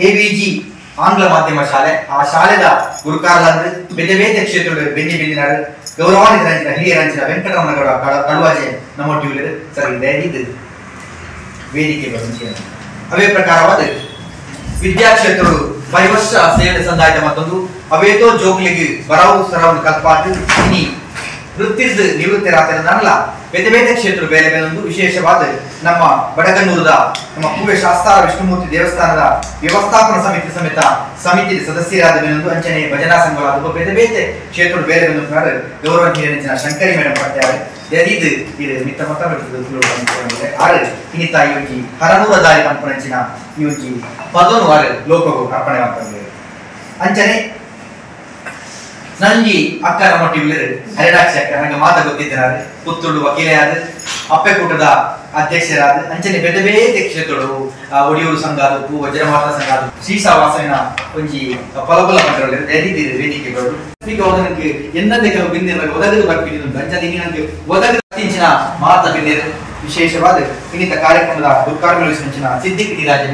AVG ಆಂಗ್ಲ ಮಾಧ್ಯಮ ಶಾಲೆ ಆ ಶಾಲೆದ ಗುರುಕಾರಲಾದ ಬೇತೆ ಬೇತೆ ಕ್ಷೇತ್ರದ ಬೆನ್ನಿ ಬೆನ್ನಿನಾರು ಗೌರವಾನ್ವಿತ ರಂಜಿನ ಹಿರಿಯ ರಂಜಿನ ವೆಂಕಟರಮಣಗೌಡ ಕಡುವಾಜೆ ನಮ್ಮೊಟ್ಟಿಗೆ ಸರ್ ಇದು ವೇದಿಕೆ ಬಂದ ಅವೇ ಪ್ರಕಾರವಾದ ವಿದ್ಯಾಕ್ಷೇತ್ರಗಳು ಪರಿವರ್ಷ ಸೇವೆ ಸಂದಾಯದ ಮತ್ತೊಂದು ಅವೇತೋ ಜೋಕ್ಲಿಗೆ ಬರವು ಸರವನ್ನು ಕಲ್ಪಾತು ಇನಿ ವೃತ್ತಿರ್ದು ನಿವೃತ್ತರಾತಿರಲ್ಲ ಬೇತೆ ಬೇತೆ ಕ್ಷೇತ್ರ ಬೇರೆ ಬೇರೊಂದು ವಿಶೇಷವಾದ ನಮ್ಮ ಬಡಗನ್ನೂರದ ನಮ್ಮ ಕೂವೆ ಶಾಸ್ತಾರ ವಿಷ್ಣುಮೂರ್ತಿ ದೇವಸ್ಥಾನದ ವ್ಯವಸ್ಥಾಪನಾ ಸಮಿತಿ ಸಮೇತ ಸಮಿತಿ ಸದಸ್ಯರಾದ ಮೇಲೊಂದು ಅಂಚನೆ ಭಜನಾ ಸಂಘಗಳಾದ ಬೇತೆ ಬೇತೆ ಕ್ಷೇತ್ರ ಬೇರೆ ಬೇರೆ ಗೌರವ ಹಿರಿಯಂಚಿನ ಶಂಕರಿ ಮೇಡಮ್ ಪಡ್ತಾರೆ ಇದು ಇದು ಮಿತ್ತ ಮತ್ತ ಆರು ಇನ್ನಿತ ಈ ಒಂಜಿ ಹರನೂರ ದಾರಿ ಪನ್ಪುನಂಚಿನ ಈ ಒಂಜಿ ಪದೊನು ಆರು ಲೋಕಗು ಅರ್ಪಣೆ ಮಾಡ್ತಾರೆ. ಅಂಚನೆ ನಂಜಿ ಅಕ್ಕ ನಮ್ಮೊಟ್ಟಿಗೆ ಹರಿರಾಕ್ಷಿ ಅಕ್ಕ ನಂಗೆ ಮಾತ ಗೊತ್ತಿದ್ದಾರೆ ಪುತ್ತೂರು ವಕೀಲೆಯಾದ ಅಪ್ಪೆ ಕೂಟದ ಅಧ್ಯಕ್ಷರಾದ ಅಂಚನೆ ಬೇತೆ ಬೇತೆ ಕ್ಷೇತ್ರಗಳು ಒಡಿಯೂರು ಸಂಘ ಅದು ವಜ್ರಮಾತಾ ಸಂಘ ಅದು ಶ್ರೀಸಾವಾಸನ ಒಂಜಿ ಫಲಬಲ ಪಂಡರಲ್ಲಿ ವೇದಿಕೆಗಳು ಈಗ ನನಗೆ ಎನ್ನದೇ ಕೆಲವು ಬಿಂದಿರ ಒದಗದು ಬರ್ತೀನಿ ಅಂಚನೆ ನನಗೆ ಒದಗದು ಅತ್ಯಂಚಿನ ಮಾತ ಬಿಂದಿರ ವಿಶೇಷವಾದ ಇನ್ನಿತ ಕಾರ್ಯಕ್ರಮದ ಗುರುಕಾರ್ಮ ವಹಿಸಿನ ಸಿದ್ದಿಕ್ ನೀರಾಜ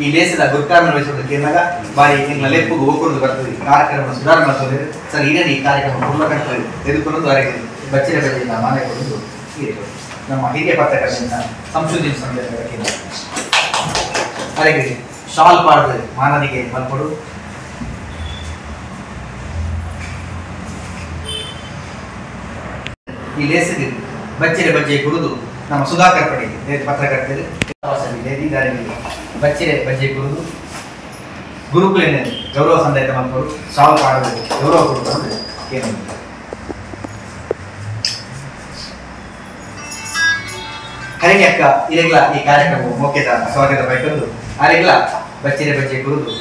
ಈ ಲೇಸದ ಗುರುಕಾರ್ಮ ವಹಿಸೋದಕ್ಕೆ ಏನಾಗ ಬಾರಿ ಎಂಗ್ಲ ಲೆಪ್ಪುಗು ಹೋಗ್ಕೊಂಡು ಬರ್ತದೆ ಕಾರ್ಯಕ್ರಮ ಸುಧಾರಣೆ ಮಾಡ್ತದೆ ಸರ್ ಈಗ ಈ ಕಾರ್ಯಕ್ರಮ ಪೂರ್ಣ ಕಟ್ತದೆ ಎದುಕೊಂಡು ಅವರಿಗೆ ಬಚ್ಚಿನ ಬಚ್ಚಿನ ಮಾನ ಕೊಡೋದು ನಮ್ಮ ಹಿರಿಯ ಪತ್ರಕರ್ತರಿಂದ ಸಂಶೋಧನೆ ಸಂದರ್ಭಕ್ಕೆ ಅವರಿಗೆ ಶಾಲ್ ಪಾಡ್ದು ಮಾನನಿಗೆ ಮಲ್ಪಡು. ಈ ಲೇಸದ ಬಚ್ಚಿನ ಬಜ್ಜೆ ಕುಡಿದು ನಮ್ಮ ಸುಧಾಕರ್ ಪಟೇಲ್ ಪತ್ರಕರ್ತರು ಬಚ್ಚಿರೆ ಬಜ್ಜೆ ಕುಡಿದು ಗುರುಕುಲಿನ ಗೌರವ ಸಂದಾಯ ಮಕ್ಕಳು ಸಾವು ಪಾಡಲು ಗೌರವ ಕೊಡುವುದು ಏನು ಹರಿಣಿ ಅಕ್ಕ ಇರೆಗ್ಲ ಈ ಕಾರ್ಯಕ್ರಮ ಮೋಕೆದ ಸ್ವಾಗತ ಬಯಕೊಂಡು ಅರೆಗ್ಲ ಬಚ್ಚಿರೆ ಬಜ್ಜೆ ಕುಡಿದು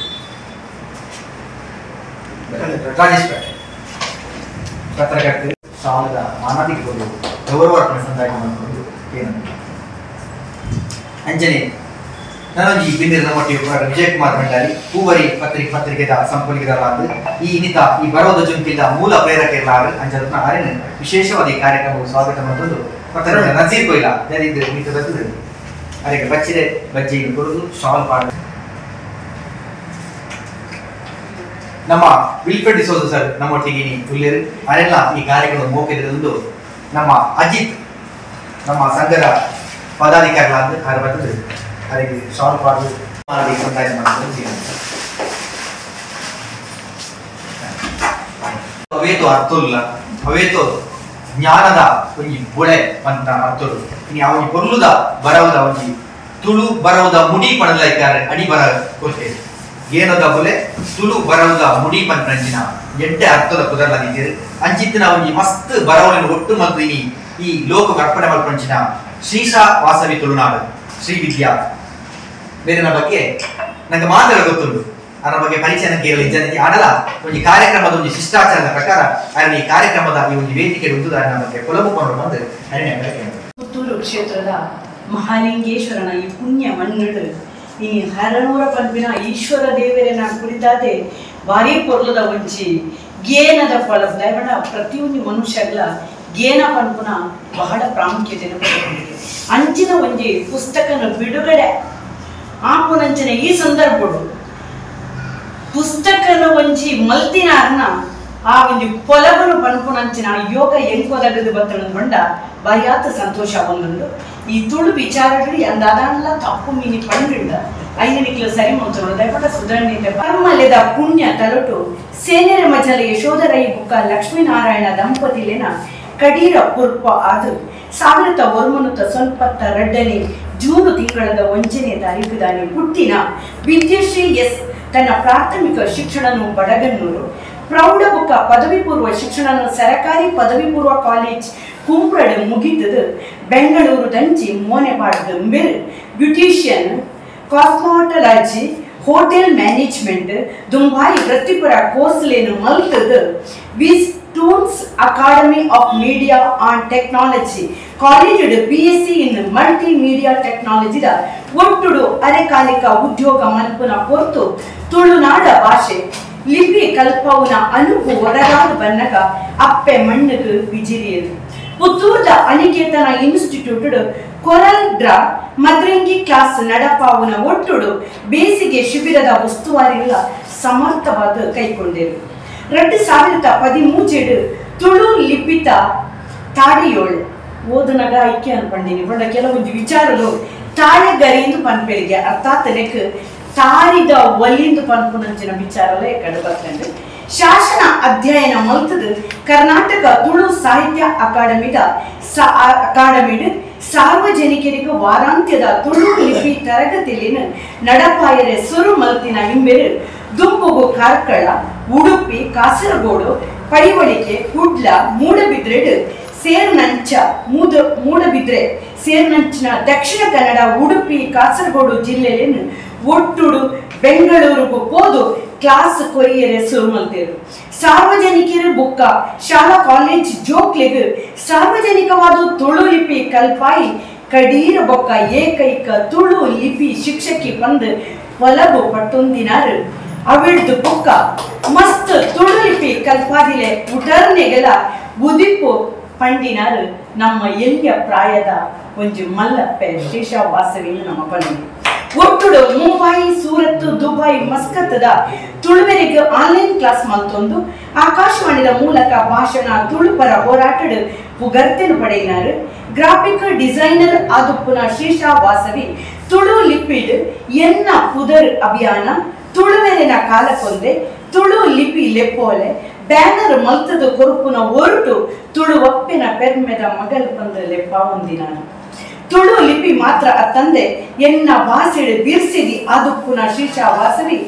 ರಾಜೇಶ್ ಪಟೇಲ್ ಪತ್ರಕರ್ತರು ಸಾಲದ ಮಾನಾದಿಗೆ ಗೌರವ ಅರ್ಪಣೆ ಸಂದಾಯ ಮಾಡಿಕೊಂಡು ಏನು ಅಂಜನೆ ನಾನೊಂದು ಈ ಬಿಂದಿರ ನಮ್ಮೊಟ್ಟಿಗೆ ವಿಜಯಕುಮಾರ್ ಭಂಡಾರಿ ಪೂವರಿ ಪತ್ರಿಕೆದ ಸಂಪೊಲಿಗೆದಾರರಾದ ಈ ಇನ್ನಿತ ಈ ಬರೋದ ಜುಂಕಿಲ್ದ ಮೂಲ ಪ್ರೇರಕರಾದ ಅಂಜನ ಆರಿನ ವಿಶೇಷವಾದ ಈ ಕಾರ್ಯಕ್ರಮವು ಸ್ವಾಗತ ಮತ್ತೊಂದು ಪತ್ರಕರ್ತ ನಜೀರ್ ಕೊಯ್ಲ ಇನ್ನಿತ ಬರ್ತದೆ ಅದಕ್ಕೆ ಬಚ್ಚಿದೆ ಬಜ್ಜೆ ಕೊಡುದು ಶಾಲ್ ಪಾಡ ನಮ್ಮ ವಿಲ್ಫ್ರೆಡ್ ಡಿಸೋಜ ಸರ್ ನಮ್ಮೊಟ್ಟಿಗೆ ಉಲ್ಲೇರು ಅರೆಲ್ಲ ಈ ಕಾರ್ಯಕ್ರಮ ಮೋಕೆದಿರೊಂದು ನಮ್ಮ ಅಜಿತ್ ನಮ್ಮ ಸಂಘದ ಪದಾಧಿಕಾರಿಗಳಾದ ಆರು ಬರ್ತದೆ ಅದಕ್ಕೆ ಶಾಲ್ ಪಾಡು ಮಾಡಿ ಸಂದಾಯ ಮಾಡ್ಕೊಂಡು ಅವೇತೋ ಅರ್ಥಲ್ಲ ಅವೇತೋ ಜ್ಞಾನದ ಒಂಜಿ ಬೊಳೆ ಅಂತ ಅರ್ಥರು ಇನ್ನು ಆ ಒಂಜಿ ಪೊರ್ಲುದ ಬರವುದ ಒಂಜಿ ತುಳು ಬರವುದ ಮುಡಿ ಪಡಲ ಇದ್ದಾರೆ ಅಡಿ ಬರ ಕೊಡ್ತೇವೆ ಏನದ ಬೊಲೆ ತುಳು ಬರವುದ ಮುಡಿ ಪಂಚಿನ ಎಡ್ಡೆ ಅರ್ಥದ ಪುದರ್ಲಾಗಿದ್ದೀರಿ ಅಂಚಿತ್ತಿನ ಒಂಜಿ ಮಸ್ತ್ ಬರವಲಿನ ಒಟ್ಟು ಮತ್ತು ಈ ಲೋಕ ಅರ್ಪಣೆ ಮಲ್ಪಂಚಿನ ಶ್ರೀಶಾ ವಾಸವಿ ತುಳುನಾಡು ಶ್ರೀ ವಿದ್ಯಾ ಬೇರೆನ ಬಗ್ಗೆ ನಂಗೆ ಮಾತ್ರ ಗೊತ್ತುಂಟು ಅದರ ಬಗ್ಗೆ ಪರಿಚಯ ನಂಗೆ ಇರಲಿ ಜನತೆ ಆಡಲ ಒಂದು ಕಾರ್ಯಕ್ರಮದ ಒಂದು ಶಿಷ್ಟಾಚಾರದ ಪ್ರಕಾರ ಅದನ್ನ ಈ ಕಾರ್ಯಕ್ರಮದ ಈ ಒಂದು ವೇದಿಕೆ ಉಂಟು ಅದರ ಬಗ್ಗೆ ಕೊಲಬುಕೊಂಡು ಬಂದು ಪುತ್ತೂರು ಕ್ಷೇತ್ರದ ಮಹಾಲಿಂಗೇಶ್ವರನ ಈ ಪುಣ್ಯ ಮಣ್ಣು ಈ ಹರನೂರ ಪಲ್ಪಿನ ಈಶ್ವರ ದೇವರನ್ನ ಕುರಿತಾದೆ ಭಾರಿ ಪೊರ್ಲದ ಒಂಜಿ ಗೇನದ ಫಲ ದಯಮಾಡ ಪ್ರತಿಯೊಂದು ಮನುಷ್ಯಗಳ ಗೇನ ಪನ್ಪುನ ಬಹಳ ಪ್ರಾಮುಖ್ಯತೆಯನ್ನು ಪಡೆದುಕೊಂಡಿದೆ. ಅಂಚಿನ ಒಂಜಿ ಪುಸ್ತಕನ ಬಿಡುಗಡೆ ಆಪುನಂಚಿನ ಈ ಸಂದರ್ಭಡು ಪುಸ್ತಕನ ಒಂಜಿ ಮಲ್ತಿನಾರ್ನ ಆ ಒಂಜಿ ಪೊಲವನು ಪನ್ಪುನಂಚಿನ ಯೋಗ ಎಂಕೊದಗದು ಬತ್ತಣ ಬಂಡ ಬಾರಿಯಾತ ಸಂತೋಷ ಬಂದುಂಡು. ಈ ತುಳು ವಿಚಾರಗಳು ಅಂದಾದಾನಲ್ಲ ತಪ್ಪು ಮೀನಿ ಪಂಡುಂಡ ಐನನಿಕ್ಲು ಸರಿ ಮಂತರು ದಯಪಟ್ಟ ಸುಧಾರಣೆ ಪರ್ಮಲೆದ ಪುಣ್ಯ ತಲಟು ಸೇನೆರ ಮಜಲ ಯಶೋಧರೈ ಬುಕ್ಕ ಲಕ್ಷ್ಮೀನಾರಾಯಣ ದಂಪತಿಲೇನ ಕಡೀರ ಪುರ್ಪ ಆದು 1992 ಜೂನು ತಿಂಗಳದ 1ನೇ ತಾರೀಕು ದಾನಿ ಹುಟ್ಟಿನ ವಿದ್ಯಶ್ರೀ ಎಸ್ ತನ್ನ ಪ್ರಾಥಮಿಕ ಶಿಕ್ಷಣನು ಬಡಗನ್ನೂರು, ಪ್ರೌಢ ಬುಕ್ಕ ಪದವಿ ಪೂರ್ವ ಶಿಕ್ಷಣನು ಸರಕಾರಿ ಪದವಿ ಪೂರ್ವ ಕಾಲೇಜ್ ಕುಂಬ್ರಡು ಮುಗಿತದು ಬೆಂಗಳೂರು ದಂಚಿ ಮೋನೆಪಾಡದ ಮಿರ್ beautician cosmetology hotel management ದುಂಬಾಯಿ ವೃತ್ತಿಪರ ಕೋರ್ಸ್ಲೇನು ಮಲ್ತದು Wiztoonz academy of media and technology college BSc in multimedia ಟೆಕ್ನಾಲಜಿದ ಒಟ್ಟುಡು ಅರೆಕಾಲಿಕ ಉದ್ಯೋಗ ಮಲ್ಪುನ ಪೊರ್ತು ತುಳುನಾಡ ಭಾಷೆ ಲಿಪಿ ಕಲ್ಪವುನ ಅನುಭವ ಒದಗಾದ ಬನ್ನಗ ಅಪ್ಪೆ ಮಣ್ಣುಗು ಬಿಜಿರಿಯದು. ಪುತ್ತೂರ್ದ ಅನಿಕೇತನ ಇನ್ಸ್ಟಿಟ್ಯೂಟ್ Coral draw ಮದ್ರಂಗಿ class ನಡಪಾವುನ ಒಟ್ಟುಡು ಬೇಸಿಗೆ ಶಿಬಿರದ ಉಸ್ತುವಾರಿಗಳ ಸಮರ್ಥವಾದ ಕೈಗೊಂಡಿರು. 2013 ತುಳು ಲಿಪಿತ ತಾಡಿಯೋಳು ಓದನಗ ಐಕ್ಯ ಅನ್ಪಂಡಿನಿ ಬಣ್ಣ ಕೆಲವೊಂದು ವಿಚಾರಗಳು ತಾಳೆಗರಿಯಿಂದ ಪನ್ಪೆರಿಗೆ ಅರ್ಥಾತ್ ನೆಕ್ ತಾರಿದ ಒಲಿಂದ ಪನ್ಪುನಂಚಿನ ವಿಚಾರಲೇ ಕಡು ಬರ್ತಂಡು. ಶಾಸನ ಅಧ್ಯಯನ ಮಲ್ತದು ಕರ್ನಾಟಕ ತುಳು ಸಾಹಿತ್ಯ ಅಕಾಡೆಮಿಡ್ ಸಾರ್ವಜನಿಕರಿಗೆ ವಾರಾಂತ್ಯದ ತುಳು ಲಿಪಿ ತರಗತಿಲಿನ ನಡಪಾಯರೆ ಸುರು ಮಲ್ತಿನ ಇಂಬೆರು ದುಂಬುಗು ಕಾರ್ಕಳ, ಉಡುಪಿ, ಕಾಸರಗೋಡು, ಪೈವಳಿಕೆ, ಕುಡ್ಲ, ಮೂಡಬಿದ್ರೆಡ್ ಸೇರ್ನಂಚ ಮೂಡಬಿದ್ರೆ ಸೇರ್ನಂಚಿನ ದಕ್ಷಿಣ ಕನ್ನಡ, ಉಡುಪಿ, ಕಾಸರಗೋಡು ಜಿಲ್ಲೆಯನ್ನು ಒಟ್ಟುಡು ಬೆಂಗಳೂರಿಗೂ ಹೋದು ಕ್ಲಾಸ್ ಕೊರಿಯರೆ ಸುರು ಮಲ್ತೇರು. ಸಾರ್ವಜನಿಕರು ಬುಕ್ಕ ಶಾಲಾ ಕಾಲೇಜ್ ಜೋಕ್ಲಿಗ್ ಸಾರ್ವಜನಿಕವಾದ ತುಳು ಲಿಪಿ ಕಲ್ಪಾಯಿ ಕಡೀರ ಬೊಕ್ಕ ಏಕೈಕ ತುಳು ಲಿಪಿ ಶಿಕ್ಷಕಿ ಬಂದು ಒಲಗು ಪಟ್ಟೊಂದಿನಾರು. ಅವಿಡ್ದು ಬೊಕ್ಕ ಮಸ್ತ್ ತುಳು ಲಿಪಿ ಕಲ್ಪಾದಿಲೆ ಉಟರ್ನೆಗೆಲ ಉದಿಪ್ಪು ಪಂಡಿನಾರು ನಮ್ಮ ಎಲ್ಲಿಯ ಪ್ರಾಯದ ಒಂಜಿ ಮಲ್ಲಪ್ಪೆ ಶ್ರೀಶಾ ವಾಸವಿನ ನಮ್ಮ ಪಂಡಿ. ಒಟ್ಟುಡು ಮುಂಬೈ, ಸೂರತ್, ದುಬೈ, ಮಸ್ಕತ್ತದ ತುಳುವೆರಿಗೆ ಆನ್ಲೈನ್ ಕ್ಲಾಸ್ ಮಲ್ತೊಂದು ಆಕಾಶವಾಣಿದ ಮೂಲಕ ಭಾಷಣ ತುಳುಪರ ಹೋರಾಟಡು ಪುಗರ್ತೆನು ಪಡೆಯಿನಾರು. ಗ್ರಾಫಿಕ್ ಡಿಸೈನರ್ ಆದುಪ್ಪುನ ಶ್ರೀಶಾ ವಾಸವಿ ತುಳು ಲಿಪಿಡ್ ಎನ್ನ ಪುದರ್ ಅಭಿಯಾನ, ತುಳುವೆರಿನ ಕಾಲಕ್ಕೊಂದೆ, ತುಳು ಲಿಪಿ ಲೆಪ್ಪೋಲೆ ಬ್ಯಾನರ್ ಮಲ್ತದ ಕೊರುಪುನ ಒರಟು ತುಳುವಪ್ಪಿನ ಪೆರ್ಮೆದ ಮಗಲ್ ಬಂದ ಲೆಪ್ಪ ಹೊಂದಿನಾನು. ತುಳು ಲಿಪಿ ಮಾತ್ರ ಅತ್ತಂದೆ ಎನ್ನ ಭಾಷೆಡು ಬಿರ್ಸಿದಿ ಆದುಪ್ಪುನ ಶ್ರೀಶಾ ವಾಸವಿ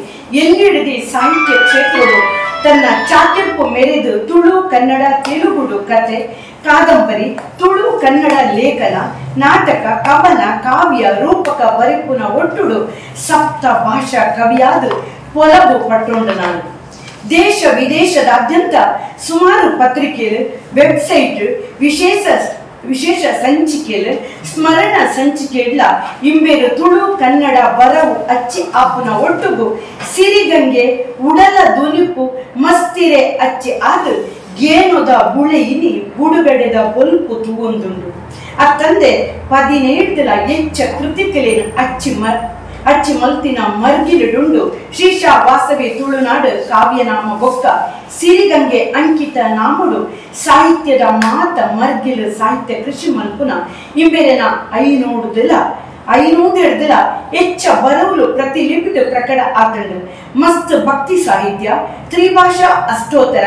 ಎಲ್ಲಿಡದಿ ಸಾಹಿತ್ಯ ಕ್ಷೇತ್ರಡು ತನ್ನ ಚಾತಿರ್ಪು ಮೆರೆದು ತುಳು, ಕನ್ನಡ, ತೆಲುಗುಡು ಕತೆ, ಕಾದಂಬರಿ, ತುಳು ಕನ್ನಡ ಲೇಖನ, ನಾಟಕ, ಕವನ, ಕಾವ್ಯ, ರೂಪಕ ಬರೆಪುನ ಒಟ್ಟುಡು ಸಪ್ತ ಭಾಷಾ ಕವಿಯಾದ ಪೊಲಬು ಪಟ್ಟೊಂಡ ನಾನು. ದೇಶ ವಿದೇಶದಾದ್ಯಂತ ಸುಮಾರು ಪತ್ರಿಕೆಗಳು, ವೆಬ್ಸೈಟ್, ವಿಶೇಷ ಸಂಚಿಕೆಗಳು, ಸ್ಮರಣ ಸಂಚಿಕೆಗಳ ಇಂಬೇರು ತುಳು ಕನ್ನಡ ಬರವು ಅಚ್ಚಿ ಆಪುನ ಒಟ್ಟುಗು ಸಿರಿಗಂಗೆ ಉಡಲ ದುನಿಪು ಮಸ್ತಿರೆ ಅಚ್ಚಿ ಆದ ಗೇನೊದ ಬುಳೆಯಿನಿ ಬುಡುಗಡೆದ ಬೊಲ್ಪು ತೂವೊಂದುಂಡು. ಅತ್ತಂದೆ 17 ಹೆಚ್ಚ ಕೃತಿಕಲೇನು ಅಚ್ಚಿ ಮಲ್ತಿನ ಮರ್ಗಿಲುಡುಂಡು ಶ್ರೀಶಾ ವಾಸವಿ ತುಳುನಾಡು ಕಾವ್ಯನಾಮ ಬೊಕ್ಕ ಸಿರಿಗಂಗೆ ಅಂಕಿತ ನಾಮುಡು ಸಾಹಿತ್ಯದ ಮಾತ ಮರ್ಗಿಲು ಸಾಹಿತ್ಯ ಕೃಷಿ ಮಲ್ಪುನ ಇಂಬೆರೆನ 500 ಹೆಚ್ಚ ಬರವುಲು ಪ್ರತಿಲಿಪಿಡು ಪ್ರಕಟ ಆತಂಡು. ಮಸ್ತ್ ಭಕ್ತಿ ಸಾಹಿತ್ಯ, ತ್ರಿಭಾಷಾ ಅಷ್ಟೋತ್ತರ,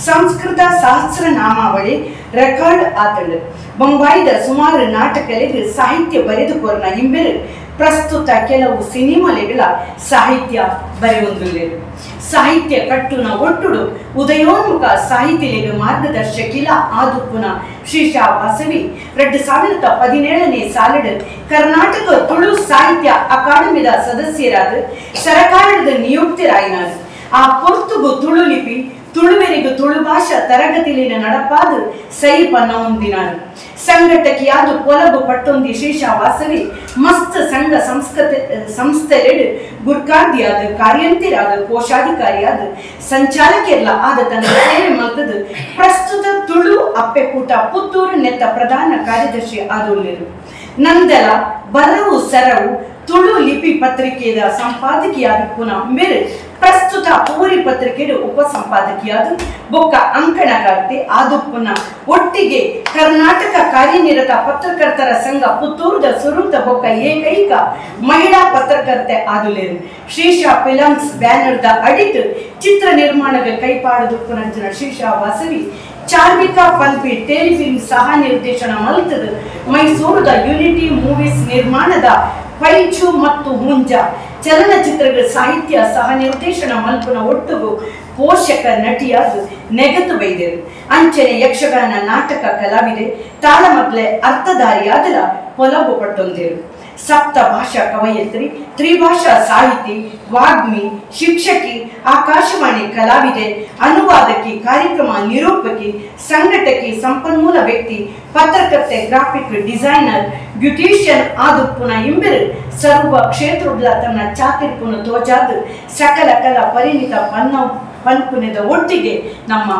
ಸಂಸ್ಕೃತ ಸಹಸ್ರನಾಮಾವಳಿ ರೆಕಾರ್ಡ್ ಆತಂಡು. ಬೊಂಬಾಯಿದ ಸುಮಾರು ನಾಟಕಗಳಿಗೆ ಸಾಹಿತ್ಯ ಬರೆದು ಕೊರ್ನ ಇಂಬೆರು ಪ್ರಸ್ತುತ ಕೆಲವು ಸಿನಿಮಾಲೆಗಳ ಸಾಹಿತ್ಯ ಬರೆಯೊಂದುಲ್ಲೇರು. ಸಾಹಿತ್ಯ ಕಟ್ಟುನ ಒಟ್ಟುಡು ಉದಯೋನ್ಮುಖ ಸಾಹಿತ್ಯಲೆಗೆ ಮಾರ್ಗದರ್ಶಕಿಲ ಆದುಪ್ಪುನ ಶ್ರೀಶಾ ವಾಸವಿ 2017 ಸಾಲಿಡು ಕರ್ನಾಟಕ ತುಳು ಸಾಹಿತ್ಯ ಅಕಾಡೆಮಿದ ಸದಸ್ಯರಾದ ಸರಕಾರದ ನಿಯುಕ್ತರಾಯಿನಾರು. ಆ ಪೊರ್ತುಗು ತುಳು ಲಿಪಿ ತುಳುವೆರಿಗು ತುಳು ಭಾಷಾ ತರಗತಿಲಿನ ನಡಪಾದು ಸೈ ಪನ್ನ ಹೊಂದಿನಾರು. ಸಂಘಟಕಿಯಾದ ಪೊಲಬು ಪಟ್ಟೊಂದಿ ಶ್ರೀಶಾ ವಾಸವಿ ಮಸ್ತ್ ಸಂಘ ಸಂಸ್ಥೆಲೆಡು ಗುರ್ಕಾರ್ದಿಯಾದ, ಕಾರ್ಯಂತಿರಾದ, ಕೋಶಾಧಿಕಾರಿಯಾದ, ಸಂಚಾಲಕಿಯರ್ಲ ಆದ ತನ್ನ ಸೇವೆ ಮಲ್ತದು ಪ್ರಸ್ತುತ ತುಳು ಅಪ್ಪೆಕೂಟ ಪುತ್ತೂರು ನೆತ್ತ ಪ್ರಧಾನ ಕಾರ್ಯದರ್ಶಿ ಆದುಲ್ಲೇರು. ನಂದಲ ಬರವು ಸರವು ತುಳು ಲಿಪಿ ಪತ್ರಿಕೆಯ ಸಂಪಾದಕಿಯಾದ ಪುನಃ ಮೇರೆ ಪ್ರಸ್ತುತ ಪೂರಿ ಪತ್ರಿಕೆಯ ಉಪಸಂಪಾದಕಿಯಾದ ಬೊಕ್ಕ ಅಂಕಣಗಾರ್ತಿ ಆದುಪ್ಪುನ ಒಟ್ಟಿಗೆ ಕರ್ನಾಟಕ ಕಾರ್ಯನಿರತ ಪತ್ರಕರ್ತರ ಸಂಘ ಪುತ್ತೂರದ ಸುರುತ ಬೊಕ್ಕ ಏಕೈಕ ಮಹಿಳಾ ಪತ್ರಕರ್ತೆ ಆದುಲೇರು. ಶ್ರೀಶಾ ಫಿಲಮ್ಸ್ ಬ್ಯಾನರ್ದ ಅಡಿಟ್ ಚಿತ್ರ ನಿರ್ಮಾಣದ ಕೈಪಾಡದುಪ್ಪುನಂಚಿನ ಶ್ರೀಶಾ ವಾಸವಿ ಚಾರ್ವಿಕಾ ಪಲ್ಪಿ ಟೆಲಿಫಿಲ್ಮ್ ಸಹ ನಿರ್ದೇಶನ ಮಲ್ತದ ಮೈಸೂರದ ಯುನಿಟಿ ಮೂವೀಸ್ ನಿರ್ಮಾಣದ ಪೈಚು ಮತ್ತು ಮುಂಜ ಚಲನಚಿತ್ರಗಳ ಸಾಹಿತ್ಯ ಸಹ ನಿರ್ದೇಶನ ಮಲ್ಪುನ ಒಟ್ಟುಗು ಪೋಷಕ ನಟಿಯಾದ ನೆಗತು ಬೈದರು. ಅಂಚನೆ ಯಕ್ಷಗಾನ ನಾಟಕ ಕಲಾವಿದೆ ತಾಳಮದ್ಲೆ ಅರ್ಥಧಾರಿಯಾದಲ ಪೊಲಬು ಪಟ್ಟೊಂದಿರು. ಸಪ್ತ ಭಾಷಾ ಕವಯತ್ರಿ, ತ್ರಿಭಾಷಾ ಸಾಹಿತಿ, ವಾಗ್ಮಿ, ಶಿಕ್ಷಕಿ, ಆಕಾಶವಾಣಿ ಕಲಾವಿದೆ, ಅನುವಾದಕಿ, ಕಾರ್ಯಕ್ರಮ ನಿರೂಪಕಿ, ಸಂಘಟಕಿ, ಸಂಪನ್ಮೂಲ ವ್ಯಕ್ತಿ, ಪತ್ರಕರ್ತೆ, graphic designer, beautician ಆದುಪ್ಪುನ ಇಂಬೆರು ಸರ್ವ ಕ್ಷೇತ್ರಗಳ ತನ್ನ ಚಾತಿರ್ಪುನ ತೋಜಾದ ಸಕಲ ಕಲಾ ಪರಿಣಿತ ಪನ್ಪುನದ ಒಟ್ಟಿಗೆ ನಮ್ಮ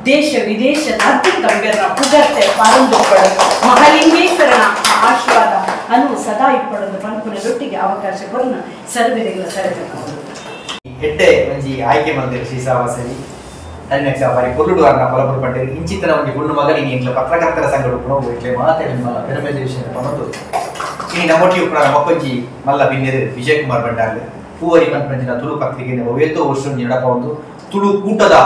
ದೇಶ ವಿದೇಶದಾದ್ಯಂತ ಪುಗರ್ತೆ ಪಾರಂದೊಬ್ಬಳು. ಮಹಾಲಿಂಗೇಶ್ವರನ ಆಶೀರ್ವಾದ ಅನು ಸದಾ ಇಪ್ಪಡೊಂದು ಪನ್ಪುನ ರೊಟ್ಟಿಗೆ ಅವಕಾಶ ಕೊರನ ಸರ್ವೆರೆಗಳ ಸರಬೇಕು. ಎಡ್ಡೆ ಒಂಜಿ ಆಯ್ಕೆ ಮಂದಿರ ಶ್ರೀಸಾವಾಸವಿ ಅರಿನಕ್ಕ ಬಾರಿ ಪೊರ್ಲುಡು ಅರ್ನ ಪೊಲಬುಡು ಪಂಡೇರು ಇಂಚಿತನ ಒಂಜಿ ಗುಂಡು ಮಗಲಿ ಎಂಕ್ಲ ಪತ್ರಕರ್ತರ ಸಂಘ ಉಪ್ಪುನ ಇಟ್ಲೆ ಮಾತೆಲ್ಲ ಪೆರುಮೆ ವಿಷಯ ಪನೊಂದು ಇನಿ ನಮ್ಮೊಟ್ಟಿ ಉಪ್ಪುನ ಮಕ್ಕೊಂಜಿ ಮಲ್ಲ ಬಿನ್ನೆರು ವಿಜಯ್ ಕುಮಾರ್ ಭಂಡಾರ್ಲು ಪೂವರಿ ಪನ್ಪಂಚಿನ ತುಳು ಪತ್ರಿಕೆ ಒವ್ವೇತೋ ವರ್ಷ ನಡಪವೊಂದು ತುಳು ಕೂಟದ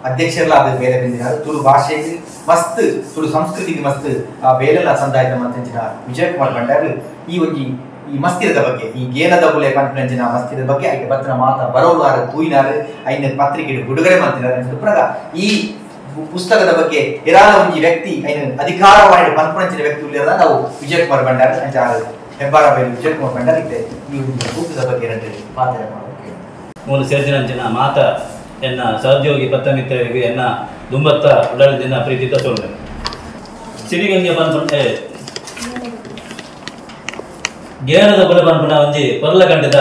ಅಧ್ಯಕ್ಷರಲ್ಲ ಅದು ಬೇರೆ ಬಿಂದಿನಾರು ತುಳು ಭಾಷೆಗೆ ಮಸ್ತ್ ತುಳು ಸಂಸ್ಕೃತಿಗೆ ಮಸ್ತ್ ಆ ಬೇಲೆಲ್ಲ ಸಂದಾಯದ ಮಂತಂಚಿನ ವಿಜಯ್ ಕುಮಾರ್ ಭಂಡಾರ್ಲು ಈ ಒಂಜಿ ಈ ಮಸ್ತಿರದ ಬಗ್ಗೆ ಈ ಗೇನದ ಬುಲೆ ಪನ್ಪಂಚಿನ ಮಸ್ತಿರದ ಬಗ್ಗೆ ಐಕೆ ಬತ್ತಿನ ಮಾತ ಬರೋಲಾರು ತೂಯಿನಾರು ಐನ ಪತ್ರಿಕೆ ಬಿಡುಗಡೆ ಮಾಡ್ತಿದ್ದಾರೆ ಪುನಃ ಈ ಪುಸ್ತಕದ ಬಗ್ಗೆ ಇರಾದ ಒಂಜಿ ವ್ಯಕ್ತಿ ಐನ ಅಧಿಕಾರವಾಣಿ ಪನ್ಪಂಚಿನ ವ್ಯಕ್ತಿ ಉಳ್ಳಾರ ನಾವು ವಿಜಯ್ ಕುಮಾರ್ ಭಂಡಾರ್ ಅಂಚ ಹೆಬ್ಬಾರ ಬೇಲು ವಿಜಯ್ ಕುಮಾರ್ ಭಂಡಾರ್ ಇತ್ತೆ ಈ ಒಂದು ಪುಸ್ತಕದ ಬಗ್ಗೆ ಎರಡು ಮಾತಾಡ ಮಾಡೋಕೆ ಮೂಲ ಸೇರ್ಜಿನಂಚಿನ ಮಾತ ಎನ್ನ ಸಹೋದ್ಯೋಗಿ ಪತ್ರಮಿತ್ರರಿಗೆ ಎನ್ನ ದುಂಬತ್ತ ಉಡಲಿನ ಪ್ರೀತಿತ ಸೋಲ್ವೆ ಸಿರಿಗಂಗೆ ಪನ್ಪಂಟೆ ಗೇನದ ಬುಲೆ ಪನ್ಪುನ ಒಂಜಿ ಪೊರ್ಲ ಗಂಟೆದ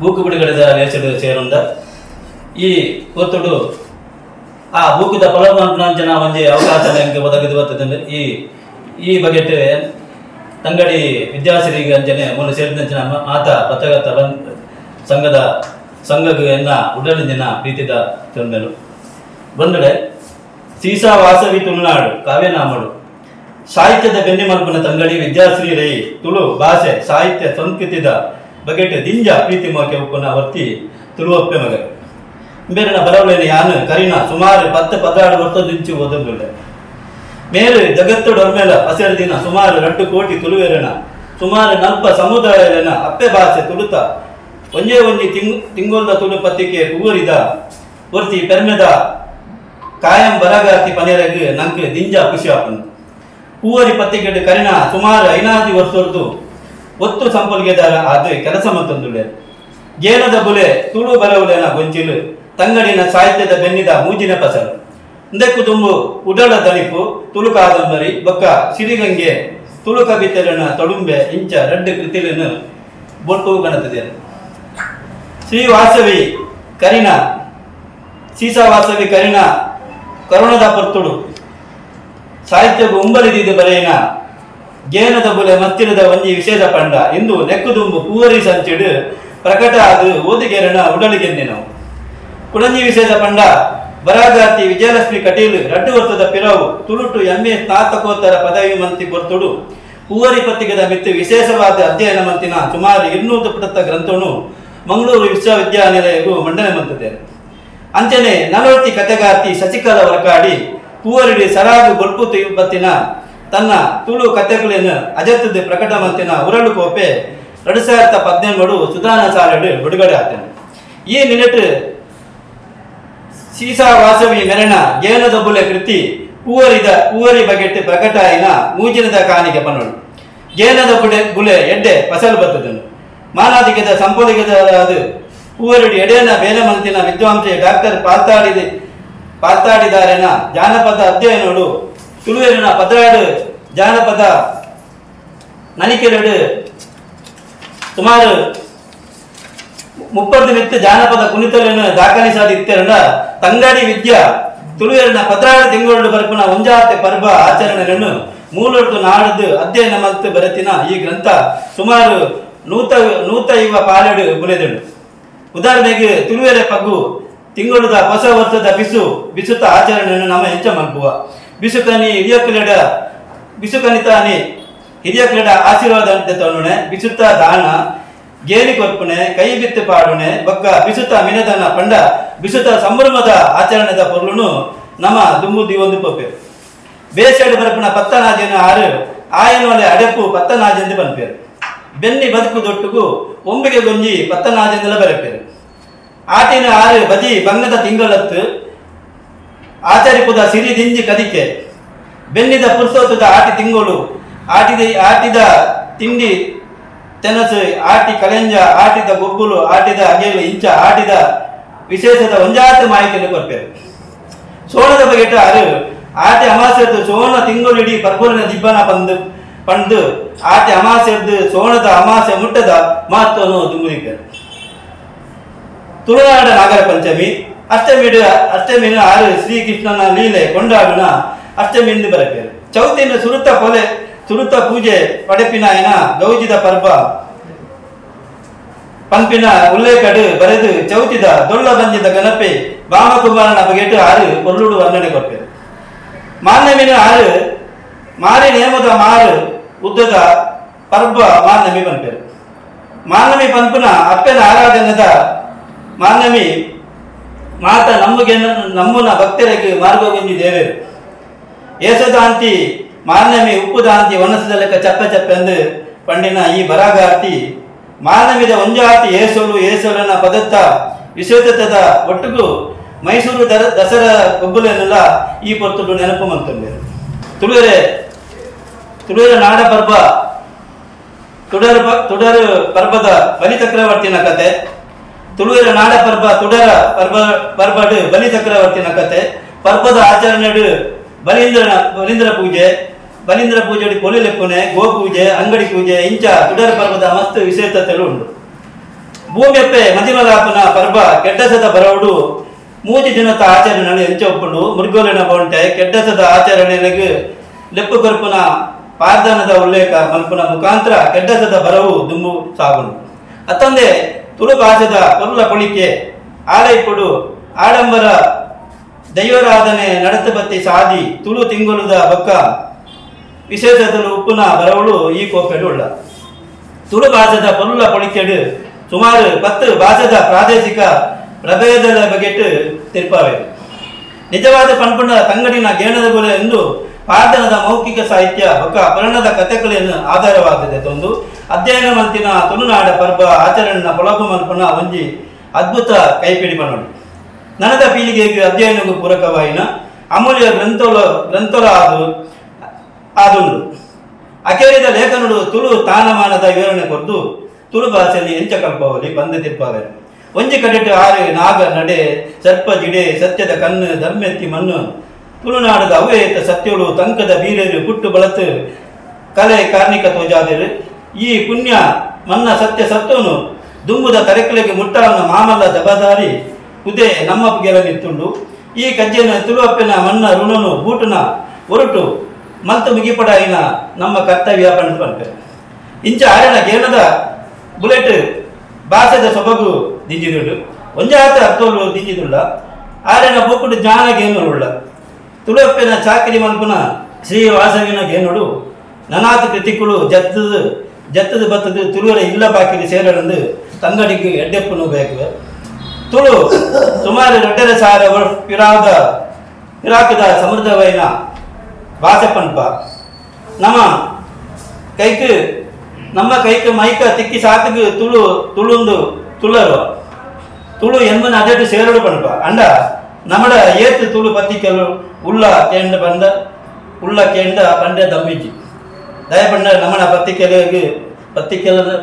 ಬೂಕು ಬಿಡುಗಡೆದ ಲೇಸಡು ಸೇರುಂದ ಈ ಒತ್ತುಡು ಆ ಬೂಕುದ ಪೊಲ ಪನ್ಪುನಂಚಿನ ಒಂಜಿ ಅವಕಾಶ ಎಂಕ್ ಒದಗಿದು ಬರ್ತದೆ. ಈ ಈ ಬಗೆಟ್ ತಂಗಡಿ ವಿದ್ಯಾಸಿರಿಗೆ ಅಂಚನೆ ಮೂಲ ಸೇರಿದಂಚಿನ ಮಾತ ಪತ್ರಕರ್ತ ಸಂಘದ ಸಂಘಕ್ಕೆ ಎನ್ನ ಉಡಲಿನ ಪ್ರೀತಿದ ಚೊಂದಲು ಬಂದಡೆ ಸೀಸಾ ವಾಸವಿ ತುಳುನಾಡು ಕಾವ್ಯನಾಮಡು ಸಾಹಿತ್ಯದ ಬೆನ್ನಿ ಮಲ್ಪನ ತಂಗಡಿ ವಿದ್ಯಾಶ್ರೀ ರೈ ತುಳು ಭಾಷೆ ಸಾಹಿತ್ಯ ಸಂಸ್ಕೃತಿದ ಬಗೆಟ್ ದಿಂಜ ಪ್ರೀತಿ ಮೋಕೆ ಉಪ್ಪುನ ವರ್ತಿ ತುಳುವಪ್ಪೆ ಮಗ ಬೇರೆನ ಬರವಲೇನ ಯಾನು ಕರಿನ ಸುಮಾರು 10 14 ವರ್ಷ ಓದಂದುಳ್ಳೆ ಮೇರು ಜಗತ್ತು ಡೊರ್ಮೇಲ ಹಸಿರು ದಿನ ಸುಮಾರು 2 ಕೋಟಿ ತುಳುವೇರನ ಸುಮಾರು 40 ಸಮುದಾಯನ ಅಪ್ಪೆ ಭಾಷೆ ತುಳುತ ಒಂಜೇ ಒಂಜಿ ತಿಂಗೊಲ್ದ ತುಳು ಪತ್ರಿಕೆ ಪೂವರಿದ ವರ್ತಿ ಪೆರ್ಮೆದ ಕಾಯಂ ಬರಗಾತಿ ಪನೇರಗ್ ನಂಗೆ ದಿಂಜ ಖುಷಿ ಆಪುಂಡು. ಪೂವರಿ ಪತ್ರಿಕೆ ಕರಿನ ಸುಮಾರು 5 ವರ್ಷದ್ದು ಒತ್ತು ಸಂಪಲ್ಗೆದಾರ ಅದು ಕೆಲಸ ಮತ್ತೊಂದುಳ್ಳೆ ಗೇನದ ಬುಲೆ ತುಳು ಬರವುಲೆನ ಗೊಂಚಿಲು ತಂಗಡಿನ ಸಾಹಿತ್ಯದ ಬೆನ್ನಿದ ಮೂಜಿನ ಪಸಲು ಇಂದಕ್ಕೂ ತುಂಬು ಉಡಲ ದಣಿಪು ತುಳು ಕಾದಂಬರಿ ಬೊಕ್ಕ ಸಿರಿಗಂಗೆ ತುಳು ಕವಿತೆರನ ತೊಡುಂಬೆ ಇಂಚ ರಡ್ಡು ಕೃತಿలను ಬೊಟ್ಟು ಗಣತದೆ. ಶ್ರೀ ವಾಸವಿ ಕರಿನ ಸೀಸಾ ವಾಸವಿ ಕರಿನ ಕರುಣದ ಪರ್ತುಡು ಸಾಹಿತ್ಯವು ಉಂಬಲಿದಿದ್ದು ಬರೆಯಿನ ಗೇನದ ಬುಲೆ ಮತ್ತಿರದ ಒಂಜಿ ವಿಶೇಷ ಪಂಡ ಇಂದು ನೆಕ್ಕುದುಂಬು ಪೂವರಿ ಸಂಚಿಡು ಪ್ರಕಟ ಅದು ಓದಿಗೆರನ ಉಡಲಿಗೆಂದಿನವು. ಕುಡಂಜಿ ವಿಶೇಷ ಪಂಡ ಬರಾಗಾತಿ ವಿಜಯಲಕ್ಷ್ಮಿ ಕಟೀಲು 2 ವರ್ಷದ ಪಿರವು ತುಳುಟು ಎಂಎ ಸ್ನಾತಕೋತ್ತರ ಪದವಿ ಮಂತಿ ಬರ್ತುಡು ಪೂವರಿ ಪತ್ರಿಕೆದ ಮಿತ್ತು ವಿಶೇಷವಾದ ಅಧ್ಯಯನ ಮಂತಿನ ಸುಮಾರು 200 ಪುಟದ ಗ್ರಂಥನು ಮಂಗಳೂರು ವಿಶ್ವವಿದ್ಯಾನಿಲಯಗೂ ಮಂಡನೆ ಮಂತಿದೆ. ಅಂಚನೆ 40 ಕತೆಗಾರ್ತಿ ಶಶಿಕಲಾ ವರ್ಕಾಡಿ ಪೂವರಿಡಿ ಸರಾಗು ಬೊಲ್ಪು ಬತ್ತಿನ ತನ್ನ ತುಳು ಕತೆಗಳನ್ನು ಅಜತ್ತದ ಪ್ರಕಟ ಮಂತಿನ ಉರಳು ಕೋಪೆ 2017 ಸುಧಾನ ಸಾಲಡು ಬಿಡುಗಡೆ ಆಗ್ತೇನೆ. ಈ ನಿಲೆಟ್ ಸೀಸಾ ವಾಸವಿ ಮೆರಣ ಗೇನದ ಬುಲೆ ಕೃತಿ ಪೂವರಿ ಬಗೆಟ್ ಪ್ರಕಟ ಆಯಿನ ಮೂಜಿನದ ಕಾಣಿಕೆ ಪನ್ನೋಡು ಗೇನದ ಬುಲೆ ಎಡ್ಡೆ ಫಸಲು ಬತ್ತದನು ಮಾನಾಧಿಕದ ಸಂಪೋದಿಗದ ಅದು ಪೂವರಿಡಿ ಎಡೆನ ಬೇರೆ ಮಂತಿನ ವಿದ್ವಾಂಸೆ ಡಾಕ್ಟರ್ ಪಾಲ್ತಾಡಿದಾರೆನ ಜಾನಪದ ಅಧ್ಯಯನೋಡು ತುಳುವೇರಿನ 16 ಜಾನಪದ ನನಿಕೆರಡು ಸುಮಾರು 30 ನಿತ್ಯ ಜಾನಪದ ಕುಣಿತలను ದಾಖಲಿಸಾದಿತ್ತೆರಡ ತಂಗಡಿ ವಿದ್ಯಾ ತುಳುವೇರಿನ 16 ತಿಂಗಳು ಬರಪುನ ಒಂಜಾತೆ ಪರ್ವ ಆಚರಣೆಯನ್ನು ಮೂಲರ್ದು ನಾಡದು ಅಧ್ಯಯನ ಮತ್ತು ಬರೆತಿನ ಈ ಗ್ರಂಥ ಸುಮಾರು 150 ಪಾಲೆಡು ಬುಲೆದಳು. ಉದಾಹರಣೆಗೆ ತುಳುವೇರೆ ಪಗ್ಗು ತಿಂಗಳುದ ಹೊಸ ವರ್ಷದ ಬಿಸು ಬಿಸುತ ಆಚರಣೆಯನ್ನು ನಮ್ಮ ಹೆಚ್ಚ ಮಲ್ಪುವ ಬಿಸುಕನಿ ಹಿರಿಯಕ್ಲೆಡ ಬಿಸುಕನಿತಾನಿ ಹಿರಿಯಕ್ಲೆಡ ಆಶೀರ್ವಾದ ಅಂತ ತೋಣೆ ಬಿಸುತ್ತ ದಾನ ಗೇಲಿ ಕೊರ್ಪುಣೆ ಕೈ ಬಿತ್ತು ಪಾಡುಣೆ ಬೊಕ್ಕ ಬಿಸುತ ಮಿನದನ ಪಂಡ ಬಿಸುತ ಸಂಭ್ರಮದ ಆಚರಣೆದ ಪೊರ್ಲುನು ನಮ್ಮ ದುಂಬು ದಿವೊಂದು ಪೊಪ್ಪೆ ಬೇಸೆಡು ಬರಪುನ ಪತ್ತನಾಜನ ಆರು ಆಯನೋಲೆ ಅಡೆಪು ಪತ್ತನಾಜೆಂದು ಪನ್ಪೇರು ಬೆನ್ನಿ ಬದುಕು ದೊಟ್ಟುಗು ಒಂಬಿಗೆ ಗೊಂಜಿ ಪತ್ತನಾಜೆಂದಲ ಬರಪೇರು ಆಟಿನ ಆರು ಬಜಿ ಬಂಗದ ತಿಂಗಳತ್ತು ಆಚರಿಪುದ ಸಿರಿ ದಿಂಜಿ ಕದಿಕೆ ಬೆನ್ನಿದ ಪುರ್ಸೋತದ ಆಟಿ ತಿಂಗಳು ಆಟಿದ ತಿಂಡಿ ತೆನಸು ಆಟಿ ಕಲೆಂಜ ಆಟಿದ ಗೊಬ್ಬುಲು ಆಟಿದ ಅಗೆಲು ಇಂಚ ಆಟಿದ ವಿಶೇಷದ ಒಂಜಾತ ಮಾಹಿತಿಯನ್ನು ಕೊರ್ಪೇರು. ಸೋಣದ ಬಗೆಟ ಆರು ಆಟಿ ಅಮಾಸೆದ್ದು ಸೋಣ ತಿಂಗಳಿಡೀ ಪರ್ಬುಲಿನ ದಿಬ್ಬನ ಪಂದು ಆಟಿ ಅಮಾಸೆದ್ದು ಸೋಣದ ಅಮಾಸೆ ಮುಟ್ಟದ ಮಹತ್ವವನ್ನು ದುಂಬುದಿಪ್ಪೇರು. ತುಳುನಾಡ ನಾಗರ ಪಂಚಮಿ ಅಷ್ಟಮಿನ ಆರು ಶ್ರೀಕೃಷ್ಣನ ಲೀಲೆ ಕೊಂಡಾಡುನ ಅಷ್ಟಮಿಂದು ಬರಪೇರು. ಚೌತಿನ ಸುರುತ ತುಳುತ ಪೂಜೆ ಪಡೆಪಿನಾಯನ ಗೌಜಿದ ಪರ್ಬ ಪಂಪಿನ ಉಲ್ಲೇಖಡು ಬರೆದು ಚೌತಿದ ದೊಳ್ಳ ಬಂಜಿದ ಗಣಪೆ ಬಾಮಕುಮಾರನ ಬಗೆಟು ಆರು ಪೊರ್ಲುಡು ವರ್ಣನೆ ಕೊರ್ಪೆರು. ಮಾರ್ನಮಿನ ಆರು ಮಾರಿ ನೇಮದ ಮಾರು ಉದ್ದದ ಪರ್ಬ ಮಾರ್ನಮಿ ಪನ್ಪೆರು. ಮಾರ್ನಮಿ ಪನ್ಪುನ ಅಪ್ಪೆನ ಆರಾಧನೆದ ಮಾರ್ನಮಿ ಮಾತ ನಂಬುಗೆ ನಮ್ಮುನ ಭಕ್ತರಿಗೆ ಮಾರ್ಗಗುಂಜಿ ದೇವರು. ಏಸದಾಂತಿ ಮಾರ್ನಮಿ ಉಪ್ಪುದಾಂತಿ ಒಣಸದ ಲೆಕ್ಕ ಚಪ್ಪೆ ಚಪ್ಪೆಂದು ಪಂಡಿನ ಈ ಬರಾಗಾರ್ತಿ ಮಾರ್ನಮಿದ ಒಂಜಾತಿ ಏಸೋಲು ಏಸೋಲನ ಪದತ್ತ ವಿಶೇಷತದ ಒಟ್ಟುಗು ಮೈಸೂರು ದಸರಾ ಗೊಬ್ಬುಲೆನ್ನೆಲ್ಲ ಈ ಪೊರ್ತುಡು ನೆನಪು ಮಂತುಂಡು. ತುಳುವೆರೆ ತುಳುವೆರ ನಾಡ ಪರ್ಬ ತುಡರು ಪರ್ಬದ ಬಲಿ ಚಕ್ರವರ್ತಿನ ಕತೆ. ತುಳುವೆರ ನಾಡ ಪರ್ಬ ತುಡರ ಪರ್ಬ ಪರ್ಬಡು ಬಲಿ ಚಕ್ರವರ್ತಿನ ಕತೆ. ಪರ್ಬದ ಆಚರಣೆಡು ಬಲೀಂದ್ರ ಪೂಜೆ, ಬಲೀಂದ್ರ ಪೂಜೆ ಕೊಲಿಲೆಪ್ಪುನೆ, ಗೋಪೂಜೆ, ಅಂಗಡಿ ಪೂಜೆ ಇಂಚ ತುಡರ ಪರ್ಬದ ಮಸ್ತ್ ವಿಶೇಷತೆಲು ಉಂಡು. ಭೂಮಿಯಪ್ಪೆ ಮದಿಮಲಾಪನ ಪರ್ಬ ಕೆಡ್ಡಸದ ಬರವಡು ಮೂಜಿ ದಿನದ ಆಚರಣೆ ಎಂಚ ಒಪ್ಪುಂಡು. ಮುರ್ಗೋಲಿನ ಬೊಂಟೆ ಕೆಡ್ಡಸದ ಆಚರಣೆಗೆ ಲೆಪ್ಪು ಕೊರ್ಪುನ ಪಾರ್ದನದ ಉಲ್ಲೇಖ ಮಲ್ಪುನ ಮುಖಾಂತರ ಕೆಡ್ಡಸದ ಬರವು ದುಂಬು ಸಾಗುಂಡು. ಅತ್ತಂದೆ ತುಳು ಭಾಷೆದ ಪೊರ್ಲ ಕೊಳಿಕೆ ಆಲೈಪುಡು ಆಡಂಬರ ದೈವರಾಧನೆ ನಡತಬತ್ತಿ ಸಾದಿ ತುಳು ತಿಂಗಳುದ ಬೊಕ್ಕ ವಿಶೇಷತಲು ಉಪ್ಪುನ ಬರವಳು ಈ ಕೋಪೆಡು ಉಳ್ಳ. ತುಳು ಭಾಷೆದ ಪೊರ್ಲ ಕೊಳಿಕೆಡು ಸುಮಾರು 10 ಭಾಷೆದ ಪ್ರಾದೇಶಿಕ ಪ್ರಭೇದದ ಬಗೆಟ್ ತಿರ್ಪಾವೆ. ನಿಜವಾದ ಪನ್ಪುನ ತಂಗಡಿನ ಗೇಣದ ಬೋಲೆ ಎಂದು ಪಾರ್ದನದ ಮೌಖಿಕ ಸಾಹಿತ್ಯ ಬೊಕ್ಕ ಪುರಾಣದ ಕಥೆಗಳನ್ನು ಆಧಾರವಾಗಿದೆ. ತೊಂದು ಅಧ್ಯಯನ ಮಂತಿನ ತುಳುನಾಡ ಪರ್ಬ ಆಚರಣೆನ ಪೊಳಪು ಮಲ್ಪುನ ಒಂಜಿ ಅದ್ಭುತ ಕೈಪಿಡಿ ಪನ್ನೋಡು. ನನದ ಪೀಳಿಗೆಗೆ ಅಧ್ಯಯನಕ್ಕೂ ಪೂರಕವಾಯಿನ ಅಮೂಲ್ಯ ಗ್ರಂಥೋಲ ಆದುಂಡು. ಅಕೇರಿದ ಲೇಖನಡು ತುಳು ತಾನಮಾನದ ವಿವರಣೆ ಕೊರ್ದು ತುಳು ಭಾಷೆಯಲ್ಲಿ ಎಂಚ ಕಲ್ಪವಲಿ ಬಂದು ತಿರ್ಪಾವೆ. ಒಂಜಿ ಕಡೆಟು ಆರು ನಾಗ ನಡೆ ಸರ್ಪ ಜಿಡೆ ಸತ್ಯದ ಕಣ್ಣು ಧರ್ಮೆತ್ತಿ ಮಣ್ಣು ತುಳುನಾಡದ ಅವ್ಯಯತ ಸತ್ಯಳು ತಂಕದ ಬೀರರು ಪುಟ್ಟು ಬಳತು ಕಲೆ ಕಾರ್ಣಿಕ ತೋಜಾದಿರು. ಈ ಪುಣ್ಯ ಮನ್ನ ಸತ್ಯ ಸತ್ವನು ದುಂಬುದ ತರೆಕಲೆಗೆ ಮುಟ್ಟಾವನ ಮಾಮಲ್ಲ ಜಬಾದಾರಿ ಉದೇ ನಮ್ಮ ಗೆಲ ನಿತ್ತುಂಡು. ಈ ಕಜ್ಜೆನ ತುಳುವಪ್ಪೆನ ಮನ್ನ ಋಣನು ಬೂಟುನ ಒರಟು ಮಲ್ತು ಮುಗಿಪಡಾಯಿನ ನಮ್ಮ ಕರ್ತವ್ಯ ಪಂಡು ಪನ್ಪೆ. ಇಂಚ ಆರೆನ ಗೇಣದ ಬುಲೆಟ್ ಭಾಷೆದ ಸೊಬಗು ದಿಂಜಿದುಂಡು. ಒಂಜಾತ ಅರ್ಥೋಲು ದಿಂಜಿದುಳ್ಳ ಆರೆನ ಬೂಕುಡು ಜ್ಞಾನ ಗೇನುಳ್ಳ. ತುಳುವಪ್ಪೆನ ಚಾಕರಿ ಮಲ್ಪುನ ಶ್ರೀ ವಾಸವಿನ ಗೇನುಡು ನನಾತ ಕೃತಿಕುಳು ಜತ್ತದು ಜತ್ತದು ಬತ್ತದು ತುಳುವರ ಇಲ್ಲ ಬಾಕಿಗೆ ಸೇರಲೆಂದು ತಂಗಡಿಗೆ ಎಡ್ಡೆಪ್ಪನು ಬೇಕು. ತುಳು ಸುಮಾರು 2,500 ಪಿರಾಕದ ಸಮೃದ್ಧವೈನ ಭಾಷೆ ಪನ್ಪ. ನಮ್ಮ ಕೈಕ್ ಮೈಕ ತಿಕ್ಕಿ ಸಾತುಗು ತುಳು ತುಳುಂದು ತುಳ್ಳರು ತುಳು ಎಂಬನ ಅದೆಟ್ಟು ಸೇರಡು ಪನ್ಪ. ಅಂಡ ನಮ್ಮಡ ಏತು ತುಳು ಪತ್ತಿಕೆಲು ಉಳ್ಳ ಕೇಂಡ ಬಂದ ಉಳ್ಳ ಕೇಂಡ ಪಂಡೆ ದಮ್ಮಿಜಿ ದಯಪಂಡ ನಮ್ಮನ ಪತ್ತಿಕೆಲೆಗೆ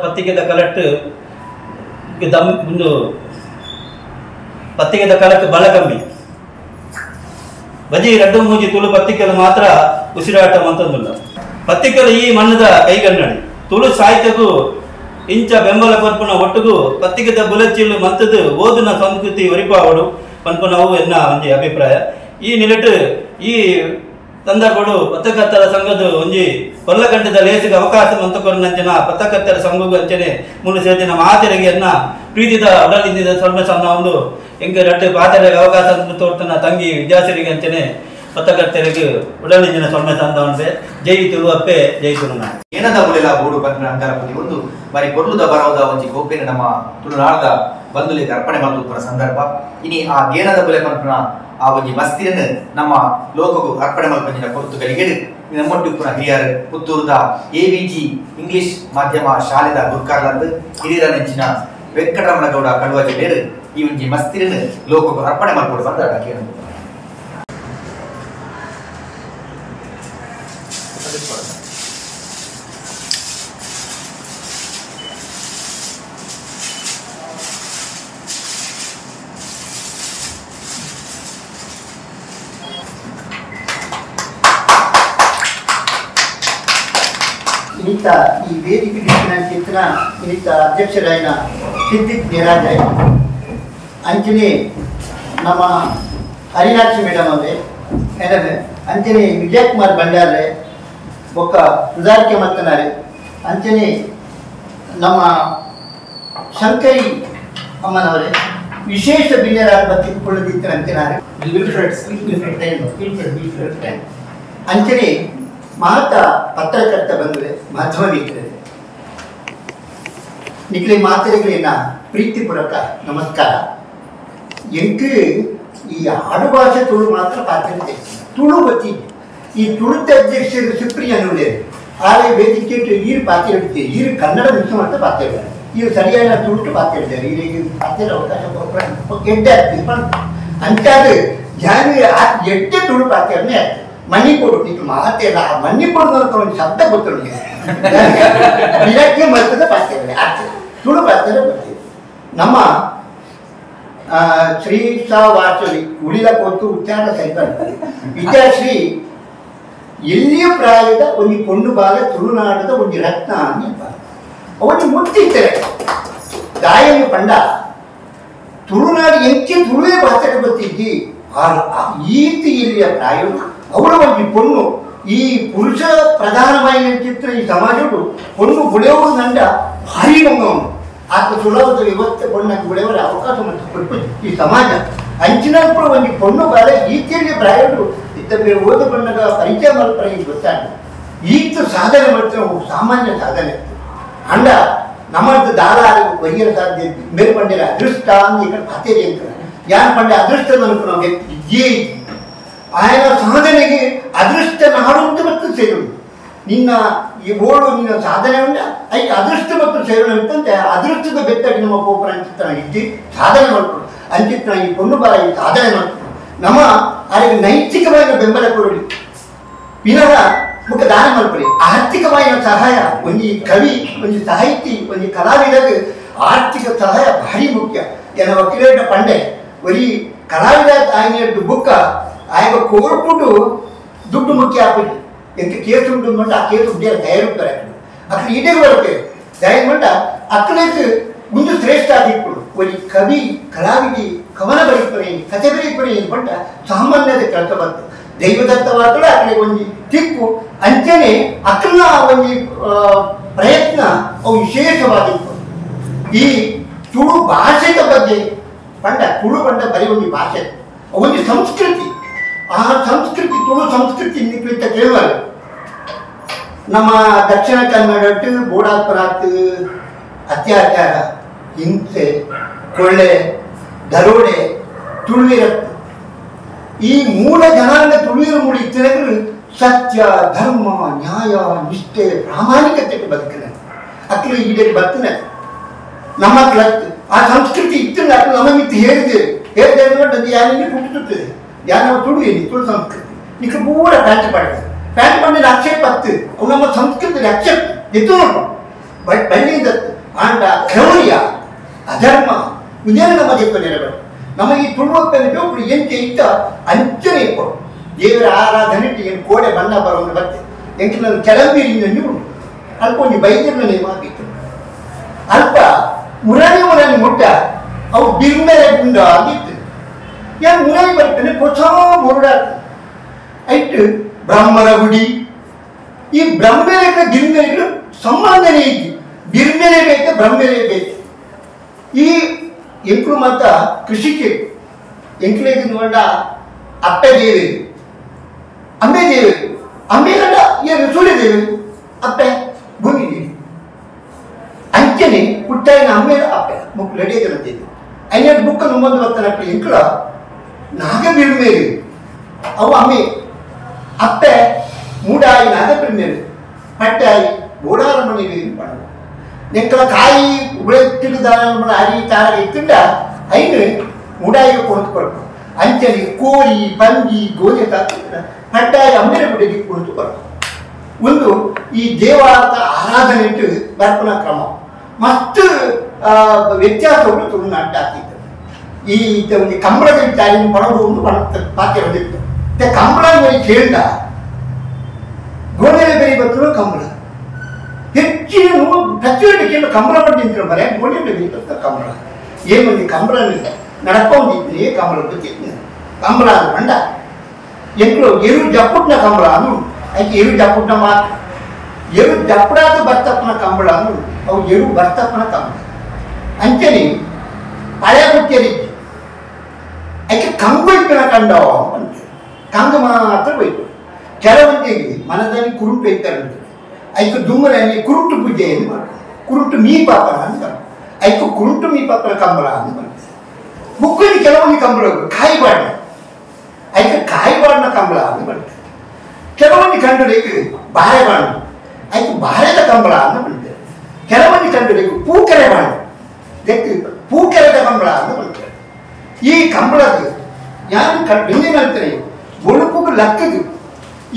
ಪತ್ತಿಕೆದ ಕಲಟ್ಟು ದಮ್ ಒಂದು ಪತ್ತಿಗೆದ ಕಲಕ್ಕೆ ಬಲ ಕಮ್ಮಿ ಬಜಿ ರಡ್ಡು ಮೂಜಿ ತುಳು ಪತ್ತಿಕೆಲು ಮಾತ್ರ ಉಸಿರಾಟ ಮಂತಂದುಲ್ಲ. ಪತ್ತಿಕೆಲು ಈ ಮಣ್ಣದ ಕೈಗನ್ನಡಿ ತುಳು ಸಾಹಿತ್ಯಕ್ಕೂ ಇಂಚ ಬೆಂಬಲ ಕೊರ್ಪುನ ಒಟ್ಟುಗು ಪತ್ತಿಗೆದ ಬುಲೆಚಿಲ್ಲು ಮಂತದ್ದು ಓದುನ ಸಂಸ್ಕೃತಿ ಒರಿಪಾವಡು ಪನ್ಪುನವು ಎನ್ನ ಒಂಜಿ ಅಭಿಪ್ರಾಯ. ಈ ನಿಲೆಟು ಈ ಸಂದರ್ಭಡು ಪತ್ರಕರ್ತರ ಸಂಘದ ಒಂಜಿ ಕೊಲ್ಲಗಂಟದ ಲೇಸಿಗೆ ಅವಕಾಶ ಮಂತಕೊರ್ನಂಚಿನ ಪತ್ರಕರ್ತರ ಸಂಘಗೂ ಅಂಚನೆ ಮುನ್ನು ಸೇರಿನ ಮಾತೆರೆಗೆ ಎನ್ನ ಪ್ರೀತಿದ ಉಡಲಿಂದ ಸಣ್ಣ ಸಣ್ಣ ಒಂದು ಎಂಗೆ ರಟ್ಟು ಪಾತೆರೆಗೆ ಅವಕಾಶ ತೋರ್ತನ ತಂಗಿ ವಿದ್ಯಾಸರಿಗೆ ಅಂಚನೆ ಪತ್ರಕರ್ತರಿಗೆ ಉಡಲಿಂದಿನ ಸೊನ್ನೆ ಸಂದ ಉಂಟೆ. ಜೈ ತುಳುವಪ್ಪೆ, ಜೈ ತುಳುನಾಡು. ಏನದ ಉಳೆಲ ಬೋಡು ಪನ್ಪಿನ ಅಂಗಾರಪತಿ ಒಂದು ಬಾರಿ ಪೊರ್ಲುದ ಬರವದ ಒಂಜಿ ಗೋಪೆನ ನಮ್ಮ ತುಳುನಾಡದ ಬಂಧುಲಿಗೆ ಅರ್ಪಣೆ ಮಲ್ತುಪ್ಪುನ ಸಂದರ್ಭ. ಇನಿ ಆ ಗೇನದ ಬುಲೆ ಪನ್ಪಿನ ಆ ಒಂಜಿ ಮಸ್ತಿರನ್ನು ನಮ್ಮ ಲೋಕಗೂ ಅರ್ಪಣೆ ಮಲ್ಪಂಜಿನ ಪೊರ್ತುಗಳಿಗೆ ನಮ್ಮೊಟ್ಟು ಹಿರಿಯರು ಪುತ್ತೂರುದ ಎವಿಜಿ ಇಂಗ್ಲಿಷ್ ಮಾಧ್ಯಮ ಶಾಲೆದ ಗುರ್ಕಾರ್ಲಂದು ಹಿರಿಯರ ನೆಂಚಿನ ವೆಂಕಟರಮಣಗೌಡ ಕಡುವಾಜಿ ಬೇರು ಈ ಒಂಜಿ ಮಸ್ತಿರನ್ನು ಲೋಕಗೂ ಅರ್ಪಣೆ ಮಲ್ಪೊಡು ಬಂದ ಕೇಳುದು. ಇನ್ನಿತ ಈ ವೇದಿಕೆ ಚಿತ್ರ ಇನ್ನಿತ ಅಧ್ಯಕ್ಷರಾಯನ ಸಿದ್ದಿಕ್ ನಿರಾಜಾಯ್ ಅಂಚನೆ ನಮ್ಮ ಹರಿನಾಕ್ಷಿ ಮೇಡಮ್ ಅವರೇ ಮೇಡಮ್ ಅಂಚನೆ ವಿಜಯ್ ಕುಮಾರ್ ಭಂಡಾರ್ರೆ ಬೊಕ್ಕ ಸುಧಾರಿಕೆ ಮತ್ತನಾರೆ ಅಂಚನೆ ನಮ್ಮ ಶಂಕರಿ ಅಮ್ಮನವರೇ ವಿಶೇಷ ಬಿನ್ಯರಾದ ಬತ್ತಿಕೊಳ್ಳದಿತ್ತರಂತೆನಾರೆ ಅಂಚನೆ ಮಾತ ಪತ್ರಕರ್ತ ಬಂದರೆ ಮಾಧ್ಯಮ ಮಿತ್ರರೇ ನಿಖಲೆ ಮಾತುಗಳಿನ ಪ್ರೀತಿಪೂರ್ವಕ ನಮಸ್ಕಾರ. ಎಂಕು ಈ ಆಡುಭಾಷೆ ತುಳು ಮಾತ್ರ ಪಾತ್ರ ತುಳು ಬತ್ತಿ ಈ ತುಳುತ ಅಧ್ಯಕ್ಷರು ಸುಪ್ರಿಯ ನುಡಿಯರು ಆದರೆ ವೇದಿಕೆ ಈರು ಪಾತ್ರ ಇಡ್ತೀವಿ ಈರು ಕನ್ನಡ ಮಿಕ್ಸ್ ಮಾಡ್ತಾ ಪಾತ್ರ ಇದ್ದಾರೆ ಇವರು ಸರಿಯಾದ ತುಳುಟು ಪಾತ್ರ ಇದ್ದಾರೆ ಈಗ ಪಾತ್ರ ಅವಕಾಶ ಎಡ್ಡೆ ಆಗ್ತೀವಿ ಅಂತಾದ್ರೆ ಜಾನು ಆ ಎಡ್ಡೆ ತುಳು ಪಾತ್ರನೇ ಆಗ್ತದೆ. ಮನ್ನಿಪೋಡು ನೀನು ಮಾತೇಲ್ಲ ಆ ಮನ್ನಿಪೋಡು ಅಂತ ಒಂದು ಶಬ್ದ ಗೊತ್ತಿಲ್ಲ ಇಲಾಖೆ ಮರ್ತದ ಪಾತ್ರ ಆಗ್ತದೆ ತುಳು ಪಾತ್ರ ಬರ್ತೀವಿ. ನಮ್ಮ ಶ್ರೀ ಸಾ ವಾಸವಿ ಉಳಿದ ಕೊತ್ತು ಉಚ್ಚಾರ ಸರಿ ಬರ್ತದೆ. ವಿದ್ಯಾಶ್ರೀ ಎಲ್ಲಿಯ ಪ್ರಾಯದ ಒಂದು ಪೊಣ್ಣು ಬಾಲ ತುಳುನಾಡದ ಒಂದು ರತ್ನ ಅಂತ ಅವನು ಮುಟ್ಟಿದ್ದಾರೆ. ದಾಯನು ಪಂಡ ತುಳುನಾಡು ಎಂಚೆ ತುಳುವೇ ಭಾಷೆ ಬರ್ತಿದ್ದಿ ಈತಿ ಎಲ್ಲಿಯ ಪ್ರಾಯವು ಅವಳ ಒಂದು ಪೊಣ್ಣು ಈ ಪುರುಷ ಪ್ರಧಾನವಾಗಿ ಚಿತ್ರ ಈ ಸಮಾಜವು ಪೊಣ್ಣು ಗುಳೆಯವರು ನಂಡ ಭಾರಿ ಮಂಗವನು ಆತ ಸುಲಭದ ವ್ಯವಸ್ಥೆ ಪೊಣ್ಣಾಗಿ ಗುಳೆಯವರ ಅವಕಾಶ ಮತ್ತು ಈ ಸಮಾಜ ಅಂಚಿನప్పుడు ಒಂದು ಪೊಣ್ಣು ಬಾಲ ಈತಿಯಲ್ಲಿ ಪ್ರಾಯವು ಇತ್ತ ಬೇರೆ ಓದು ಬಣ್ಣದ ಪರಿಚಯ ಮಲ್ಪರ ಗೊತ್ತಾಗ ಈತ ಸಾಧನೆ ಮಾಡ್ತಾರೆ ಸಾಮಾನ್ಯ ಸಾಧನೆ ಅಂಡ ನಮ್ಮದು ದಾರ ಬಹಿರ ಸಾಧ್ಯ ಮೇಲ್ ಪಂಡ್ಯರ ಅದೃಷ್ಟ ಅಂತ ಈ ಕಡೆ ಪಾತೇರಿ ಅಂತಾರೆ. ಯಾರು ಪಂಡ್ಯ ಅದೃಷ್ಟ ಅನ್ಕೊಂಡು ವ್ಯಕ್ತಿ ಇದ್ದೇ ಆಯನ ಸಾಧನೆಗೆ ಅದೃಷ್ಟ ನಾಡು ಅಂತ ಮತ್ತು ಸೇರು ನಿನ್ನ ಈ ಓಡು ನಿನ್ನ ಸಾಧನೆ ಉಂಟ ಐಕೆ ಅದೃಷ್ಟ ಮತ್ತು ಸೇರೋಣ ಅಂತಂತೆ ಅದೃಷ್ಟದ ಬೆತ್ತಡಿ ನಮ್ಮ ಕೋಪರ ಅಂಚಿತ್ರ ಇದ್ದಿ ಸಾಧನೆ ಮಾಡ್ಕೊಂಡು ಅಂಚಿತ್ರ ಈ ಪೊಣ್ಣು ಬಾಲ ಈ ಸಾಧನೆ ಮಾಡ್ಕೊಂಡು ನಮ್ಮ ಅವರಿಗೆ ನೈತಿಕವಾಗಿ ಬೆಂಬಲ ಕೊಡಿ ವಿನಃ ಮುಖ ದಾನ ಮಾಡ್ಕೊಳ್ಳಿ. ಆರ್ಥಿಕವಾಗಿ ಸಹಾಯ ಒಂದು ಕವಿ ಒಂದು ಸಾಹಿತಿ ಒಂದು ಕಲಾವಿದಗೆ ಆರ್ಥಿಕ ಸಹಾಯ ಭಾರಿ ಮುಖ್ಯ. ಎನ್ನ ವಕೀಲ ಪಂಡೆ ಬರೀ ಕಲಾವಿದ ಆಯ್ನ ಬುಕ್ಕ ಆಯಗ ಕೋರ್ಟುಡು ದುಡ್ಡು ಮುಖ್ಯ ಆಗ್ಬಿಟ್ಟು ಎಂತ ಕೇಸು ಉಂಟು ಮಂಡ ಆ ಕೇಸು ಉಡ್ಡಿಯ ತಯಾರುತ್ತಾರೆ ಅక్కడ ಇಡೇ ಬರುತ್ತೆ ದಯ ಮಂಡ ಅಕ್ಕಳಿಗೆ ಮುಂದೆ ಶ್ರೇಷ್ಠ ಆಗಿಟ್ಕೊಂಡು ಒಂದು ಕವಿ ಕಲಾವಿದಿ ಕವನ ಬರೀಪರೆ ಕಥೆ ಬರೀಪರೆ ಮಂಡ ಸಾಮಾನ್ಯದ ಕೆಲಸ ಬಂತು ದೈವದತ್ತವಾದಳು ಅಕ್ಕಳಿಗೆ ಒಂದು ತಿಕ್ಕು ಅಂಚನೆ ಅಕ್ಕನ ಒಂದು ಪ್ರಯತ್ನ ಅವು ವಿಶೇಷವಾಗಿತ್ತು. ಈ ತುಳು ಭಾಷೆಯ ಬಗ್ಗೆ ಪಂಡ ತುಳು ಪಂಡ ಬರೀ ಒಂದು ಭಾಷೆ ಒಂದು ಸಂಸ್ಕೃತಿ ಆ ಸಂಸ್ಕೃತಿ ತುಳು ಸಂಸ್ಕೃತಿ ನಿಕ್ಲಿತ್ತ ಕೇಳುವ ನಮ್ಮ ದಕ್ಷಿಣ ಕನ್ನಡ ಬೋಡಾಪುರಾತ್ ಅತ್ಯಾಚಾರ ಹಿಂಸೆ ಕೊಳ್ಳೆ ದರೋಡೆ ತುಳುವಿರತ್ತು ಈ ಮೂಲ ಜನಾಂಗ ತುಳುವಿರ ಮೂಡಿ ಇತ್ತಿನಗಳು ಸತ್ಯ ಧರ್ಮ ನ್ಯಾಯ ನಿಷ್ಠೆ ಪ್ರಾಮಾಣಿಕತೆ ಬದುಕಿನ ಅಕ್ಕಲು ಈಡೇ ಬರ್ತನೆ ನಮ್ಮ ಆ ಸಂಸ್ಕೃತಿ ಇತ್ತಿಲ್ಲ ಅಕ್ಕಲು ನಮ್ಮ ಮಿತ್ತು ಹೇಳಿದ್ದೇವೆ ಹೇಳಿದೆ ಅದು ಯಾರಿಗೆ ಹುಟ್ಟುತ್ತದೆ ಯಾರು ತುಳು ಏನಿ ತುಳು ಸಂಸ್ಕೃತಿ ನಿಕ್ಕ ಪೂರ ಪ್ಯಾಂಟ್ ಪಡೆದ ಪ್ಯಾಂಟ್ ಪಂಡಿನ ಆಕ್ಷೇಪ ಹತ್ತು ಅವು ನಮ್ಮ ಸಂಸ್ಕೃತಿ ಆಕ್ಷೇಪ ಎತ್ತು ನೋಡು ಬಳ್ಳಿಯಿಂದ ಆಂಡ ಕ್ರೌರ್ಯ ಅಧರ್ಮ ಇದೇನು ನಮ್ಮ ದೇವ ನೆರವೇರು ನಮಗೆ ಈ ತುಳುವಪ್ಪನ ಜೋಪುಡು ಎಂಚೆ ಇತ್ತ ಅಂಚನೆ ಇಪ್ಪಡು ದೇವರ ಆರಾಧನೆ ಏನು ಕೋಡೆ ಬಣ್ಣ ಬರೋದು ಬತ್ತೆ ಎಂಕೆ ನನ್ನ ಕೆಳಂಬೀರಿಂದ ಉಂಟು ಅಲ್ಪ ಒಂದು ಬೈದ್ಯರ ನೇಮ ಆಗಿತ್ತು ಅಲ್ಪ ಮುರಾನಿ ಮುರಾನಿ ಮುಟ್ಟ ಅವು ಬಿರ್ಮೇಲೆ ಗುಂಡ ಆಗಿತ್ತು. ಯಾರು ಮುರಾನಿ ಬರ್ತಾನೆ ಹೊಸ ಮುರುಡ ಐಟು ಬ್ರಾಹ್ಮಣ ಗುಡಿ ಈ ಬ್ರಹ್ಮೇಲೆ ಗಿರ್ಮೇಲೆ ಸಂಬಂಧನೇ ಇದ್ದು ಬಿರ್ಮೇಲೆ ಬೇಕು ಬ್ರಹ್ಮೇಲೆ ಬೇಕು. ಈ ಎಂಕ್ಲು ಮಾತ ಕೃಷಿಕೆ ಎಂಕ್ಲೇಗೆ ನೋಡ ಅಪ್ಪೆ ದೇವಿ ಅಮ್ಮೆ ದೇವಿ ಅಮ್ಮೆ ಗಂಡ ಏನು ಸೂರ್ಯ ದೇವಿ ಅಪ್ಪೆ ಭೂಮಿ ದೇವಿ ಅಂಚನೆ ಪುಟ್ಟಾಯಿನ ಅಮ್ಮೆ ಅಪ್ಪೆ ಮುಕ್ ರೆಡಿ ಅಂತಿದ್ದು ಐನ ಬುಕ್ಕ ನಮ್ಮೊಂದು ಬರ್ತಾನೆ ಅಪ್ಪೆ ಎಂಕ್ಲ ನಾಗ ಬಿರ್ಮೇಲೆ ಅವು ಅಮ್ಮೆ ಅಪ್ಪೆ ಮೂಡಾಯಿ ನಾಗ ಬಿರ್ಮೇಲೆ ಪಟ್ಟಾಯಿ ಬೋಡಾರ ಮನೆಗೆ ಪಣ ನೆಕ್ಕಲ ಕಾಯಿ ಉಳೆತ್ತಿಡುದ ಅರಿ ತಾರ ಇತ್ತಿಂಡ ಐನು ಮೂಡಾಯಿಗೆ ಕೊಣತು ಕೊರಕು ಅಂಚನೆ ಕೋರಿ ಪಂಜಿ ಗೋಧಿ ಪಟ್ಟಾಯಿ ಅಮ್ಮೆರ ಗುಡಿಗೆ ಕುಳಿತು ಕೊರಕು. ಒಂದು ಈ ದೇವಾರ್ಥ ಆರಾಧನೆ ಇಟ್ಟು ಬರ್ಪಣ ಕ್ರಮ ಮಸ್ತ್ ವ್ಯತ್ಯಾಸಗಳು ತುಳುನಾಟ ಆಗ್ತಿತ್ತು. ಈ ಒಂದು ಕಂಬಳದ ವಿಚಾರ ಪಡೋದು ಒಂದು ಪಾತ್ರ ಬಂದಿತ್ತು. ಕಂಬಳ ಕೇಳ್ದ ಗೋಣೆಲೆ ಬೆರಿ ಬರ್ತದೆ ಕಂಬಳ ಹೆಚ್ಚಿನ ಪ್ರತಿಯೊಂದು ಕೇಳಿ ಕಂಬಳ ಪಟ್ಟು ನಿಂತಿರೋ ಮರೆ ಗೋಣೆ ಬೆರಿ ಬರ್ತದೆ ಕಂಬಳ ಏಮಂದಿ ಕಂಬಳ ನಡ್ಕೊಂಡಿದ್ದೀನಿ ಕಂಬಳ ಗೊತ್ತಿದ್ದೀನಿ ಕಂಬಳ ಅದು ಬಂಡ ಎಂಕ್ಲು ಎರು ಜಪ್ಪುಟ್ನ ಕಂಬಳ ಅದು ಐಕೆ ಎರು ಜಪ್ಪುಟ್ನ ಮಾತ್ರ ಎರು ದಪ್ಪಡಾದ ಬರ್ತಪ್ಪನ ಕಂಬಳ ಅಂದ್ರು ಅವು ಎರು ಬರ್ತಪ್ಪನ ಕಂಬಳ ಅಂಚನೆ ಹಳೆ ಕುಟ್ಟಿಯರಿದ್ದೆ ಅದಕ್ಕೆ ಕಂಗು ಇಪ್ಪನ ಕಂಡವ ಅಂತ ಕಂಗು ಮಾತ್ರ ಹೋಯ್ತು. ಕೆಲವೊಂದಿಗೆ ಮನದಲ್ಲಿ ಕುರುಟು ಇದ್ದಾರೆ ಅದಕ್ಕೆ ದುಮ್ಮರಲ್ಲಿ ಕುರುಟು ಪೂಜೆಯನ್ನು ಮಾಡ್ತಾರೆ. ಕುರುಟು ಮೀ ಪಾಪನ ಅಂತ ಅದಕ್ಕೆ ಕುರುಟು ಮೀ ಪಾಪನ ಕಂಬಳ ಅಂತ ಮಾಡ್ತಾರೆ. ಬುಕ್ಕಲ್ಲಿ ಕೆಲವೊಂದು ಕಂಬಳ ಕಾಯಿಬಾಡ ಅದಕ್ಕೆ ಕಾಯಿಬಾಡಿನ ಕಂಬಳ ಅಂತ ಮಾಡ್ತಾರೆ. ಕೆಲವೊಂದು ಕಂಡುಡಿಗೆ ಬಾಳೆಬಾಣ ಅದಕ್ಕೆ ಬಾಳೆದ ಕಂಬಳ ಅಂತ ಮಾಡ್ತಾರೆ. ಕೆಲವೊಂದು ಕಂಡುಡಿಗೆ ಪೂಕೆರೆ ಬಾಣ ಪೂಕೆರೆದ ಕಂಬಳ ಅಂತ ಮಾಡ್ತಾರೆ. ಈ ಕಂಬಳದ ಯಾರು ಬೆಂಜಿ ಮಾಡ್ತಾರೆ ಒಳುಪುಗು ಲಕ್ಕದು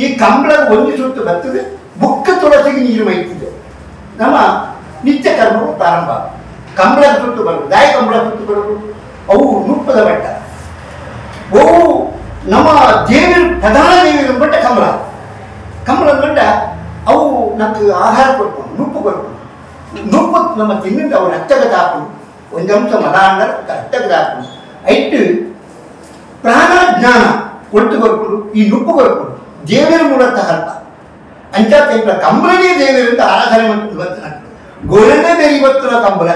ಈ ಕಂಬಳದ ಒಂದು ಸುತ್ತು ಬರ್ತದೆ ಬುಕ್ಕ ತುಳಸಿಗೆ ನೀರು ಮೈತಿದೆ. ನಮ್ಮ ನಿತ್ಯ ಕರ್ಮವು ಪ್ರಾರಂಭ. ಕಂಬಳದ ಸುತ್ತು ಬರೋದು ದಾಯ ಕಂಬಳ ಸುತ್ತು ಬರೋದು ಅವು ನುಪ್ಪದ ಬಟ್ಟ ಅವು ನಮ್ಮ ದೇವರು ಪ್ರಧಾನ ದೇವಿನ ಬಟ್ಟ ಕಂಬಳ ಕಂಬಳದ ಬಟ್ಟ ಅವು ನಮ್ಗೆ ಆಹಾರ ಕೊಡ್ಕೊಂಡು ನುಪ್ಪು ಕೊಡ್ಕೊಂಡು ನುಪ್ಪು ನಮ್ಮ ತಿನ್ನಿಂದ ಅವು ರಕ್ತಗತ ಹಾಕೊಂಡು ಒಂದು ಅಂಶ ಮಲ ಅಂಡ ರಕ್ತಗತ ಹಾಕೊಂಡು ಐಟ್ಟು ಪ್ರಾಣ ಜ್ಞಾನ ಕೊಟ್ಟು ಕೊರ್ಕೊಂಡು ಈ ನುಪ್ಪು ಕೊರ್ಕೊಂಡು ದೇವರ ಮೂಲತಃ ಅಲ್ಪ ಅಂಚ ಕಂಬಳನೇ ದೇವರಿಂದ ಆರಾಧನೆ ಮಾಡ್ಕೊಂಡು ಬರ್ತಾನೆ. ಗೋರನ್ನೇ ಬೇರೆ ಇವತ್ತಿನ ಕಂಬಳ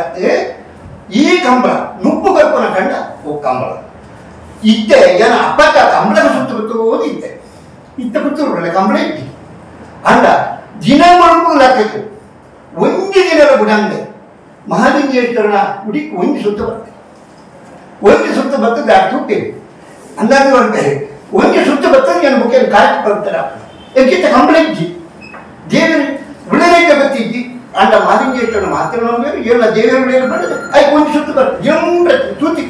ಈ ಕಂಬಳ ನುಪ್ಪು ಕರ್ಪನ ಕಂಡ ಓ ಕಂಬಳ ಇದ್ದೆ ಏನ ಅಪ್ಪಕ್ಕ ಕಂಬಳದ ಸುತ್ತ ಬಿತ್ತು ಇದ್ದೆ ಇತ್ತ ಕೂತಿರಲ್ಲ ಕಂಬಳ ಇದ್ದಿ ಅಂಡ ದಿನ ಮಣಪು ಲೆಕ್ಕಕ್ಕೆ ಒಂದು ದಿನದ ಬುಡಂದೆ ಮಹಾಲಿಂಗೇಶ್ವರನ ಗುಡಿಗೆ ಒಂದು ಸುತ್ತ ಬರ್ತದೆ. ಒಂದು ಸುತ್ತ ಬರ್ತದೆ ಆ ತೂಪಿದೆ ಅಂದಾಜು ಬರ್ತಾರೆ ಒಂದು ಸುತ್ತ ಬರ್ತದೆ ನನ್ನ ಮುಖ್ಯ ಕಾಯಕ್ಕೆ ಬರ್ತಾರೆ ಎಕ್ಕಿಂತ ಕಂಬಳ ಇದ್ದಿ ದೇವರು ಉಳಲೇಕ ಬತ್ತಿದ್ದಿ ಅಂಡ ಮಹಾಲಿಂಗೇಶ್ವರನ ಮಾತ್ರ ನಂಬೇರು ಎಲ್ಲ ದೇವರು ಉಳಿಯಲು ಬರ್ತದೆ ಅದಕ್ಕೆ ಒಂದು ಸುತ್ತ ಬರ್ತದೆ ಜಂಬ್ರ ತೂತಿ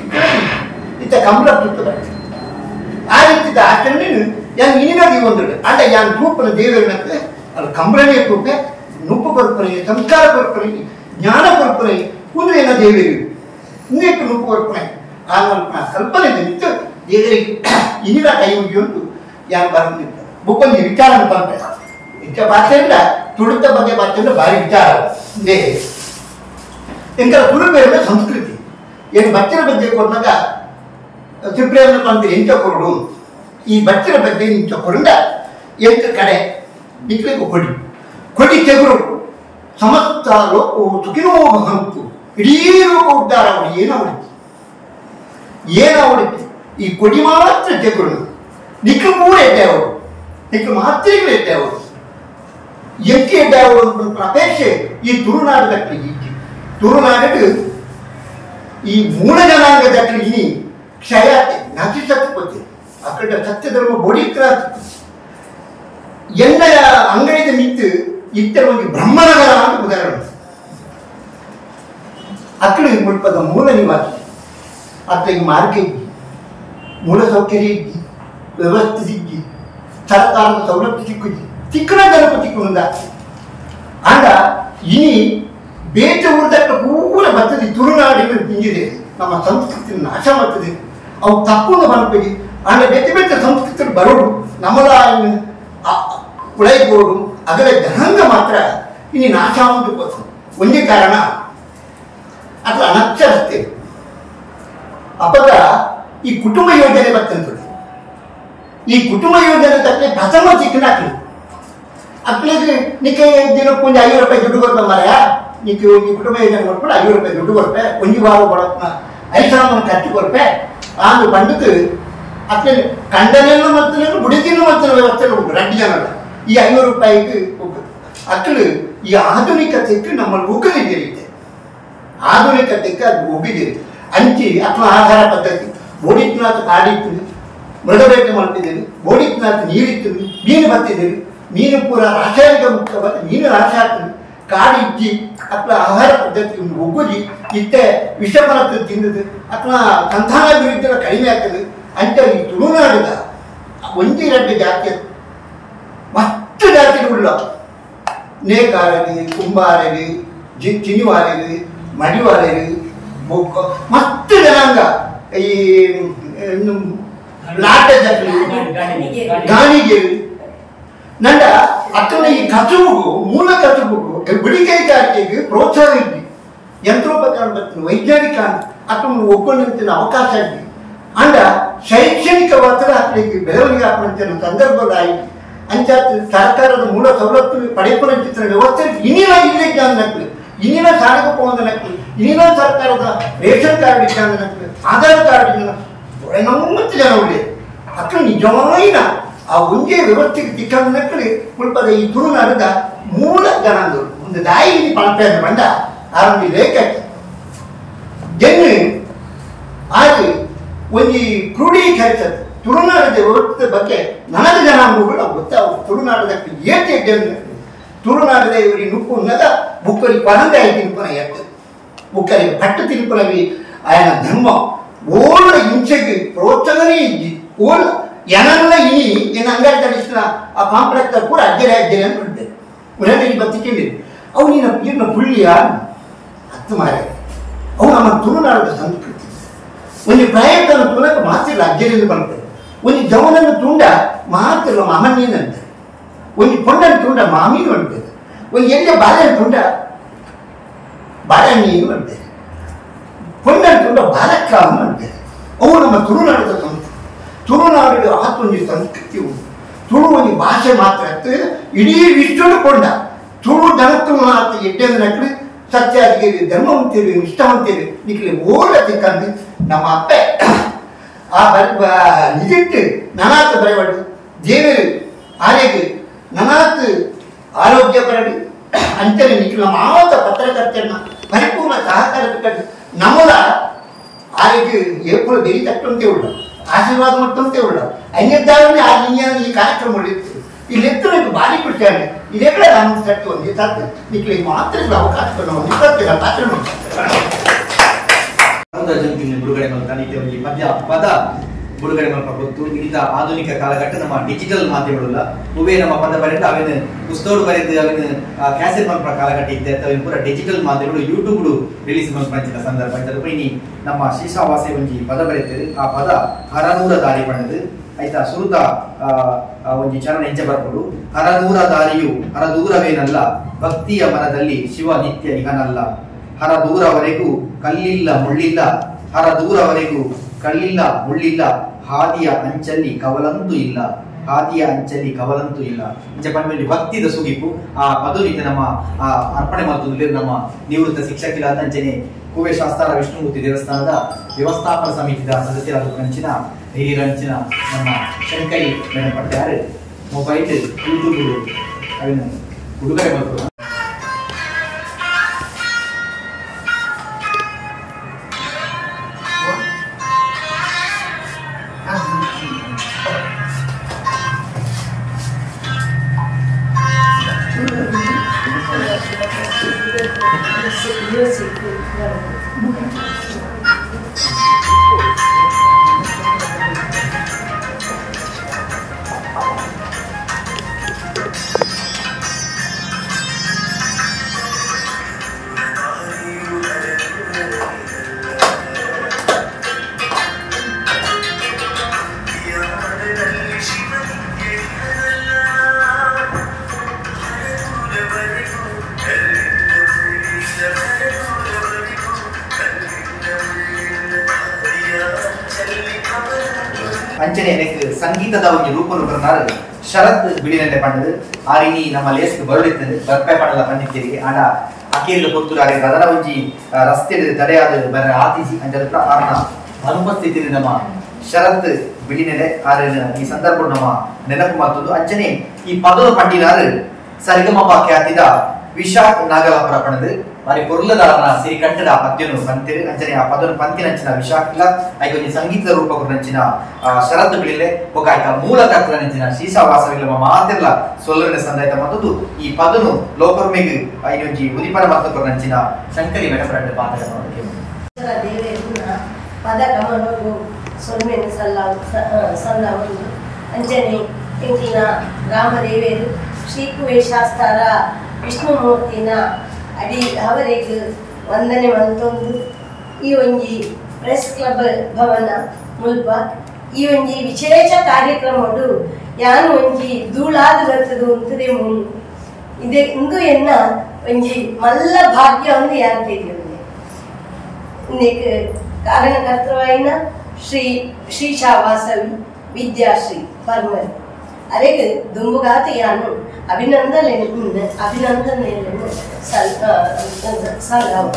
ಇತ್ತ ಕಂಬಳ ಸುತ್ತ ಬರ್ತದೆ. ಆ ರೀತಿದ ಆಚರಣೆ ಯಾನ್ ಇನಿನಾಗಿ ಒಂದು ಅಂಡ ಯಾನ್ ತೂಪನ ದೇವರನ್ನಂತೆ ಅದು ಕಂಬಳನೇ ತೂಪೆ ನುಪ್ಪು ಕೊರ್ಪನೆ ಸಂಸ್ಕಾರ ಕೊರ್ಪನೆ ಜ್ಞಾನ ಕೊರ್ಪನೆ ಒಂದು ಏನ ದೇವರು ಇನ್ನೇಕು ನುಪ್ಪು ಕೊರ್ಪನೆ ಆ ಕಲ್ಪನೆ ನಿಂತು ದೇವರಿಗೆ ಇನಿನ ಕೈ ಮುಗಿಯುಂಟು ಯಾನ್ ಬರಂದಿತ್ತು ಬುಕ್ಕೊಂದು ವಿಚಾರ ಬಂತೆ ಇಂಥ ಭಾಷೆಯಿಂದ ತುಳುತ ಬಗ್ಗೆ ಭಾಷೆಯಿಂದ ಭಾರಿ ವಿಚಾರ ಎಂಕಲ ತುಳು ಬೇರೆ ಸಂಸ್ಕೃತಿ ಏನು ಬಚ್ಚರ ಬಗ್ಗೆ ಕೊಟ್ಟಾಗ ತ್ರಿಪ್ರೇಮ ಬಂದ್ರೆ ಎಂಚ ಕೊರಡು ಈ ಬಚ್ಚರ ಬಗ್ಗೆ ಇಂಚ ಕೊರಂಡ ಎಂಟ ಕಡೆ ನಿಕ್ಲಿಗೂ ಕೊಡಿ ಕೊಡಿ ತೆಗುರು ಸಮಸ್ತ ಲೋಕವು ಸುಖಿನೋ ಭವಂತು ಇಡೀ ಲೋಕ ಉದ್ಧಾರ ಅವಳು ಏನವಳಿತು ಏನವಳಿತು ಈ ಕೊಡಿ ಮಾತ್ರ ತೆಗುರು ನಿಕ್ಲು ಮೂರು ಎಡ್ಡೆ ಅವರು ನಿಕ್ಲು ಮಾತ್ರೆಗಳು ಎಡ್ಡೆ ಅವರು ಎಕ್ಕಿ ಎಡ್ಡೆ ಅವರು ಅಪೇಕ್ಷೆ ಈ ತುಳುನಾಡು ದಕ್ಕಲಿ ತುಳುನಾಡು ಈ ಮೂಲ ಜನಾಂಗ ದಕ್ಕಲಿ ಇನಿ ಕ್ಷಯ ನಶಿಸತ್ಪತಿ ಅಕ್ಕಡ ಸತ್ಯಧರ್ಮ ಬೊಡಿಕ್ರಾತಿ ಎನ್ನ ಅಂಗಡಿದ ಮಿತ್ತು ಇತ್ತರ ಒಂದು ಬ್ರಹ್ಮನಗರ ಅಂತ ಉದಾಹರಣೆ ಅಕ್ಕಡ ಮುಲ್ಪದ ಮೂಲ ನಿವಾಸಿ ಅತ್ತಗೆ ಮಾರ್ಗ ಇದ್ದಿ ಮೂಲ ಸೌಕರ್ಯ ಇದ್ದಿ ವ್ಯವಸ್ಥೆ ಸಿಕ್ಕಿ ಸರ್ಕಾರದ ಸೌಲಭ್ಯ ಸಿಕ್ಕುಜಿ ತಿಕ್ಕನ ಜನಪ ತಿಕ್ಕುಂದ ಆಂಡ ಇನಿ ಬೇಟ ಊರ್ದಕ್ಕ ಪೂರ ಬರ್ತದೆ ತುಳುನಾಡಿನ ತಿಂಗಿದೆ ನಮ್ಮ ಸಂಸ್ಕೃತಿ ನಾಶ ಮಾಡ್ತದೆ ಅವು ತಪ್ಪು ಬನ್ಪೇಡಿ ಆಂಡ ಬೇತೆ ಬೇತೆ ಸಂಸ್ಕೃತಿ ಬರೋಡು ನಮ್ಮದ ಉಳೈಗೋಡು ಅದರ ಜನಾಂಗ ಮಾತ್ರ ಇನಿ ನಾಶ ಒಂದೇ ಕಾರಣ ಅಥವಾ ಅನಕ್ಷರತೆ. ಅಪಗ ಈ ಕುಟುಂಬ ಯೋಜನೆ ಬರ್ತಂತದೆ. ಈ ಕುಟುಂಬ ಯೋಜನೆ ತಕ್ಕನೆ ಪ್ರಥಮ ಚಿಕ್ಕನ ಹಾಕಲಿ ಅಕ್ಲಿಗೆ ನಿಕ್ಕೆ ದಿನಕ್ಕೆ ಒಂದು 5 ರೂಪಾಯಿ ದುಡ್ಡು ಕೊಡ್ತ ಮಾರಾಯ, ನಿಕ್ಕೆ ಒಂದು ಕುಟುಂಬ ಯೋಜನೆ ಕೊಟ್ಬಿಟ್ಟು 5 ರೂಪಾಯಿ ದುಡ್ಡು ಕೊಡ್ಪೆ, ಒಂಜಿ ವಾರ ಕೊಡತ್ನ 5 ಸಾವಿರ ಖರ್ಚು ಕೊಡ್ಪೆ ಆಂದು ಬಂಡದು ಅಕ್ಲೆ ಕಂಡನೆಲ್ಲ ಮತ್ತು ಬುಡಿದಿನ ಮತ್ತು ವ್ಯವಸ್ಥೆ ಉಂಟು 2 ಜನರ ಈ 5 ರೂಪಾಯಿಗೆ ಅಕ್ಲು ಈ ಆಧುನಿಕತೆಗೆ ನಮ್ಮಲ್ಲಿ ಒಗ್ಗದಿದೆ, ಆಧುನಿಕತೆಗೆ ಅದು ಒಗ್ಗಿದೆ ಅಂಚಿ ಅಥವಾ ಆಹಾರ ಪದ್ಧತಿ ಬೋಡಿತ್ನಾಥ ಕಾಡಿತ್ತು ಮೃಗಬೇಟೆ ಮಾಡ್ತಿದ್ದೇವೆ, ಬೋಡಿತ್ನಾಥ ನೀರಿತ್ತು ಮೀನು ಬರ್ತಿದ್ದೇವೆ, ಮೀನು ಪೂರ ರಾಸಾಯನಿಕ ಮುಕ್ತವಾದ ಮೀನು ನಾಶ ಆಗ್ತದೆ, ಕಾಡು ಇಜ್ಜಿ ಅಥವಾ ಆಹಾರ ಪದ್ಧತಿ ಒಗ್ಗುಜಿ ಇತ್ತೆ ವಿಷಮನ ತಿಂದದು ಅಥವಾ ಸಂತಾನಾಭಿವೃದ್ಧಿ ಕಡಿಮೆ ಆಗ್ತದೆ ಅಂತ ಈ ತುಳುನಾಡಿದ ಒಂದೇ 2 ಜಾತಿಯ ಮಸ್ತು ಜಾತಿಗಳುಳ್ಳ ನೇಕಾರರು, ಕುಂಬಾರರು, ಚಿನಿವಾರರು, ಮಡಿವಾರರು, ಬೊಕ್ಕ ಮಸ್ತು ಜನಾಂಗ ಈ ಲಾಟ ಜಾತಿ ಗಾಣಿಗೆರು ನಂಡ ಅಕ್ಕನ ಈ ಕಸುಬುಗು ಮೂಲ ಕಸುಬುಗು ಬಿಡಿ ಕೈಗಾರಿಕೆಗೆ ಪ್ರೋತ್ಸಾಹ ಇದ್ವಿ, ಯಂತ್ರೋಪಕರಣ ಬರ್ತೀನಿ, ವೈಜ್ಞಾನಿಕ ಅಕ್ಕನ ಒಗ್ಗೊಂಡಂತಿನ ಅವಕಾಶ ಇದ್ವಿ, ಅಂಡ ಶೈಕ್ಷಣಿಕ ಒತ್ತಡ ಅಕ್ಕಳಿಗೆ ಬೆಳವಣಿಗೆ ಹಾಕುವಂತ ಸಂದರ್ಭದ ಆಯ್ತು. ಅಂಚಾತ್ ಸರ್ಕಾರದ ಮೂಲ ಸವಲತ್ತು ಪಡೆಪುನಂಚಿತ್ತಿನ ವ್ಯವಸ್ಥೆ ಇನಿನ ಇಲ್ಲೇ ನಕ್ಲು ಇನಿನ ಶಾಲೆಗೆ ಪೋವಂದ ನಕ್ಲು ಇನಿನ ಸರ್ಕಾರದ ರೇಷನ್ ಕಾರ್ಡ್ ಇಚ್ಚಾಂದ ನಕ್ಲು ಆಧಾರ್ ಕಾರ್ಡ್ ನಮ್ಮತ್ತು ಜನ ಉಳ್ಳೆ ಅಕ್ಕ ನಿಜವಾಯಿನ ಆ ಒಂದೇ ವ್ಯವಸ್ಥೆಗೆ ತಿಕ್ಕಂದ ನಕ್ಲು ಮುಲ್ಪದ ಈ ತುಳುನಾಡದ ಮೂಲ ಜನಾಂಗರು ಒಂದು ದಾಯಿ ಪಣಪೆ ಬಂಡ ಆರಂಭ ಲೇಖಕ ಜನ್ನು ಆಗಿ ಒಂಜಿ ಕ್ರೋಢೀಕರಿಸ ತುಳುನಾಡದ ವ್ಯವಸ್ಥೆ ಬಗ್ಗೆ ನನಗೆ ಜನಾಂಗಗಳು ಗೊತ್ತಾವು ತುಳುನಾಡದ ಏತೆ ಜನ ತುಳುನಾಡದ ಇವರಿ ನುಪ್ಪುನ್ನದ ಬುಕ್ಕರಿ ಪರಂದಾಯಿ ತಿನ್ಪುನ ಎತ್ತು ಬುಕ್ಕರಿ ಪಟ್ಟು ತಿನ್ಪುನವಿ ಆಯನ ಧರ್ಮ ಓಲ ಹಿಂಸೆಗೆ ಪ್ರೋತ್ಸಾಹನೇ ಇಜ್ಜಿ ಓಲ ಎನಲ್ಲ ಈ ಎನ್ನ ಅಂಗಡಿ ತರಿಸಿನ ಆ ಕಾಂಪ್ಲೆಕ್ಸ್ ಕೂಡ ಅಜ್ಜರೆ ಅಜ್ಜರೆ ಅಂತ ಬಿಡ್ತೇನೆ ಉದಾಹರಣೆಗೆ ಬತ್ತಿಕೊಂಡಿರಿ ಅವು ನಿನ್ನ ಇನ್ನ ಪುಳ್ಳಿಯ ಹತ್ತು ಮಾರೆ ಅವು ನಮ್ಮ ತುಳುನಾಡದ ಸಂಸ್ಕೃತಿ ಒಂದು ಪ್ರಯತ್ನ ತುಳಕ ಮಾತಿಲ್ಲ ಅಜ್ಜರಿಂದ ಬರ್ತದೆ ಒಂದು ಜವನನ್ನು ತುಂಡ ಮಾತಿಲ್ಲ ಮಾಮನ್ಯನಂತೆ ಒಂದು ಪೊಣ್ಣನ ತುಂಡ ಮಾಮೀನು ಅಂತೇವೆ ಒಂದು ಎಣ್ಣೆ ಬಾಳೆನ ತುಂಡ ಬಾಳೆಹಣ್ಣೀನು ಅಂತೇವೆ ಪೊಣ್ಣನ ತುಂಡ ಬಾಲಕ್ಕಾಮು ಅಂತೇವೆ ಅವು ನಮ್ಮ ತುಳುನಾಡದ ಸಂಸ್ಕೃತಿ ತುಳುನಾಡು ಆತೊಂದು ಸಂಸ್ಕೃತಿ ಉಂಟು ತುಳು ಒಂದು ಭಾಷೆ ಮಾತ್ರ ಇಡೀ ವಿಶ್ವನು ಕೊಂಡ ತುಳು ಜನತ್ತು ಮಾತ್ರ ಎಡ್ಡೆಂದ ನಕಲಿ ಸತ್ಯಾದಿಗೆ ಧರ್ಮ ಅಂತೇಳಿ ಇಷ್ಟ ಅಂತೇಳಿ ನಿಕ್ಲಿ ಓಲ ತಿಕ್ಕಂದು ನಮ್ಮ ಅಪ್ಪೆ ಆ ಬರ ನಿಜಿಟ್ಟು ನನಾತ್ ಬರೆವಡು ದೇವರು ಆರೆಗೆ ನನಾತ್ ಆರೋಗ್ಯ ಬರಡು ಅಂತೇಳಿ ನಿಕ್ಲು ನಮ್ಮ ಆವತ್ತ ಪತ್ರಕರ್ತರನ್ನ ಪರಿಪೂರ್ಣ ಸಹಕಾರ ಬಿಟ್ಟದ್ದು ನಮ್ಮದ ಆರೆಗೆ ಏಪುಳ ಬೆರಿ ತಟ್ಟಂತೆ ಉಳ್ಳ ಆಶೀರ್ವಾದ ಮಟ್ಟಂತೆ ಉಳ್ಳ ಅನ್ಯದ್ದಾರನ್ನೇ ಆ ವಿಜ್ಞಾನ ಈ ಕಾರ್ಯಕ್ರಮ ಇತ್ತು ಇಲ್ಲಿ ಎತ್ತರಕ್ಕೆ ಭಾರಿ ಖುಷಿ ಆಗಿದೆ ಇದೇ ಕಡೆ ನಾನು ತಟ್ಟು ಒಂದು ತಟ್ಟು ನಿಕ್ಲಿಗೆ ಮಾತ್ರ ಅವಕಾಶ ಒಂದು ಪಾತ್ರ ಬಿಡುಗಡೆ ಮಾಡ್ತಾನೆ ಒಂದು ಪದ್ಯ ಪದ ಬಿಡುಗಡೆ ಮಲ್ಪ ಗೊತ್ತು ಇದೀಗ ಆಧುನಿಕ ಕಾಲಘಟ್ಟ ನಮ್ಮ ಡಿಜಿಟಲ್ ಮಾಧ್ಯಮಗಳುಲ್ಲ ಉವೇ ನಮ್ಮ ಪದ ಬರೆದು ಅವೇನು ಪುಸ್ತಕ ಬರೆದು ಅವೇನು ಕ್ಯಾಸೆಟ್ ಮಲ್ಪ ಕಾಲಘಟ್ಟ ಇದ್ದೆ ಅಥವಾ ಪೂರ ಡಿಜಿಟಲ್ ಮಾಧ್ಯಮಗಳು ಯೂಟ್ಯೂಬ್ ರಿಲೀಸ್ ಮಲ್ಪ ಸಂದರ್ಭ ಇದ್ದರೆ ಇನಿ ನಮ್ಮ ಶೀಶಾವಾಸೆ ಒಂಜಿ ಪದ ಬರೆಯುತ್ತೇವೆ ಆ ಪದ ಹರನೂರ ದಾರಿ ಬಣ್ಣದು ಆಯ್ತಾ ಸುರುತ ಒಂಜಿ ಚರಣ ಎಂಚ ಬರ್ಬೋದು ಹರನೂರ ದಾರಿಯು ಹರದೂರವೇನಲ್ಲ ಭಕ್ತಿಯ ಮನದಲ್ಲಿ ಶಿವ ನಿತ್ಯ ಇಹನಲ್ಲ ಹರದೂರವರೆಗೂ ಕಲ್ಲಿಲ್ಲ ಮುಳ್ಳಿಲ್ಲ ಹರದೂರವರೆಗೂ ಕಳ್ಳಿಲ್ಲ ಮುಳ್ಳಿಲ್ಲ ಹಾದಿಯ ಅಂಚಲ್ಲಿ ಕವಲಂತೂ ಇಲ್ಲ ಹಾದಿಯ ಅಂಚಲ್ಲಿ ಕವಲಂತೂ ಇಲ್ಲ ಇಂಚ ಪನ್ಮೇಲೆ ಭಕ್ತಿದ ಸುಗಿಪು ಆ ಪದನಿತ ನಮ್ಮ ಆ ಅರ್ಪಣೆ ಮಾಡ್ತಂದ್ರೆ ನಮ್ಮ ನಿವೃತ್ತ ಶಿಕ್ಷಕಿರಾದ ಅಂಚನೆ ಕೂವೆ ಶಾಸ್ತಾರ ವಿಷ್ಣುಮೂರ್ತಿ ದೇವಸ್ಥಾನದ ವ್ಯವಸ್ಥಾಪನಾ ಸಮಿತಿಯ ಸದಸ್ಯರಾದ ಅಂಚಿನ ಹಿರಿಯರಂಚಿನ ನಮ್ಮ ಶಂಕರಿ ಮೇಡಮ್ ಪಡ್ತಾರೆ ಮೊಬೈಲ್ ಯೂಟ್ಯೂಬ್ ಅವಿನ ಉಡುಗೊರೆ ಮಾಡ್ತಾರೆ. ಅಂಚನೆ ಸಂಗೀತದ ಒಂದು ರೂಪನು ಬರ್ನಾರು ಶರತ್ ಬಿಳಿನಲ್ಲೆ ಪಣ್ಣದು ಆರಿನಿ ನಮ್ಮ ಲೇಸ್ಗೆ ಬರುಳಿತ್ತದು ಬರ್ಪೆ ಪಣ್ಣಲ ಪಣ್ಣಿತ್ತೀರಿ ಆಡ ಅಕೇರಿದ ಪೊತ್ತುರು ಆರಿ ರದನ ಒಂಜಿ ರಸ್ತೆ ತಡೆಯಾದ ಬರ ಆತಿಜಿ ಅಂಚ ಆರ್ನ ಅನುಪಸ್ಥಿತಿ ನಮ್ಮ ಶರತ್ ಬಿಳಿನೆಲೆ ಆರಿನ ಈ ಸಂದರ್ಭ ನಮ್ಮ ನೆನಪು ಮಾಡ್ತದ್ದು. ಅಂಚನೆ ಈ ಪದದ ಪಂಡಿನಾರು ಸರಿಗಮಪ ಖ್ಯಾತಿದ ವಿಶಾಖ್ ನಾಗಲಾಪುರ ಪಣದು ಬಾರಿ ಪೊರ್ಲದಾರನ ಸಿರಿ ಕಟ್ಟದ ಆ ಪದ್ಯನು ಪಂತಿರು ಅಂಚನೆ ಆ ಪದನು ಪಂತಿನಂಚಿನ ವಿಶಾಖಿಲ ಐಕೊಂಜಿ ಒಂಜಿ ಸಂಗೀತದ ರೂಪ ಕೊರಂಚಿನ ಶರತ್ ಬಿಳಿಲೆ ಬೊಕ ಆಯ್ತ ಮೂಲ ಕರ್ತನಂಚಿನ ಶೀಶಾವಾಸವಿಲ್ಲ ಮಾತೆಲ್ಲ ಸೊಲ್ಲನೆ ಸಂದಾಯ್ತ ಮತ್ತದು ಈ ಪದನು ಲೋಕರ್ಮೆಗ್ ಐನೊಂಜಿ ಉದಿಪನ ಮಾತು ಕೊರಂಚಿನ ಶಂಕರಿ ಮೇಡಮ್ ಎರಡು ಪಾತ್ರ ಪದ ಕಮನಗು ಸೊಲ್ಮೆನ ಸಲ್ಲ ಸಲ್ಲ ಒಂದು ಅಂಜನೆ ಎಂಕಿನ ರಾಮದೇವೇರು ಶ್ರೀಕುವೆ ಶಾಸ್ತಾರ ವಿಷ್ಣುಮೂರ್ತಿನ ಅಡಿ ಅವರಿಗೆ ವಂದನೆ ಮಂತೊಂದು ಈ ಒಂಜಿ ಪ್ರೆಸ್ ಕ್ಲಬ್ ಭವನ ಮುಲ್ಪ ಈ ಒಂಜಿ ವಿಶೇಷ ಕಾರ್ಯಕ್ರಮಡು ಯಾನು ಒಂಜಿ ಧೂಳಾದ ಬರ್ತದೆ ಅಂತದೇ ಮೂಲು ಇದೆ ಇಂದು ಎನ್ನ ಒಂಜಿ ಮಲ್ಲ ಭಾಗ್ಯ ಒಂದು ಯಾರು ತಿಳಿಯುತ್ತೆ ಕಾರಣಕರ್ತವಾಯಿನ ಶ್ರೀ ಶ್ರೀಶಾವಾಸವಿ ವಿದ್ಯಾಶ್ರೀ ಪರ್ಮಲ್ ಅರೆಗೆ ದುಂಬುಗಾತಿಯಾನು ಅಭಿನಂದನೆ ಅಭಿನಂದನೆಯನ್ನು ಸಲ್ಲವು.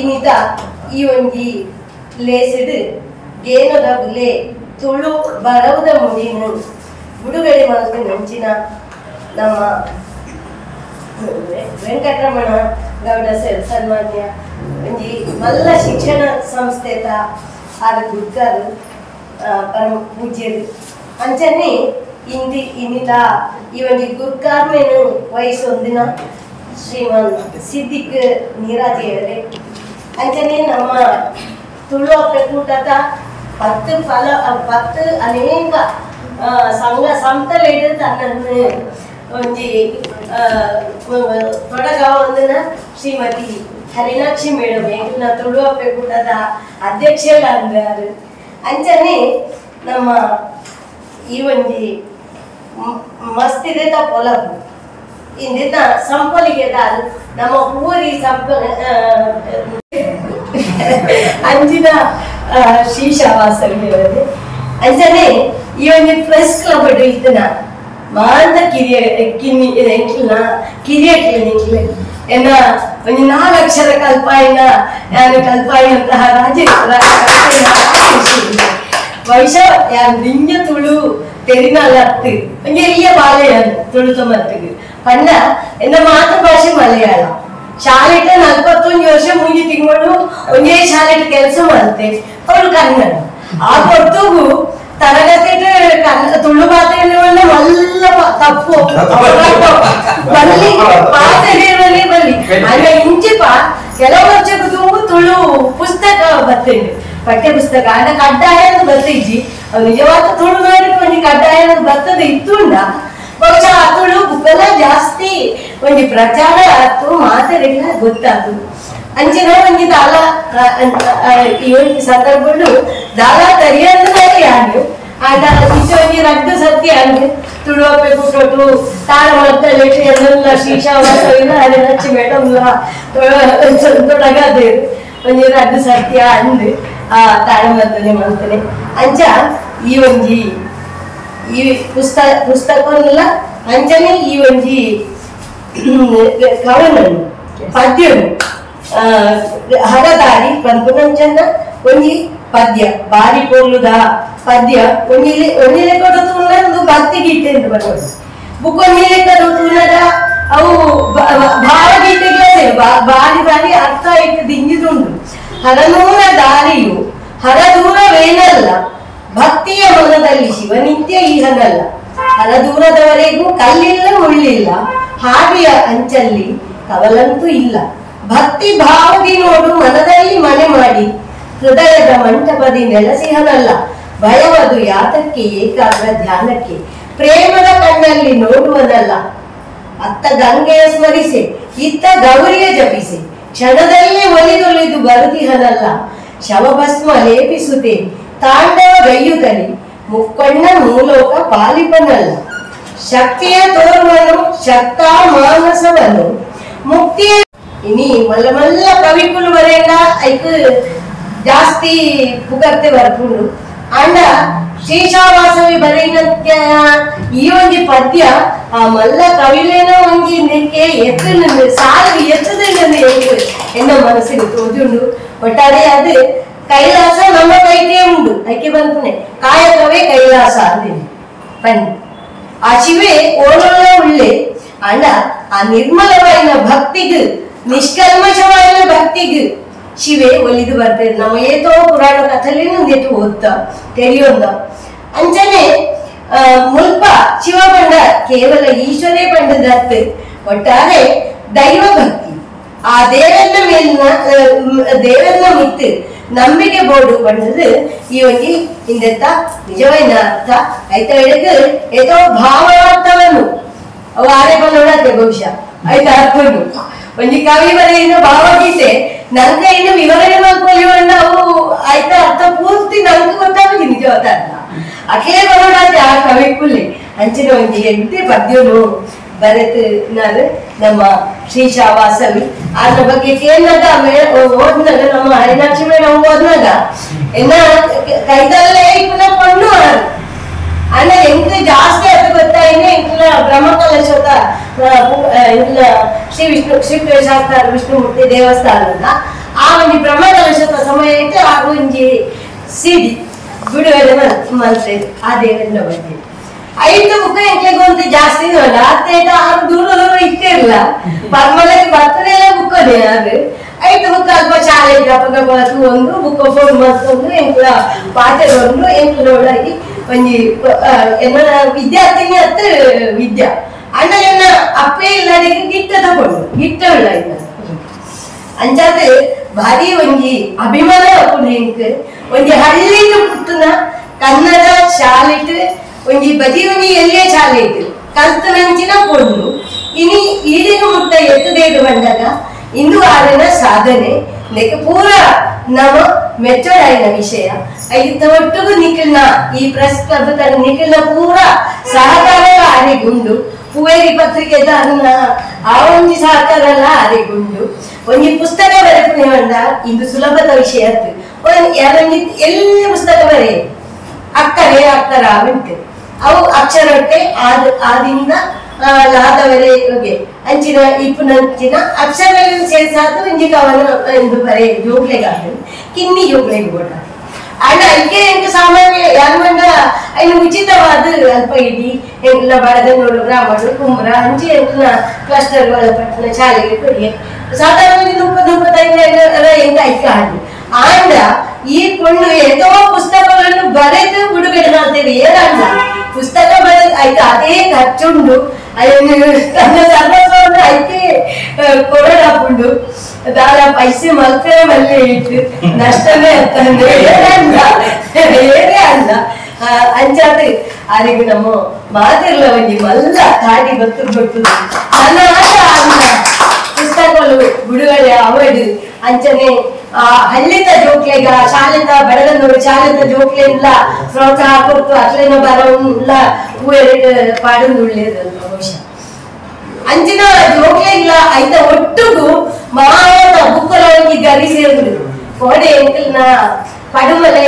ಇನ್ನಿತ ಈ ಒಂಜಿ ಲೇಸಿಡು ಗೇನದ ಬುಲೆ ತುಳು ಬರವುದ ಮುಡಿನು ಬಿಡುಗಡೆ ಮಲ್ಪಿನ ನಮ್ಮ ವೆಂಕಟರಮಣ ಗೌಡ ಸರ್ ಸನ್ಮಾನ್ಯ ಒಂಜಿ ಮಲ್ಲ ಶಿಕ್ಷಣ ಸಂಸ್ಥೆತ ಆದ ಗುರ್ಕಾರು ಪರಮ ಪೂಜ್ಯರು ಅಂಚನೆ ಇಂದಿ ಇನ್ನಿತ ಈ ಒಂಜಿ ಗುರ್ಕಾರ್ಮೆನು ವಹಿಸೊಂದಿನ ಶ್ರೀಮಾನ್ ಸಿದ್ದಿಕ್ ನೀರಾಜಿಯವರೇ ಅಂಚನೆ ನಮ್ಮ ತುಳು ಪ್ರಕೂಟದ 10 ಫಲ 10 ಅನೇಕ ಸಂಘ ಸಂಸ್ಥೆಲೆಡ್ ತನ್ನನ್ನು ಒಂಜಿ ತೊಡಗಾವೊಂದಿನ ಶ್ರೀಮತಿ ಹರಿಣಾಕ್ಷಿ ಮೇಡಮ್ ಎಂಕ್ಲೆನ ತುಳು ಅಪ್ಪೆಕೂಟದ ಅಧ್ಯಕ್ಷೆಲಾಂದಾರ್ ಅಂಚನೆ ನಮ್ಮ ಈ ಒಂಜಿ ಮಸ್ತಿದೆತ ಪೊಲಬು ಇಂದಿನ ಸಂಪೊಲಿಗೆದಾಲ್ ನಮ್ಮ ಪೂರಿ ಸಂಪ ಅಂಚಿನ ಶ್ರೀಶಾವಾಸವಿಯವರೇ ಅಂಚನೆ ಈ ಒಂಜಿ ಪ್ರೆಸ್ ಕ್ಲಬ್ ಇತ್ತಿನ ಮಾಂತ ಕಿರಿಯ ಕಿನ್ನಿ ಎಂಕ್ಲೆನ ಕಿರಿಯಕ್ಲೆ ನಿಕ್ಲೆ ಎನ್ನ ಒಂಜಿ 4 ಅಕ್ಷರ ಕಲ್ಪಾಯಿನ ಯಾನು ಕಲ್ಪಾಯಿನಂತಹ ರಾಜೇಶ್ವರ ಬಹುಶಃ ಯಾನ್ ದಿಂಜ ತುಳು ತೆರಿನಲ್ಲತ್ತು ಒಂಜಿ ಎಲ್ಯ ಬಾಲೆ ಯಾನು ತುಳು ತೊಮತ್ತಿಗೆ ಪಂಡ ಎನ್ನ ಮಾತೃಭಾಷೆ ಮಲಯಾಳ ಶಾಲೆಟ್ 41 ವರ್ಷ 3 ತಿಂಗಳು ಒಂದೇ ಶಾಲೆಟ್ ಕೆಲಸ ಮಾಡ್ತೆ ಅವರು ಕನ್ನಡ ಆ ಹೊತ್ತುಗು ತರಗತಿ ತುಳು ಮಾತಾಡುವಲ್ಲ ಮಲ್ಲ ತಪ್ಪು ಬಲ್ಲಿ ಪಾತೆರಿರುವಲ್ಲಿ ಬಲ್ಲಿ ಅಂದ್ರೆ ಇಂಚಿಪ ಕೆಲವು ವರ್ಷಕ್ಕೂ ತುಂಬ ತುಳು ಪುಸ್ತಕ ಬರ್ತೇನೆ ಪಠ್ಯ ಪುಸ್ತಕ ಅಂದ್ರೆ ಕಡ್ಡಾಯ ಅಂತ ಬರ್ತಿಜ್ಜಿ ಅವ್ರು ನಿಜವಾದ ತುಳು ಒಂಜಿ ಕಡ್ಡಾಯ ಅಂತ ಬರ್ತದೆ ಇತ್ತುಂಡ ಬಹುಶಃ ಆ ತುಳು ಬುಕ್ಕೆಲ್ಲ ಜಾಸ್ತಿ ಒಂಜಿ ಪ್ರಚಾರ ಆಯ್ತು ಮಾತೆರೆಲ್ಲ ಗೊತ್ತಾತು ಅಂಚಿನ ಒಂಜಿ ದಾಲ ಈ ಒಂಜಿ ಸಂದರ್ಭಗಳು ದಾಲ ತರಿಯಂದ್ರೆ ಯಾರು ಆಂಡ ಇಚ್ಚ ಒಂಜಿ ರಡ್ಡು ಸತ್ಯ ಅಂದು ತುಳು ಅಪ್ಪೆ ಕುಟ್ಟೊಟ್ಟು ತಾಳ ಮಲ್ತಲೆಟ್ ಎಲ್ಲ ಶ್ರೀಶಾವಾಸವಿನ ಹರಿಣಾಕ್ಷಿ ಮೇಡಮ್ ತೊಡಗಾದೇರು ಒಂಜಿ ರಡ್ಡು ಸತ್ಯ ಅಂದು ಆ ತಾಳ ಮಲ್ತನೆ ಮಲ್ತನೆ ಅಂಚ ಈ ಒಂಜಿ ಈ ಪುಸ್ತಕವನ್ನೆಲ್ಲ ಅಂಚನೆ ಈ ಒಂಜಿ ಕವನನು ಪದ್ಯನು ಹರದಾರಿ ಪನ್ಪುನಂಚನ ಒಂಜಿ ಪದ್ಯ ಬಾರಿ ಪೊರ್ಲುದ ಪದ್ಯ ಒಂಜಿ ಒಂಜಿ ಲೆಕ್ಕದ ತೂನ ಒಂದು ಭಕ್ತಿ ಗೀತೆ ಅಂತ ಬರ್ಬೋದು ಬುಕ್ ಒಂಜಿ ಲೆಕ್ಕದ ತೂನದ ಅವು ಭಾವಗೀತೆಗಳ ಬಾರಿ ಬಾರಿ ಅರ್ಥ ಆಯ್ತು ದಿಂಜಿದುಂಡು. ಹರನೂರ ದಾರಿಯು ಹರದೂರವೇನಲ್ಲ ಭಕ್ತಿಯ ಮನದಲ್ಲಿ ಶಿವನಿತ್ಯ ಈಹನಲ್ಲ ಹರದೂರದವರೆಗೂ ಕಲ್ಲಿಲ್ಲ ಮುಳ್ಳಿಲ್ಲ ಹಾದಿಯ ಅಂಚಲ್ಲಿ ಕವಲಂತೂ ಇಲ್ಲ ಭಕ್ತಿ ಭಾವದಿ ನೋಡು ಮನದಲ್ಲಿ ಮನೆ ಮಾಡಿ ಹೃದಯದ ಮಂಟಪದಿ ನೆಲಸಿಹನಲ್ಲ ಭಯವದು ಯಾತಕ್ಕೆ ಏಕಾಗ್ರ ಧ್ಯಾನಕ್ಕೆ ಪ್ರೇಮದ ಕಣ್ಣಲ್ಲಿ ನೋಡುವನಲ್ಲ ಅತ್ತ ಗಂಗೆಯ ಸ್ಮರಿಸೆ ಇತ್ತ ಗೌರಿಯ ಜಪಿಸೆ ಕ್ಷಣದಲ್ಲೇ ಒಲಿದೊಲಿದು ಬರುತಿಹನಲ್ಲ ಶವಭಸ್ಮ ಲೇಪಿಸುತ್ತೆ ತಾಂಡವ ಗೈಯುತ್ತಲಿ ಮುಕ್ಕಣ್ಣ ಮೂಲೋಕ ಪಾಲಿಪನಲ್ಲ ಶಕ್ತಿಯ ತೋರುವನು ಶಕ್ತ ಮಾನಸವನು ಮುಕ್ತಿಯ ಇನಿ ಮಲ್ಲ ಮಲ್ಲ ಕವಿಕುಲು ಬರೆಯಲ್ಲ ಐಕ್ ಜಾಸ್ತಿ ಪುಗರ್ತೆ ಬರ್ಪುಂಡು ಅಂಡ ಶ್ರೀಶಾವಾಸವಿ ಬರೆಯಿನಂತ್ಯ ಈ ಒಂಜಿ ಪದ್ಯ ಆ ಮಲ್ಲ ಕವಿಲೇನೋ ಒಂಜಿ ನೆಕ್ಕೆ ಎತ್ತು ಸಾಲು ಎತ್ತದ ಎನ್ನ ಮನಸ್ಸಿಗೆ ತೋಜುಂಡು. ಒಟ್ಟಾರೆ ಅದು ಕೈಲಾಸ ನಮ್ಮ ಕೈಟೇ ಉಂಡು ಐಕೆ ಬಂತನೆ ಕಾಯಕವೇ ಕೈಲಾಸ ಅಂದಿನಿ ಬನ್ನಿ ಆ ಶಿವೆ ಓಡೋಳ ಉಳ್ಳೆ ಅಂಡ ಆ ನಿರ್ಮಲವಾಯಿನ ಭಕ್ತಿಗೆ ನಿಷ್ಕಲ್ಮಶವಾಯಿನ ಭಕ್ತಿಗೆ ಶಿವೆ ಒಲಿದು ಬರ್ತದೆ. ನಮ್ಮ ಏತೋ ಪುರಾಣ ಕಥೆಲೇನು ಒಂದೇಟು ಓದ್ತ ತೆರಿಯೊಂದ ಅಂಚನೆ ಮುಲ್ಪ ಶಿವ ಪಂಡ ಕೇವಲ ಈಶ್ವರೇ ಪಂಡದತ್ತು ಒಟ್ಟಾರೆ ದೈವ ಭಕ್ತಿ ಆ ದೇವರನ್ನ ಮೇಲಿನ ದೇವರನ್ನ ಮಿತ್ತು ನಂಬಿಕೆ ಬೋರ್ಡು ಪಂಡದು ಈ ಒಂಜಿ ಇಂದೆತ್ತ ನಿಜವೈನ ಅರ್ಥ ಐತ ಹೇಳಕ್ ಏತೋ ಭಾವಾರ್ಥವನ್ನು ಅವು ಆರೆ ಬಂದೋಡತ್ತೆ ಬಹುಶಃ ಆಯ್ತಾ ಅರ್ಥನು ಒಂಜಿ ಕವಿ ಬರೆಯಿನ ಭಾವಗೀತೆ ನಂಗೆ ಇನ್ನು ವಿವರಣೆ ಮಾಡ್ಕೊಳ್ಳಿ ಅವು ಆಯ್ತಾ ಅರ್ಥ ಪೂರ್ತಿ ನಂಗೆ ಗೊತ್ತಾಗುದು ನಿಜವಾದ ಅರ್ಥ ಅಖೇ ಬರೋಡಾತೆ ಆ ಕವಿ ಕುಲ್ಲಿ ಅಂಚಿನ ಒಂಜಿ ಎಂಟೆ ಪದ್ಯನು ಬರೆತು ನಾನು ನಮ್ಮ ಶ್ರೀಶಾವಾಸವಿ ಅದ್ರ ಬಗ್ಗೆ ಕೇಳಿದಾಗ ಓದ್ನಾಗ ನಮ್ಮ ಹರಿನಾಕ್ಷಿ ಮೇಡಮ್ ಓದ್ನಾಗ ಎನ್ನ ಕೈದಲ್ಲೇ ಪುನಃ ಪಣ್ಣು ಅಣ್ಣ ಎಂತ ಜಾಸ್ತಿ ಬ್ರಹ್ಮಕಲಶೋತ ಶ್ರೀ ವಿಷ್ಣು ಶ್ರೀ ಶಾಸ್ತ್ರ ವಿಷ್ಣುಮೂರ್ತಿ ದೇವಸ್ಥಾನದ ಆ ಒಂಜಿ ಬ್ರಹ್ಮಕಲಶೋತ ಸಮಯ ಇತ್ತು ಆ ಒಂಜಿ ಸಿಡಿ ಬಿಡುಗಡೆ ಮಲ್ತೇವೆ ಆ ದೇವರ ಬಗ್ಗೆ ಐದು ಬುಕ್ ಎಂಕ್ಲೆಗ್ ಒಂತೆ ಜಾಸ್ತಿ ಅಲ್ಲ ಅತ್ತೇಟ ಆರು ದೂರ ದೂರ ಇತ್ತೇ ಇಲ್ಲ ಪರ್ಮಲಕ್ಕೆ ಬರ್ತದೆ ಬುಕ್ಕನೆ ಅದು ಐದು ಬುಕ್ ಅಲ್ಪ ಶಾಲೆ ಅಪ್ಪಗ ಒಂದು ಬುಕ್ ಫೋನ್ ಮಲ್ತೊಂದು ಎಂಕ್ಲ ಪಾಠದೊಂದು ಎಂಕ್ಲ ಒಳಗಿ ಒಂಜಿ ಎನ್ನ ವಿದ್ಯಾರ್ಥಿನಿ ಅತ್ತ ವಿದ್ಯಾ ಅಣ್ಣ ಎನ್ನ ಅಪ್ಪೇ ಇಲ್ಲದಿಗೆ ಗಿಟ್ಟ ತಗೊಂಡು ಗಿಟ್ಟ ಉಳ್ಳ ಇನ್ನ ಅಂಚಾದ ಭಾರಿ ಒಂಜಿ ಅಭಿಮಾನ ಅಪ್ಪುಂಡು ಎಂಕ್ ಒಂಜಿ ಹಳ್ಳಿಗೆ ಪುಟ್ಟುನ ಕನ್ನಡ ಶಾಲೆಟ್ ಒಂಜಿ ಬಜಿ ಒಂಜಿ ಎಲ್ಲೇ ಶಾಲೆ ಇತ್ತು ಕಲ್ತನಂಚಿನ ಪೊಣ್ಣು ಇನಿ ಈಡಿನ ಮುಟ್ಟ ಎತ್ತದೇದು ಬಂದಾಗ ಇಂದು ಆರಿನ ಸಾಧನೆ ಲೆಕ್ಕ ಪೂರ ನಮ್ಮ ಮೆಚ್ಚೋಡಾಯಿನ ವಿಷಯ ಐತ ಒಟ್ಟಿಗೂ ನಿಖಿಲ್ನ ಈ ಪ್ರೆಸ್ ಕ್ಲಬ್ ತನ್ನ ನಿಖಿಲ್ನ ಪೂರ ಸಹಕಾರ ಆರೆಗುಂಡು ಪೂವೇರಿ ಪತ್ರಿಕೆದ ಅದನ್ನ ಆ ಒಂಜಿ ಸಹಕಾರ ಅಲ್ಲ ಆರೆಗುಂಡು ಒಂಜಿ ಪುಸ್ತಕ ಬರೆಪುನೆ ಬಂದ ಇಂದು ಸುಲಭದ ವಿಷಯ ಅತ್ತು ಒಂಜಿ ಎಲ್ಲಿ ಪುಸ್ತಕ ಬರೆ ಅಕ್ಕರೆ ಅಕ್ಕರ ಉಂಟು ಅವು ಅಕ್ಷರೊಟ್ಟೆ ಆದ ಆದಿಂದ ಲಾದವರೆ ಹೋಗಿ ಅಂಚಿನ ಇಪ್ಪುನಂಚಿನ ಅಕ್ಷರಗಳನ್ನು ಸೇರಿಸಾದ ಒಂಜಿ ಕವನ ಎಂದು ಬರೆ ಜೋಗ್ಲೆಗಾಗ್ತದೆ ಕಿನ್ನಿ ಜೋಗ್ಲೆಗೆ ಬೋಟ ಅಣ್ಣ ಐಕೆ ಎಂಕ ಸಾಮಾನ್ಯ ಯಾರು ಐನು ಉಚಿತವಾದ ಅಲ್ಪ ಇಡೀ ಎಂಕ್ಲ ಬಡದನೋಡು ಗ್ರಾಮಡು ಕುಂಬ್ರ ಅಂಚಿ ಎಂಕ್ಲ ಕ್ಲಸ್ಟರ್ ಒಳಪಟ್ಟಿನ ಶಾಲೆಗೆ ಕೊಡಿ ಸಾಧಾರಣ 30-35 ಎಂಕ ಐಕೆ ಆಡಿ ಆಂಡ ಈ ಪೊಣ್ಣು ಎಂತೋ ಪುಸ್ತಕಗಳನ್ನು ಬರೆದು ಬಿಡುಗಡೆ ಮಾಡ್ತೇವೆ ಏನಂದ ಪುಸ್ತಕ ಬರೆದು ಆಯ್ತು ಅದೇ ಖರ್ಚುಂಡು ತನ್ನ ಸರ್ವಸ್ವವನ್ನು ಐಕೆ ಕೊರಡಾಪುಂಡು ದಾಲ ಪೈಸೆ ಮಲ್ಪೆ ಮಲ್ಲೆ ಇಟ್ಟು ನಷ್ಟವೇ ಅಂತಂದ್ರೆ ಏನಂದ ಏನೇ ಅಲ್ಲ ಅಂಚಾದ ಅರಿಗೆ ನಮ್ಮ ಮಾತಿರ್ಲ ಒಂಜಿ ಮಲ್ಲ ತಾಡಿ ಬತ್ತು ಬರ್ತದೆ ನನ್ನ ಆಟ ಅಲ್ಲ ಪುಸ್ತಕಗಳು ಬಿಡುಗಡೆ ಅವಡು ಅಂಚನೆ ಆ ಹಳ್ಳಿತ ಜೋಕ್ಲೆಗ ಶಾಲೆತ ಬಡಗನೂರು ಶಾಲೆತ ಜೋಕ್ಲೆಲ್ಲ ಪ್ರೋತ್ಸಾಹ ಕೊಡ್ತು ಅಟ್ಲೇನ ಬರೋಲ್ಲ ಹೂವೆರಡು ಪಾಡೊಂದು ಒಳ್ಳೇದಲ್ಲ ಬಹುಶಃ ಅಂಚಿನ ಜೋಕ್ಲೆಗ್ಲ ಐತ ಒಟ್ಟುಗು ಮಾತ ಬುಕ್ಕಲ ಒಂಜಿ ಗರಿ ಸೇರ್ದು ಕೋಡೆ ಎಂಕಲ್ನ ಪಡುಮಲೆ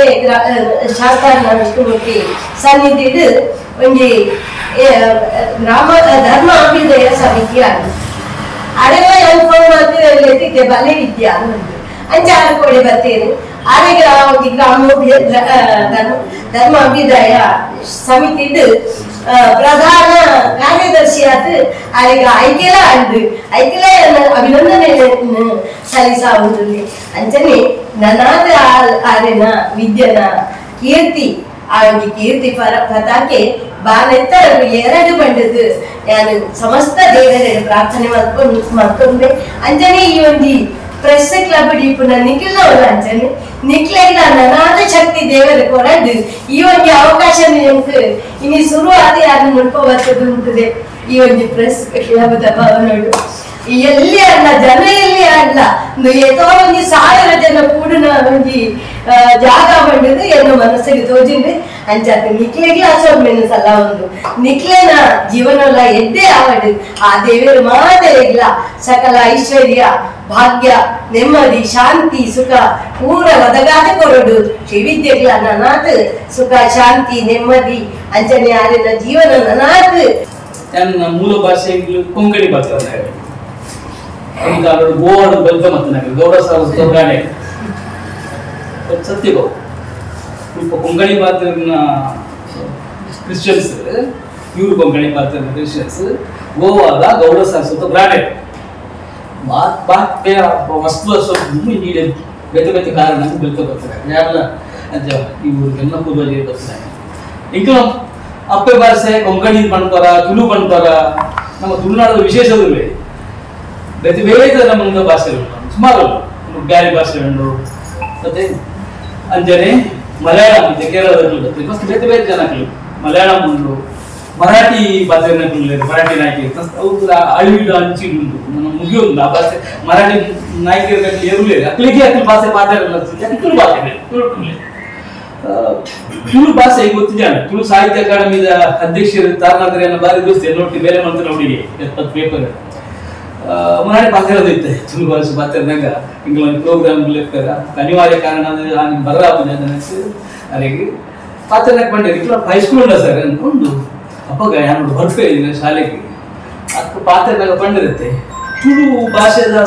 ಶಾಸ್ತ್ರ ವಿಷ್ಣುಮೂರ್ತಿ ಸನ್ನಿಧಿಡ್ ಒಂಜಿ ಗ್ರಾಮ ಧರ್ಮ ಅಭ್ಯುದಯ ಸಮಿತಿ ಆಗಿದೆ ಅಡೆಲ್ಲ ಫೋನ್ ಮಾಡ್ತಿದ್ದೆ ಬಲೆ ವಿದ್ಯಾ ಅಂಚೆ ಆರು ಕೋಡೆ ಬರ್ತೇನೆ ಆರೆಗ ಒಂಜಿ ಗ್ರಾಮ ಧರ್ಮ ಅಭ್ಯುದಯ ಸಮಿತಿಡ್ ಪ್ರಧಾನ ಕಾರ್ಯದರ್ಶಿ ಆದ ಆರೆಗ ಆಯ್ಕೆಲ ಅಂದು ಐಕೆಲ ಅಭಿನಂದನೆ ಸಲ್ಲಿಸಾವುದು ಅಂಚನೆ ನನಾದ ಆರೆನ ವಿದ್ಯನ ಕೀರ್ತಿ ಆ ಒಂಜಿ ಕೀರ್ತಿ ಪತಾಕೆ ಬಾನೆತ್ತ ಎರಡು ಬಂಡದು ನಾನು ಸಮಸ್ತ ದೇವರ ಪ್ರಾರ್ಥನೆ ಮಾಡ್ಕೊಂಡೆ ಅಂಜನೆ ಈ ಒಂಜಿ ಪ್ರೆಸ್ ಕ್ಲಬ್ ಇಪ್ಪುನ ನಿಖಿಲ್ನ ಅಂಚನೆ ನಿಕ್ಲೆಗ್ಲ ನನಾದ ಶಕ್ತಿ ದೇವರ ಕೊರಡು ಈ ಒಂಜಿ ಅವಕಾಶ ಎಂಕ್ ಇನಿ ಶುರು ಆದ ಯಾರು ಮುಲ್ಪ ಬರ್ತದೆ ಉಂಟದೆ ಈ ಒಂಜಿ ಪ್ರೆಸ್ ಕ್ಲಬ್ ಭವನೋಡು ಎಲ್ಲಿ ಅಲ್ಲ ಜನ ಎಲ್ಲಿ ಅಲ್ಲ ಏತೋ ಒಂಜಿ 1000 ಜನ ಕೂಡಿನ ಒಂಜಿ ಜಾಗ ಬಂಡದು ಎನ್ನ ಮನಸ್ಸಿಗೆ ತೋಜಿಂದು ಅಂಚಾತ ನಿಕ್ಲೆಗ್ಲ ಅಸೋಮೆನು ಸಲ ಒಂದು ನಿಕ್ಲೆನ ಜೀವನಲ್ಲ ಎದ್ದೇ ಆವಡು ಆ ದೇವರು ಮಾತೆರೆಗ್ಲ ಸಕಲ ಐಶ್ವರ್ಯ ಭಾಗ್ಯ ನೆಮ್ಮದಿ ಶಾಂತಿ ಸುಖ ಪೂರ ಒದಗಾದ ಕೊರಡು ಶ್ರೀವಿದ್ಯೆಗ್ಲ ನನಾತ್ ಸುಖ ಶಾಂತಿ ನೆಮ್ಮದಿ ಅಂಚನೆ ಆರಿನ ಜೀವನ ನನಾತ್. ನನ್ನ ಮೂಲ ಭಾಷೆ ಕೊಂಕಣಿ ಭಾಷೆ ಗೋವಾದ ಬೆಲ್ತ ಮತ್ತು ಗೌಡ ಸಾರಸ್ವತ ಬ್ರಾಂಡೆ ಸತ್ಯ ಸ್ವಲ್ಪ ಕೊಂಕಣಿ ಭಾಷೆನ ಕ್ರಿಶ್ಚಿಯನ್ಸ್ ಇವರು ಕೊಂಕಣಿ ಭಾಷೆ ಕ್ರಿಶ್ಚಿಯನ್ಸ್ ಗೋವಾದ ಗೌಡ ಸಾರಸ್ವತ ಬ್ರಾಂಡೆ ಬಾತ್ ವಸ್ತು ನೀಡಿ ಬೇತೆ ಬೇತೆ ಕಾರಣ ಬೆಲ್ತ ಬರ್ತಾರೆ ಯಾರಲ್ಲ ಅಂತ ಇವ್ರಿಗೆಲ್ಲ ಪೂರ್ವಜರು ಬರ್ತಾರೆ. ಇಂಕ ಅಪ್ಪೆ ಭಾಷೆ ಕೊಂಕಣಿ ಪಣ್ತಾರ ತುಳು ಪಣ್ತಾರ ನಮ್ಮ ತುಳುನಾಡದ ವಿಶೇಷದುವೆ ಬೇತೆ ಬೇರೆ ನಮ್ಮ ಭಾಷೆ ಸುಮಾರು ಬ್ಯಾರಿ ಭಾಷೆ ಉಂಟು ಮತ್ತೆ ಅಂಜನೆ ಮಲಯಾಳಂ ಇದೆ ಕೇರಳದಲ್ಲಿ ಬರ್ತದೆ ಮಸ್ತ್ ಬೇರೆ ಬೇರೆ ಜನಗಳು ಮಲಯಾಳಂ ಉಂಟು ಮರಾಠಿ ಭಾಷೆ ಮರಾಠಿ ನಾಯಕಿ ಅವು ಅಳಿವಿಡು ಅಂಚಿ ಉಂಟು ಮುಗಿಯುಂಟು ಆ ಭಾಷೆ ಮರಾಠಿ ನಾಯಕರು ಎರುಲೇ ಅಕ್ಲಿಗೆ ಅಕ್ಲಿ ಭಾಷೆ ಮಾತಾಡಲ್ಲ ತುಳು ಭಾಷೆ ತುಳು ತುಳು ಭಾಷೆ ಗೊತ್ತಿದೆ. ತುಳು ಸಾಹಿತ್ಯ ಅಕಾಡೆಮಿದ ಅಧ್ಯಕ್ಷರು ತಾರನಾಥ್ರೆ ಬಾರಿ ದೋಸ್ತಿ ನೋಡಿ ಬೇರೆ ಮಾಡ್ತಾರೆ ಅವರಿಗೆ 70 ಪೇಪರ್ ಮರಾಠಿ ಭಾಷೆ ಇರುತ್ತೆ ತುಳು ಭಾಷೆ ಮಾತಾಡಿದಾಗ ಹಿಂಗೆ ಒಂದು ಪ್ರೋಗ್ರಾಮ್ ಅನಿವಾರ್ಯ ಕಾರಣ ಅಂದ್ರೆ ಬರ ಅನಿಸಿ ಅಲ್ಲಿಗೆ ಪಾತ್ರನಾಗ ಬಂದೆ ಹೈಸ್ಕೂಲ್ ಉಂಟ ಸರ್ ಅಂದ್ಕೊಂಡು ಅಪ್ಪಗ ಯಾರು ಬರ್ಪೇ ಶಾಲೆಗೆ ಅಕ್ಕ ಪಾತ್ರೆನಾಗ ಪಂಡಿರುತ್ತೆ ತುಳು ಭಾಷೆದ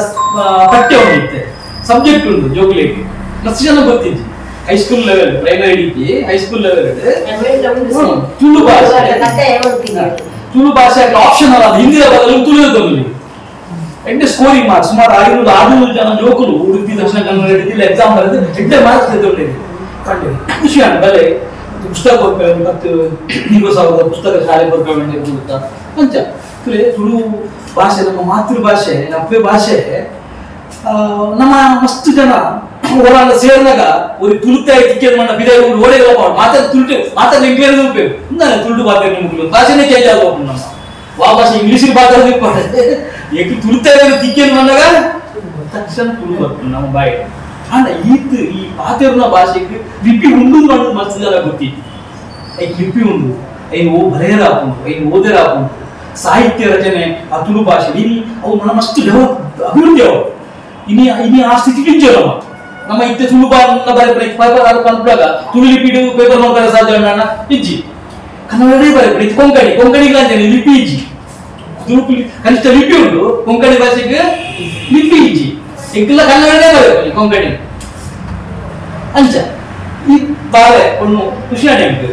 ಪಠ್ಯ ಉಂಡಿತ್ತೆ ಸಬ್ಜೆಕ್ಟ್ ಉಂಟು ಜೋಗ್ಲಿಕ್ಕೆ ಮಸ್ತ್ ಜನ ಗೊತ್ತಿದ್ವಿ high school level primary ಇದ್ದಿ high school level Tulu ಭಾಷೆ ತುಳು ಭಾಷೆ ಆಪ್ಷನ್ ಅಲ್ಲ ಹಿಂದಿನ ಬದಲು ತುಳು ತಗೊಳ್ಳಿ ಎಡ್ಡೆ ಸ್ಕೋರಿಂಗ್ ಮಾರ್ಕ್ಸ್ ಸುಮಾರು 500-600 ಜನ ಜೋಕುಲು ಉಡುಪಿ ದಕ್ಷಿಣ ಕನ್ನಡ ಜಿಲ್ಲೆ ಎಕ್ಸಾಮ್ ಬರೆದು ಎಡ್ಡೆ ಮಾರ್ಕ್ಸ್ ತಗೊಂಡಿದ್ದೆ ಕಂಡು ಖುಷಿ ಆಗ ಬಲೆ ಪುಸ್ತಕ ಕೊಡ್ಬೇಕು ಮತ್ತು ನೀವು ಸಾವಿರದ ಪುಸ್ತಕ ಶಾಲೆ ಬರ್ಕೊಂಡು ಅಂತ ಅಂಚ ತುಳು ಭಾಷೆ ನಮ್ಮ ಮಾತೃಭಾಷೆ ನಪ್ಪೆ ಭಾಷೆ ನಮ್ಮ ಮಸ್ತು ಜನ ಓಡಾಡ ಸೇರಿದಾಗ ಒಂದು ತುಳುತ ಟಿಕೆಟ್ ಮಾಡ ಬಿದಾಯ ಓಡೇ ಮಾತಾಡ ತುಳುಟೆ ಮಾತಾಡ ಇಂಗ್ಲೀಷ್ ಉಪಯೋಗ ತುಳು ಭಾಷೆ ನಿಮ್ಗೆ ಭಾಷೆನೇ ಚೇಂಜ್ ಆಗಬೇಕು ನಮ್ಮ ವಾ ಭಾಷೆ ಇಂಗ್ಲೀಷ್ ಮಾತಾಡೋದು ಏಕೆ ತುಳುತ ತಿಕ್ಕೇನು ಬಂದಾಗ ತಕ್ಷಣ ತುಳು ಬರ್ತದೆ ನಮ್ಮ ಬಾಯಿ ಆಂಡ ಈತ್ ಈ ಪಾತೆರ್ನ ಭಾಷೆಗೆ ಲಿಪಿ ಉಂಡು ಅನ್ನೋದು ಮಸ್ತ್ ಜನ ಗೊತ್ತಿತ್ತು ಐಕ್ ಲಿಪಿ ಉಂಡು ಐನು ಓ ಬರೆಯರಾಪುಂಡು ಐನು ಓದೆರಾಪುಂಡು ಸಾಹಿತ್ಯ ರಚನೆ ಆ ತುಳು ಭಾಷೆ ಇನಿ ಅವು ಮಸ್ತ್ ಡೆವಲಪ್ ಅಭಿವೃದ್ಧಿ ಅವು ಇನಿ ಇನಿ ಆ ಸ್ಥಿತಿ ನಮ್ಮ ನಮ್ಮ ಇತ್ತೆ ತುಳು ಬರೆ ಪೇಪರ್ ಪನ್ಪುನಾಗ ತುಳು ಲಿಪಿಡು ಪೇಪರ್ ಮಲ್ಪರೆ ಸಾಧ್ಯ ಅಣ್ಣ ಇಜ್ಜಿ ಕನ್ನಡನೇ ಬರೆ ಕೊಂಕಣಿ ಕೊಂಕಣಿಗೆ ಲಿಪಿ ಇಜ್ಜಿ ತುಳು ಕನಿಷ್ಠ ಲಿಪಿ ಉಂಟು ಕೊಂಕಣಿ ಭಾಷೆಗೆ ಲಿಪಿ ಇಜ್ಜಿ ಎಂಕಲ್ಲ ಕನ್ನಡನೇ ಬರೆ ಕೊಂಕಣಿ ಅಂಚ ಈ ಬಾಳೆ ಒಂದು ಖುಷಿ ಎಂಕ್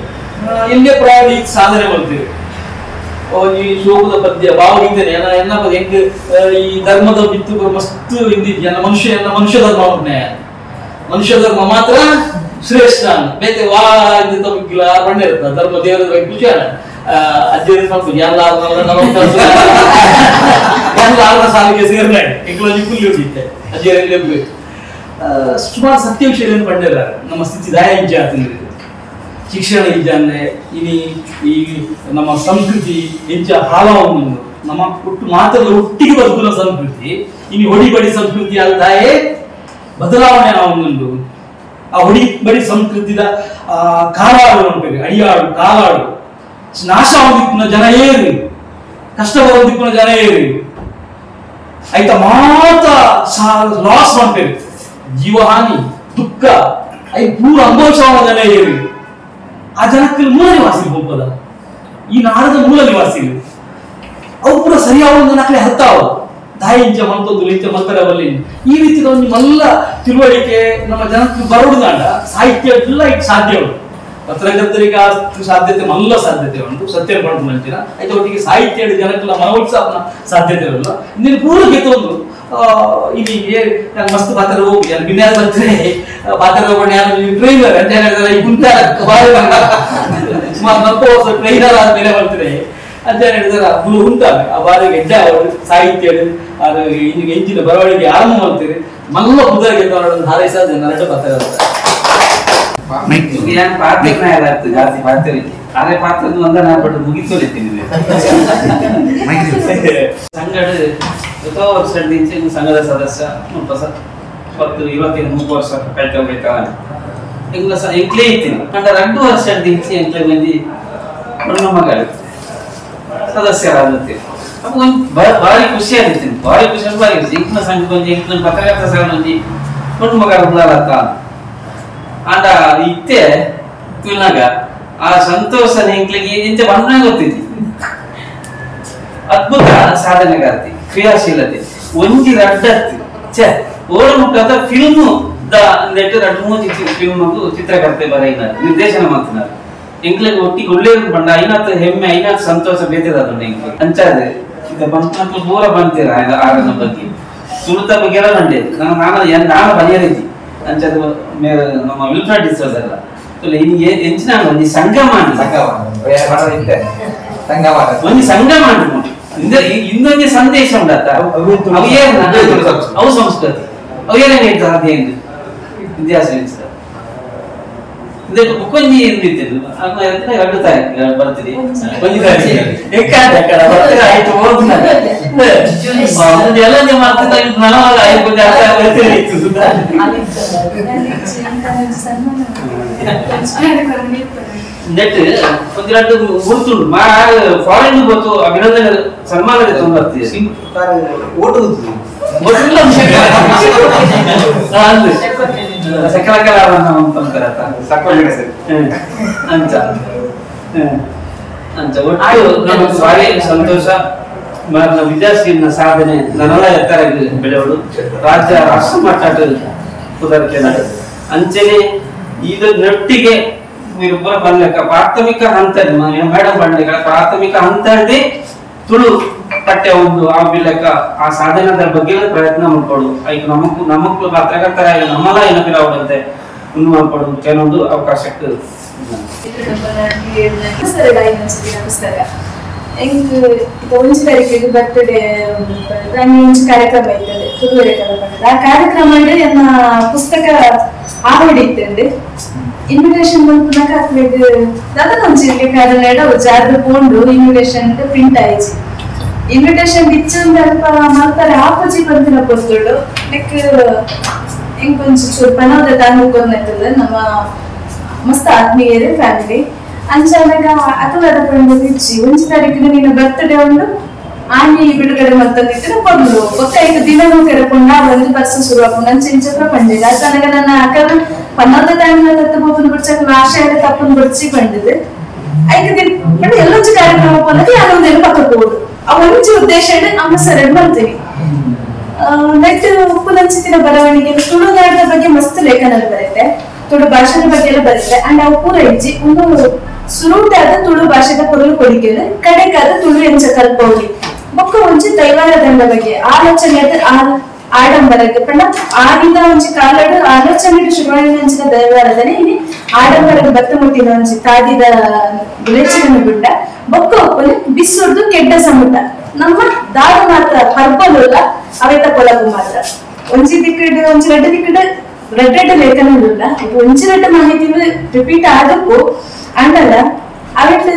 ಎಲ್ಲೇ ಪ್ರಾಯ ಸಾಧನೆ ಮಾಡ್ತೀವಿ ಈ ಶೋಕದ ಪದ್ಯ ಭಾವಗೀತೆ ಎನ್ನ ಪದ ಎಂಕ್ ಈ ಧರ್ಮದ ಬಿತ್ತು ಮಸ್ತ್ ಹಿಂದಿದ್ಯ ಮನುಷ್ಯ ಮನುಷ್ಯ ಧರ್ಮ ಮನುಷ್ಯ ಧರ್ಮ ಮಾತ್ರ ಶ್ರೇಷ್ಠ ಬೇತೆ ವಾ ತಮಗಿಲ್ಲ ಬಣ್ಣ ಇರ್ತದೆ ಧರ್ಮ ದೇವರ ಬಗ್ಗೆ ಖುಷಿ ಅಲ್ಲ ಅಜ್ಜಿ ಎಲ್ಲ ಎಲ್ಲ ಸಾಲಿಗೆ ಸೇರ್ನಾಡಿ ಎಂಕ್ಲೊಂಜಿ ಕುಲ್ಲಿ ಉಂಡಿತ್ತೆ ಅಜ್ಜಿಯರಲ್ಲಿ ಸುಮಾರು ಸತ್ಯ ವಿಷಯಗಳನ್ನು ಪಡೆದಿಲ್ಲ ನಮ್ಮ ಸ್ಥಿತಿ ದಾಯ ಇಂಚೆ ಆತಂದ್ರೆ ಶಿಕ್ಷಣ ಇಜ್ಜಾನೆ ಇನಿ ಈ ನಮ್ಮ ಸಂಸ್ಕೃತಿ ಇಂಚ ಹಾಳಾವೊಂದು ನಮ್ಮ ಒಟ್ಟು ಮಾತ್ರ ಒಟ್ಟಿಗೆ ಬದುಕುವ ಸಂಸ್ಕೃತಿ ಇನಿ ಹೊಡಿ ಬಡಿ ಸಂಸ್ಕೃತಿ ಅಲ್ದಾಯೇ ಬದಲಾವಣೆ ಆವೊಂದುಂಡು ಆ ಹೊಡಿ ಬಡಿ ಸಂಸ್ಕೃತಿದ ಆ ಕಾಲಾಡು ಅಂತಾರೆ ಅಡಿಯಾಡು ಕಾಲಾಡು ನಾಶ ಆವೊಂದಿಪ್ಪುನ ಜನ ಏರಿ ಕಷ್ಟ ಬರೋದಿಪ್ಪುನ ಜನ ಏರಿ ಆಯ್ತಾ ಮಾತ ಲಾಸ್ ಅಂತಾರೆ ಜೀವಹಾನಿ ದುಃಖ I ಪೂರ ಅನುಭವಿಸುವ ಜನ ಏರಿ ಆ ಜನಕ್ಕೆ ಮೂಲ ನಿವಾಸಿ ಹೋಗ್ಬೋದ ಈ ನಾಡದ ಮೂಲ ನಿವಾಸಿಗಳು ಅವು ಪೂರ ಸರಿಯಾದ ನಕಲೆ ಹತ್ತಾವು ದಾಯಿ ಇಂಚ ಮಂತೊಂದು ಇಂಚ ಮಂತರ ಬಲ್ಲಿ ಈ ರೀತಿ ನಿಮ್ಮೆಲ್ಲ ತಿಳುವಳಿಕೆ ನಮ್ಮ ಜನಕ್ಕೆ ಬರೋದಾಂಡ ಸಾಹಿತ್ಯ ಎಲ್ಲ ಈಗ ಸಾಧ್ಯ ಉಂಟು ಪತ್ರಕರ್ತರಿಗೆ ಆ ಸಾಧ್ಯತೆ ಮಲ್ಲ ಸಾಧ್ಯತೆ ಉಂಟು ಸತ್ಯ ಪಡ್ಕೊಂಡು ಅಂತೀರ ಆಯ್ತು ಒಟ್ಟಿಗೆ ಸಾಹಿತ್ಯ ಜನಕ್ಕೆಲ್ಲ ಮನವೊಲಿಸೋನ ಸಾಧ್ಯತೆ ಇರಲ್ಲ ನೀನು ಪೂರ ಗೆತ್ತೊಂದು ಇಲ್ಲಿ ನಾನು ಮಸ್ತ್ ಪಾತ್ರ ಹೋಗಿ ನಾನು ಬಿನ್ಯಾದ ಬರ್ತಾರೆ ಪಾತ್ರ ಹೋಗೋಣ ಯಾರು ಟ್ರೈನರ್ ಅಂತ ಹೇಳಿದ್ರೆ ಈ ಗುಂತಾರ ಸುಮಾರು 40 ವರ್ಷ ಟ್ರೈನರ್ ಆದ್ಮೇಲೆ ಬರ್ತಾರೆ ಅಂತ ಹೇಳಿದ್ರೆ ಗುರು ಉಂಟಾವೆ ಆ ಬಾರಿಗೆ ಹೆಜ್ಜೆ ಅವರು ಸಾಹಿತ್ಯ ಅದು ಎಂಜಿನ ಬರವಣಿಗೆ ಆರಂಭ ಮಾಡ್ತೀರಿ ಮಲ್ಲ ಕುದುರೆಗೆ ಹಾರೈಸ ನರಟ ಪಾತ್ರ ಪಾತ್ರ ಜಾಸ್ತಿ ಪಾತ್ರ ಅದೇ ಪಾತ್ರದ ಒಂದನ ಪಟ್ಟು ಮುಗಿಸೋಲಿತ್ತೀನಿ ಸಂಗಡ ಎತ್ತೋ ವರ್ಷ ಸಂಘದ ಸದಸ್ಯ 10 25 30 ವರ್ಷ ಕೈತ ಕೈತ ಎಂಗ್ಲ ಎಂಕ್ಲೇ ಇತ್ತೀನಿ ಕಂಡ 2 ವರ್ಷ ದಿಂಚಿ ಎಂಕ್ಲೆ ಮಂದಿ ನನ್ನ ಮಗಳು ಸದಸ್ಯರಾಗುತ್ತೆ ಅಪ್ಪ ಒಂದು ಭಾರಿ ಖುಷಿ ಆಗಿರ್ತೀನಿ ಭಾರಿ ಖುಷಿ ಅಂದ್ರೆ ಭಾರಿ ಖುಷಿ ಎಂಕ್ನ ಸಂಘ ಬಂದು ಎಂಕ್ನ ಪತ್ರಕರ್ತ ಸಂಘ ಬಂದು ಒಂದು ಮಗ ಉಳ್ಳಾರತ್ತ ಆಂಡ ಇತ್ತೆ ತುಲ್ನಾಗ ಆ ಸಂತೋಷ ಎಂಕ್ಲಿಗೆ ಇಂಚ ಬಣ್ಣ ಗೊತ್ತಿದ್ದಿ ಅದ್ಭುತ ಸಾಧನೆಗಾರ್ತಿ ಕ್ರಿಯಾಶೀಲತೆ ಒಂಜಿ ರಡ್ಡತ್ತಿ ಛೆ ಓಡ ಮುಖದ film the net ರಡ್ಡು ಮೂಜಿ ಫಿಲ್ಮ್ ಚಿತ್ರಕರ್ತೆ ಬರೈನ ನಿರ್ದೇಶನ ಮಾಡ್ತಿದ್ದಾರೆ ಎಂಕ್ಲಿಗೆ ಒಟ್ಟಿಗೆ ಒಳ್ಳೆಯ ಬಣ್ಣ ಐನಾತ್ ಹೆಮ್ಮೆ ಐನಾತ್ ಸಂತೋಷ ಬೇತದ ಎಂಕ್ಲೆ ಅಂಚಾದೆ ಇದ ಬಂತು ದೂರ ಬಂತೀರ ಆರನ ಬಗ್ಗೆ ತುಳುತ ಬಗ್ಗೆ ಎಲ್ಲ ಬಂಡೆ ನಾನು ನಾನು ಬರೆಯರಿದ್ದಿ ಅಂಚಾದ ಮೇರೆ ನಮ್ಮ ವಿಲ್ಫ್ರೆಡ್ ಡಿಸೋದಲ್ಲ ಹಿಂಗೆ ಎಂಚಿನ ಒಂಜಿ ಸಂಘ ಮಾಡಿ ಒಂಜಿ ಸಂಘ ಮಾಡಿ ಇನ್ನೊಂದು ಸಂದೇಶ ಉಂಡತ್ತ ಅವು ಏನು ಅವು ಸಂಸ್ಕೃತಿ ಅವು ಏನೇನು ಸಾಧ್ಯ ಏನು ಇತಿಹಾಸ ಬುಕ್ಕೊಂಜಿ ಇದ್ದಿದ್ದು ಎರಡು ತಾರೀಕು ಬರ್ತೀರಿ ಎಲ್ಲ ನೆಟ್ ಒಂದೆರಡು ಗುರ್ತುಂಡು ಮಾ ಫಾರಿನ್ ಗೊತ್ತು ಅಭಿನಂದನೆ ಸನ್ಮಾನ ಬರ್ತೀವಿ ಓಟು ಸಕಲ ಕಲಾ ಅಂತ. ಅಂತ ಒಟ್ಟು ನಮಗೆ ಭಾರಿ ಸಂತೋಷ. ವಿದ್ಯಾಶ್ರೀನ ಸಾಧನೆ ನನ್ನೆಲ್ಲ ಎತ್ತರ ಬೆಳೆಯೋಡು ರಾಜ್ಯ ರಾಷ್ಟ್ರ ಮಟ್ಟ ಕುದರ್ಕೆ ಅಂಚನೆ ಇದು ನೊಟ್ಟಿಗೆ ನೀರೊಬ್ಬರ ಬರ್ಲೆಕ್ಕ ಪ್ರಾಥಮಿಕ ಹಂತ ಮೇಡಮ್ ಬಂಡ್ಲೆಕ್ಕ ಪ್ರಾಥಮಿಕ ಹಂತದಲ್ಲಿ ತುಳು ಪಠ್ಯ ಒಂದು ಆ ಬಿಲೆಕ್ಕ ಆ ಸಾಧನದ ಬಗ್ಗೆ ಪ್ರಯತ್ನ ಮಾಡ್ಕೊಡು. ಐಕ್ ನಮಕ್ ನಮಕ್ಲು ಪತ್ರಕರ್ತರ ನಮ್ಮಲ್ಲ ಏನಪಿಲ್ಲ ಉಂಡು ಮಾಡ್ಕೊಡು ಕೆಲವೊಂದು ಅವಕಾಶಕ್ಕೆ. ನಮಸ್ಕಾರ ನಮಸ್ಕಾರ. ಎಂಕ್ ಒಂಜಿ ತಾರೀಕಿಗೆ ಬರ್ತ್ಡೇ ಒಂಜಿ ಕಾರ್ಯಕ್ರಮ ಇರ್ತದೆ ತುಳುವೆರೆ ಆ ಕಾರ್ಯಕ್ರಮ ಎನ್ನ ಪುಸ್ತಕ ಆವಡಿ ಇತ್ತಂಡೆ ಇನ್ವಿಟೇಷನ್ ಮಲ್ಪುನಗ ಅಕ್ಲೆಗ್ ದಾದ ಒಂಜಿ ಕಾರಣ ಜಾರ್ದ ಪೋಂಡು ಇನ್ವಿಟೇಷನ್ ಪ್ರಿಂಟ್ ಆಯ್ಚಿ ಇನ್ವಿಟೇಷನ್ ಇಚ್ಚಂದ ಅಲ್ಪ ಮಲ್ಪರೆ ಆಪೋಜಿ ಪನ್ಪಿನ ಪೊರ್ತುಡು ನೆಕ್ ಎಂಕ್ ಒಂಜಿ ಚೂರು ಪನೋದ ತಾನು ಕೊರ್ನೈತದೆ ನಮ್ಮ ಮಸ್ತ್ ಆತ್ಮೀಯರೇ ಫ್ಯಾಮಿಲಿ ಅಂಚಾನಗ ಅಥವಾ ಪಂಡ ಇಚ್ಚಿ ಒಂಜಿ ತಾರೀಕಿನ ನೀನು ಬರ್ತ್ಡೇ ಉಂಡು ಆನಿ ಬಿಡುಗಡೆ ಮಲ್ತಂದಿತ್ತಿನ ಪೊರ್ಲು ಬೊಕ್ಕ ಐಕ್ ದಿನನೂ ಕೆರಪುಂಡ ಒಂದು ವರ್ಷ ಶುರು ಆಪುಂಡು ಅಂಚ ಇಂಚ ಪಂಡಿದ ಅತನಗ ನನ್ನ ಅಕ್ಕನ ಪನ್ನೊಂದು ಟೈಮ್ ತತ್ತು ಪೋಪುನ ಬುಡ್ಚಕ್ ಆಶೆ ತಪ್ಪುನ ಬುಡ್ಚಿ ಪಂಡಿದೆ ಐಕ್ ದಿನ ಬಟ್ ಎಲ್ಲೊಂಜಿ ಕಾರ್ಯಕ್ರಮ ಪೋನಗ ಯಾನೊಂದೇನು ಪಕ್ಕ ಪೋಡು ಆ ಒಂಜಿ ಉದ್ದೇಶ ಅಮ್ಮ ಸರ್ ಮಲ್ತೀನಿ. ನೆಟ್ ಉಪ್ಪುನಂಚಿತಿನ ಬರವಣಿಗೆ ತುಳುನಾಡಿನ ಬಗ್ಗೆ ಮಸ್ತ್ ಲೇಖನ ಬರುತ್ತೆ, ತುಳು ಭಾಷೆದ ಬಗ್ಗೆ ಎಲ್ಲ ಬರುತ್ತೆ. ಅಂಡ್ ಅವು ಪೂರ ಇಜ್ಜಿ ಒಂದು ಸುರುಟಾದ ತುಳು ಭಾಷೆದ ಪೊರುಲು ಕೊಡಿಕೆಲು ಕಡೆಕಾದ ತುಳು ಎಂಚ ಕಲ್ಪೋಗಿ ಬೊಕ್ಕ ಒಂಜಿ ದೈವಾರ ದಂಡ ಬಗ್ಗೆ ಆಲೋಚನೆ ಆಡಂಬರಕ್ಕೆ ಪಂಡ ಆಗಿನ ಒಂಜಿ ಕಾಲಡು ಆಲೋಚನೆ ಶುರುವಾಯಿನ ದೈವಾರದನೆ ಇಲ್ಲಿ ಆಡಂಬರದ ಬತ್ತ ಮುಟ್ಟಿನ ಒಂಜಿ ತಾದಿದ ಬುಲೆಚಿನ ಗುಡ್ಡ ಬೊಕ್ಕ ಒಪ್ಪನೆ ಬಿಸುರ್ದು ಕೆಡ್ಡ ಸಮುಟ ನಮ್ಮ ದಾರು ಮಾತ್ರ ಪರ್ಪಲುಲ್ಲ ಅವೆತ ಪೊಲಗು ಮಾತ್ರ ಒಂಜಿ ದಿಕ್ಕಡ್ ಒಂಜಿ ರಡ್ಡು ದಿಕ್ಕಡ್ ರೆಡ್ ರೆಡ್ ಲೇಖನ ಒಂಜಿ ರಡ್ಡು ಮಾಹಿತಿ ರಿಪೀಟ್ ಆದಕ್ಕೂ ಅಂಡಲ್ಲ ಅವೆಟ್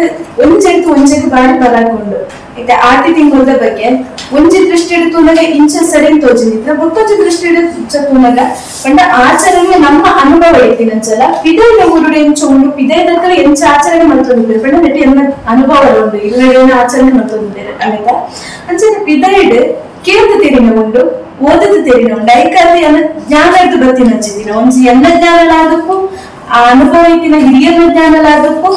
ಒಂಜೆಡ್ತು ಒಂಜೆಗೆ ಬಾರಿ ಬರಾಕೊಂಡು ಇತ್ತೆ ಆಟಿ ತಿಂಗಳ ಬಗ್ಗೆ ಒಂಜಿ ದೃಷ್ಟಿ ತೂನಗ ಇಂಚ ಸರಿ ತೋಜಿನಿತ್ರ ಬೊಕ್ಕೊಂಜಿ ದೃಷ್ಟಿ ತೂನಗ ಪಂಡ ಆಚರಣೆ ನಮ್ಮ ಅನುಭವ ಇತ್ತಿನಂಚಲ ಪಿದೈದ ಊರುಡು ಎಂಚ ಉಂಡು ಪಿದೈದಕ್ಕಲು ಎಂಚ ಆಚರಣೆ ಮಲ್ತೊಂದಿದ್ದಾರೆ ಪಂಡ ನೆಟ್ ಎನ್ನ ಅನುಭವ ಉಂಡು ಇಲ್ಲಡೇನ ಆಚರಣೆ ಮಲ್ತೊಂದಿದ್ದಾರೆ ಅವೆತ ಅಂಚನೆ ಪಿದೈಡ್ ಕೇಂದ್ರ ತೆರಿನ ಉಂಡು ಓದದು ತೆರಿನ ಉಂಡು ಐಕಾದ್ರೆ ಎನ್ನ ಜ್ಞಾನ ಬತ್ತಿನಂಚಿದಿನ ಒಂಜಿ ಎನ್ನ ಜ್ಞಾನಲಾದಕ್ಕೂ ಆ ಅನುಭವ ಇತ್ತಿನ ಹಿರಿಯರ ಜ್ಞಾನಲಾದಕ್ಕೂ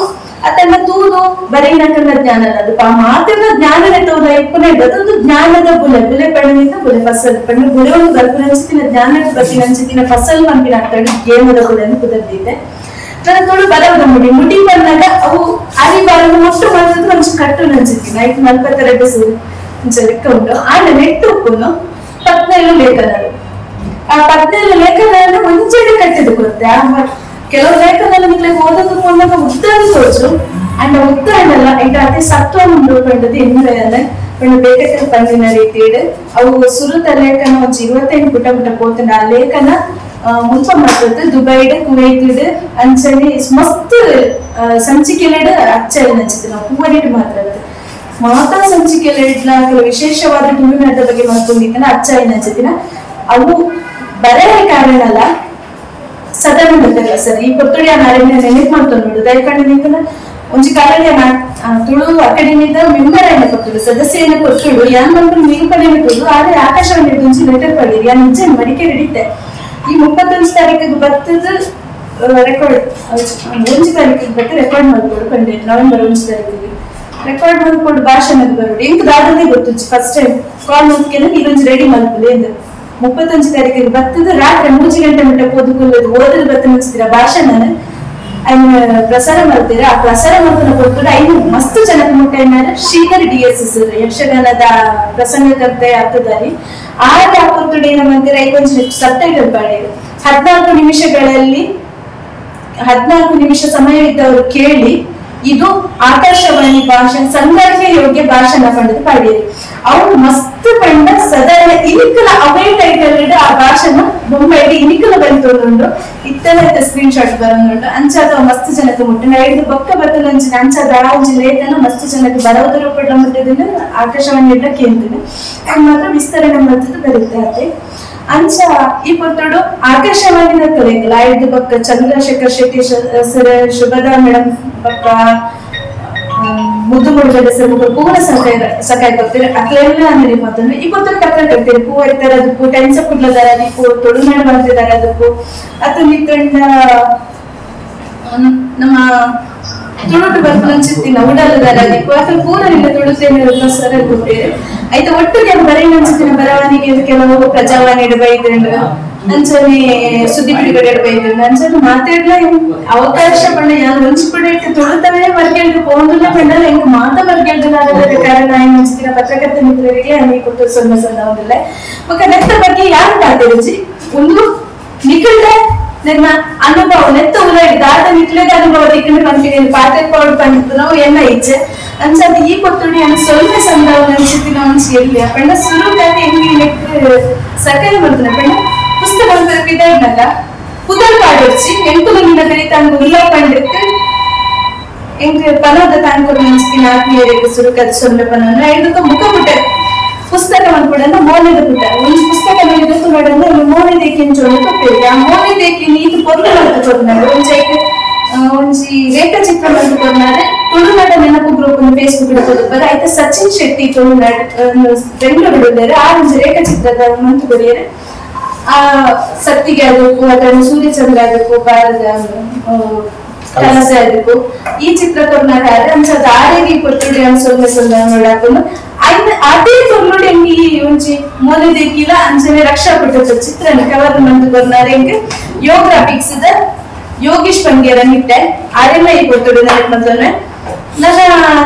ಅದನ್ನ ತೂದು ಬರೆಯಿನಕನ್ನ ಜ್ಞಾನ ಅದು ಆ ಮಾತಿನ ಜ್ಞಾನನೆ ತೋದ ಇಪ್ಪುನೆ ಅದೊಂದು ಜ್ಞಾನದ ಬುಲೆ ಬುಲೆ ಪಣ್ಣನಿಂದ ಬುಲೆ ಫಸಲ್ ಪಣ್ಣ ಬುಲೆ ಒಂದು ಬರ್ಪುನಂಚಿತಿನ ಜ್ಞಾನ ಬತ್ತಿನಂಚಿತಿನ ಫಸಲ್ ಮಂಪಿನ ಆಗ್ತಾಳೆ ಗೇಮದ ಬುಲೆ ಅಂತ ಕುದರ್ದಿದ್ದೆ. ನನ್ನ ತುಳು ಬರವದ ಮುಡಿ ಮುಡಿ ಬಂದಾಗ ಅವು ಅರಿಬಾರದು ಮೊಟ್ಟು ಮಾಡಿದ್ರೆ ಒಂಚು ಕಟ್ಟು ನಂಚಿತೀನಿ ಐದು ನಲ್ವತ್ತೆರಡು ಲೆಕ್ಕ ಉಂಟು. ಆಂಡ ನೆಟ್ಟು ಉಪ್ಪುನು 15 ಲೇಖನಗಳು ಆ 15 ಲೇಖನಗಳನ್ನು ಒಂಚೆಡೆ ಕಟ್ಟಿದ್ದು ಕೊತ್ತೆ. ಕೆಲವು ಲೇಖನಗಳು ನಿಮಗೆ ಓದೋದು ಮೂಲಕ ಉತ್ತರ ತೋಚು ಅಂಡ್ ಉತ್ತರ ಅಲ್ಲ ಈಗ ಅತಿ ಸತ್ವ ಉಂಡು ಪಂಡದು ಎನ್ನುವಲ್ಲ ಪಂಡ ಬೇಕಕ್ಕೆ ಪಂದಿನ ರೀತಿಯಡು ಅವು ಸುರುತ ಲೇಖನ ಒಂಜಿ 28 ಪುಟ ಪುಟ ಪೋತಂಡ ಆ ಲೇಖನ ಮುಲ್ಪ ಮಾಡ್ತದೆ ದುಬೈಡ್ ಕುವೈತ್ಡ್ ಅಂಚನೆ ಮಸ್ತ್ ಸಂಚಿಕೆಲೆಡ್ ಅಚ್ಚ ನಂಚಿತ್ತು ನಾವು ಹೂವನಿಟ್ಟು ಮಾತ್ರ ಮಾತಾ ಸಂಚಿಕೆಲೆಡ್ಲ ಕೆಲವು ವಿಶೇಷವಾದ ತುಳುನಾಡ ಬಗ್ಗೆ ಮಾಡ್ಕೊಂಡಿದ್ದಾನೆ ಅಚ್ಚ ನಂಚಿತ್ತಿನ ಅವು ಬರೆಯ ಕಾರಣ ಅಲ್ಲ ಸದನ ಬರ್ತಾರೆ ಸರ್ ಈ ಪೊತ್ತುಡಿ ಆ ನಾರಾಯಣ ನೆನಪು ಮಾಡ್ಕೊಂಡು ನೋಡು ದಯಕಂಡು ನಿಂತನ ಒಂಜಿ ಕಾರಣ ತುಳು ಅಕಾಡೆಮಿದ ಮೆಂಬರ್ అయిన ಕೊತ್ತುಡು ಸದಸ್ಯ అయిన ಕೊತ್ತುಡು ಯಾನ್ ಮಂತ್ರು ನಿರೂಪಣೆ ಕೊಡು ಆದ್ರೆ ಆಕಾಶವಾಣಿ ಒಂಜಿ ಲೆಟರ್ ಪಡೀರಿ ಯಾನ್ ನಿಜ ಮಡಿಕೆ ಹಿಡಿತೆ ಈ 31 ತಾರೀಕಿಗೆ ಬತ್ತದ ರೆಕಾರ್ಡ್ 1 ತಾರೀಕಿಗೆ ಬತ್ತ ರೆಕಾರ್ಡ್ ಮಾಡ್ಕೊಡು ಪಂಡೆ ನವೆಂಬರ್ 1 ತಾರೀಕಿಗೆ ರೆಕಾರ್ಡ್ ಮಾಡ್ಕೊಡು ಭಾಷಣದ ಬರೋಡು ಇಂಕ್ ದಾದನೇ ಗೊತ್ತು ಫಸ್ಟ್ ಟೈಮ್ ಕಾಲ್ ಮಾಡ್ಕೊಂಡು ನೀರೊಂಜಿ ರೆಡಿ ಮಾಡ್ಕೊಳ್ಳಿ ಎಂದು 31 ತಾರೀಕಿಗೆ ಬತ್ತದ ರಾತ್ರಿ 3 ಗಂಟೆ ಮಟ್ಟ ಓದುಕೊಳ್ಳೋದು ಓದಲು ಬತ್ತ ಮುಗಿಸ್ತೀರ ಭಾಷಣ ಪ್ರಸಾರ ಮಾಡ್ತೀರಾ. ಆ ಪ್ರಸಾರ ಮಾಡ್ಕೊಂಡು ಕೊಡ್ತಾರೆ ಐನು ಮಸ್ತ್ ಜನಕ್ಕೆ ಮುಟ್ಟ ಶ್ರೀಧರ್ D S sir ಯಕ್ಷಗಾನದ ಪ್ರಸಂಗಕರ್ತೆ ಆಗ್ತದಾರಿ ಆಗ ಕೊಡ್ತುಡು ಏನಂತೀರ ಐಕೊಂಚ ಸಬ್ ಟೈಟಲ್ ಪಾಡಿ 14 ನಿಮಿಷಗಳಲ್ಲಿ 14 ನಿಮಿಷ ಸಮಯವಿದ್ದವರು ಕೇಳಿ ಇದು ಆಕಾಶವಾಣಿ ಭಾಷಣ ಸಂದರ್ಭ ಯೋಗ್ಯ ಭಾಷಣ ಪಂಡದು ಪಾಡಿಯರು ಅವ್ರು ಮಸ್ತ್ ಪಂಡ ಸದಾ ಇನಿಕಲ ಅವೇ ಟೈಟಲ್ ಆ ಭಾಷಣ ಬೊಂಬೈಡ್ ಇನಿಕಲ ಬಂತುಂಡು ಇತ್ತಲ ಸ್ಕ್ರೀನ್ ಶಾಟ್ ಬರೋದುಂಟು ಅಂಚಾದ ಮಸ್ತ್ ಜನಕ್ಕೆ ಮುಟ್ಟಿನ ಐದು ಬೊಕ್ಕ ಬತ್ತಲಂಚಿನ ಅಂಚಾದ ಆ ಒಂಜಿ ಲೇಖನ ಮಸ್ತ್ ಜನಕ್ಕೆ ಬರೋದರ ಪಡ ಮುಟ್ಟಿದ್ದನ್ನು ಆಕಾಶವಾಣಿ ಎಲ್ಲ ಕೇಂದ್ರ ಅದು ಮಾತ್ರ ವಿಸ್ತರಣೆ ಮಾಡ್ತದ್ದು ಬರುತ್ತೆ ಅದೇ ಅಂಚ ಈ ಪೊತ್ತುಡು ಆಕಾಶವಾಣಿನ ಕರೆಯಲ್ಲ ಐದು ಬೊಕ್ಕ ಚಂದ್ರಶೇಖರ್ ಶೆಟ್ಟಿ ಸರ್ ಶುಭದಾ ಮೇಡಮ್ ಬೊಕ್ಕ ಮುದ್ದು ಮುಡುಗಡೆ ಸರ್ ಮುಗ ಪೂರ ಸಕಾಯ ಸಕಾಯ ಕೊಡ್ತೀರಿ ಅಕ್ಲೆಲ್ಲ ಅಂದ್ರೆ ಮತ್ತೊಂದು ಈ ಪೊತ್ತುಡು ಪತ್ರ ಕಟ್ತೀರಿ ಪೂ ಇರ್ತಾರೆ ಅದಕ್ಕೂ ಟೈಮ್ಸ್ ಕುಡ್ಲದಾರ ಅದಕ್ಕೂ ತುಳುನಾಡು ಬರ್ತಿದ್ದಾರೆ ಅದಕ್ಕೂ ಅಥವಾ ನಿಂತಂಡ ನಮ್ಮ ತುಳುಟು ಬರ್ಪುನಂಚಿತ್ತಿನ ಉಡಲುದಾರದಿಕ್ಕು ಅಕಲ್ ಪೂರ ನಿನ್ನ ತುಳುತೇನೆ ಸರ್ ಕೊಟ್ಟೇರು ಐತ ಒಟ್ಟುಗೆ ಬರೆಯಂಚಿತ್ತಿನ ಬರವಣಿಗೆ ಕೆಲವು ಪ್ರಜಾವಾಣಿ ಬೈದ್ರಂಡು ಅಂಚನೆ ಸುದ್ದಿ ಬಿಡುಗಡೆ ಬೈದ್ರಂಡು ಅಂಚನೆ ಮಾತಾಡ್ಲ ಅವಕಾಶ ಪಂಡ ಯಾರು ಒಂಜಿ ಕೂಡ ಇಟ್ಟು ತುಳುತವೇ ಮರ್ಗೆಲ್ದು ಪೋಂದುಲ್ಲ ಪಂಡಲ ಎಂಕ್ ಮಾತ ಮರ್ಗೆಲ್ದು ಕಾರಣ ಅಂಚಿತ್ತಿನ ಪತ್ರಕರ್ತ ಮಿತ್ರರಿಗೆ ಅನಿ ಕೊಟ್ಟು ಸೊನ್ನೆ ಸೊನ್ನೆ ಒಂದಿಲ್ಲ ಬೊಕ್ಕ ನೆತ್ತ ಬಗ್ಗೆ ಯಾರು ಪಾತೆರುಜಿ ಒಂದು ನಿಖಲ್ದೆ ನನ್ನ ಅನುಭವ ನೆತ್ತ ಉಲೈಡ್ ದಾದ ನಿಕ್ಲೆದ ಅನುಭವ ದಿಕ್ಕನ ಪನ್ಪಿನ ಪಾತೆ ಪೌಡ್ ಪಂಡಿತು ಎನ್ನ ಇಚ್ಛೆ ಅಂಚಾದ ಈ ಕೊತ್ತುಡಿ ಅನ್ನ ಸ್ವಲ್ಪ ಸಂದವ ಅನ್ಸಿತ್ತಿನ ಒಂಜಿ ಎಲ್ಲಿ ಪಂಡ ಸುರುಕಾದ ಎಂಗಿ ನೆಕ್ ಸಕಲ ಮಲ್ತನ ಪಂಡ ಪುಸ್ತಕ ಪಿದಾಡ್ನಗ ಪುದರ್ ಪಾಡೊರ್ಚಿ ಎಂಕುಲು ನಿನ್ನ ಬೆರಿತಾಂಗ್ ಉಲ್ಲ ಪಂಡಿತ್ತು ಎಂಕ್ ಪನೋದ ತಾಂಗ್ ಅನ್ಸಿತ್ತಿನ ಆತ್ಮೀಯರಿಗೆ ಸುರುಕಾದ ಸೊನ್ನೆ ಪನೋನ ಐದಕ್ಕ ಮುಖ ಪುಟ ಪುಸ್ತಕ ಮನ್ಪುಡನ್ನ ಮೋನೆದ ಪುಟ ಒಂಜಿ ಪುಸ್ತಕ ಮೇಲೆ ಗೊತ್ತು ಮಾಡನ್ನ ಮೋನೆ ದೇಕಿನ ಚೋಳಿ ಕೊಪ್ಪೇರಿ ಆ ಮೋನೆ ದೇಕಿನ ಇದು ಪೊರ್ಲು ಮಲ್ತ್ ಕೊರ್ನಾರೆ ಒಂಜಿ ಒಂಜಿ ರೇಖಾಚಿತ್ರ ಮಲ್ತ್ ಕೊರ್ನಾರೆ ತುಳುನಾಡ ನೆನಪು ಗ್ರೂಪ್ ಫೇಸ್ಬುಕ್ ಕೊರ್ಪರ ಐತ ಸಚಿನ್ ಶೆಟ್ಟಿ ತುಳುನಾಡ ಬೆಂಗಳೂರು ಉಲ್ಲೆರ್ ಆ ಒಂಜಿ ರೇಖಾಚಿತ್ರದ ಮಂತ್ ಕೊರಿಯೆರ್ ಆ ಸತ್ತಿಗೆ ಅದಕ್ಕೂ ಅದನ್ನು ಸೂರ್ಯಚಂದ್ರ ಅದಕ್ಕೂ ಭಾರತ ಕಲಸ ಅದಕ್ಕೂ ಈ ಚಿತ್ರ ಕೊರ್ನಾರೆ ಅಂಚದ ಆರೆಗೆ ಕೊಟ್ಟುಡಿ ಅನ್ಸೊಲ್ಮೆ ಸೊಲ್ಮೆ ನೋಡಾಕೊಂಡು ಅದೇ ಕೊರ್ನುಡಿ ಎಂಗಿ ಒಂಜಿ ಮೋನೆ ದೇಕಿಲ ಅಂಚನೆ ರಕ್ಷಾ ಪುಟ್ಟದ ಚಿತ್ರನ ಕವರ್ ಮಂತ್ ಕೊರ್ನಾರೆ ಎಂಕ್ ಯೋಗ್ರಾಫಿಕ್ಸ್ ದ ಯೋಗೀಶ್ ಪಂಗೇರ ನಿಟ್ಟೆ ಆರೆಲ್ಲ ಈ ಕೊಟ್ಟುಡಿ ನನಗೆ ಮಂತೊನ್ನೆ ನನ್ನ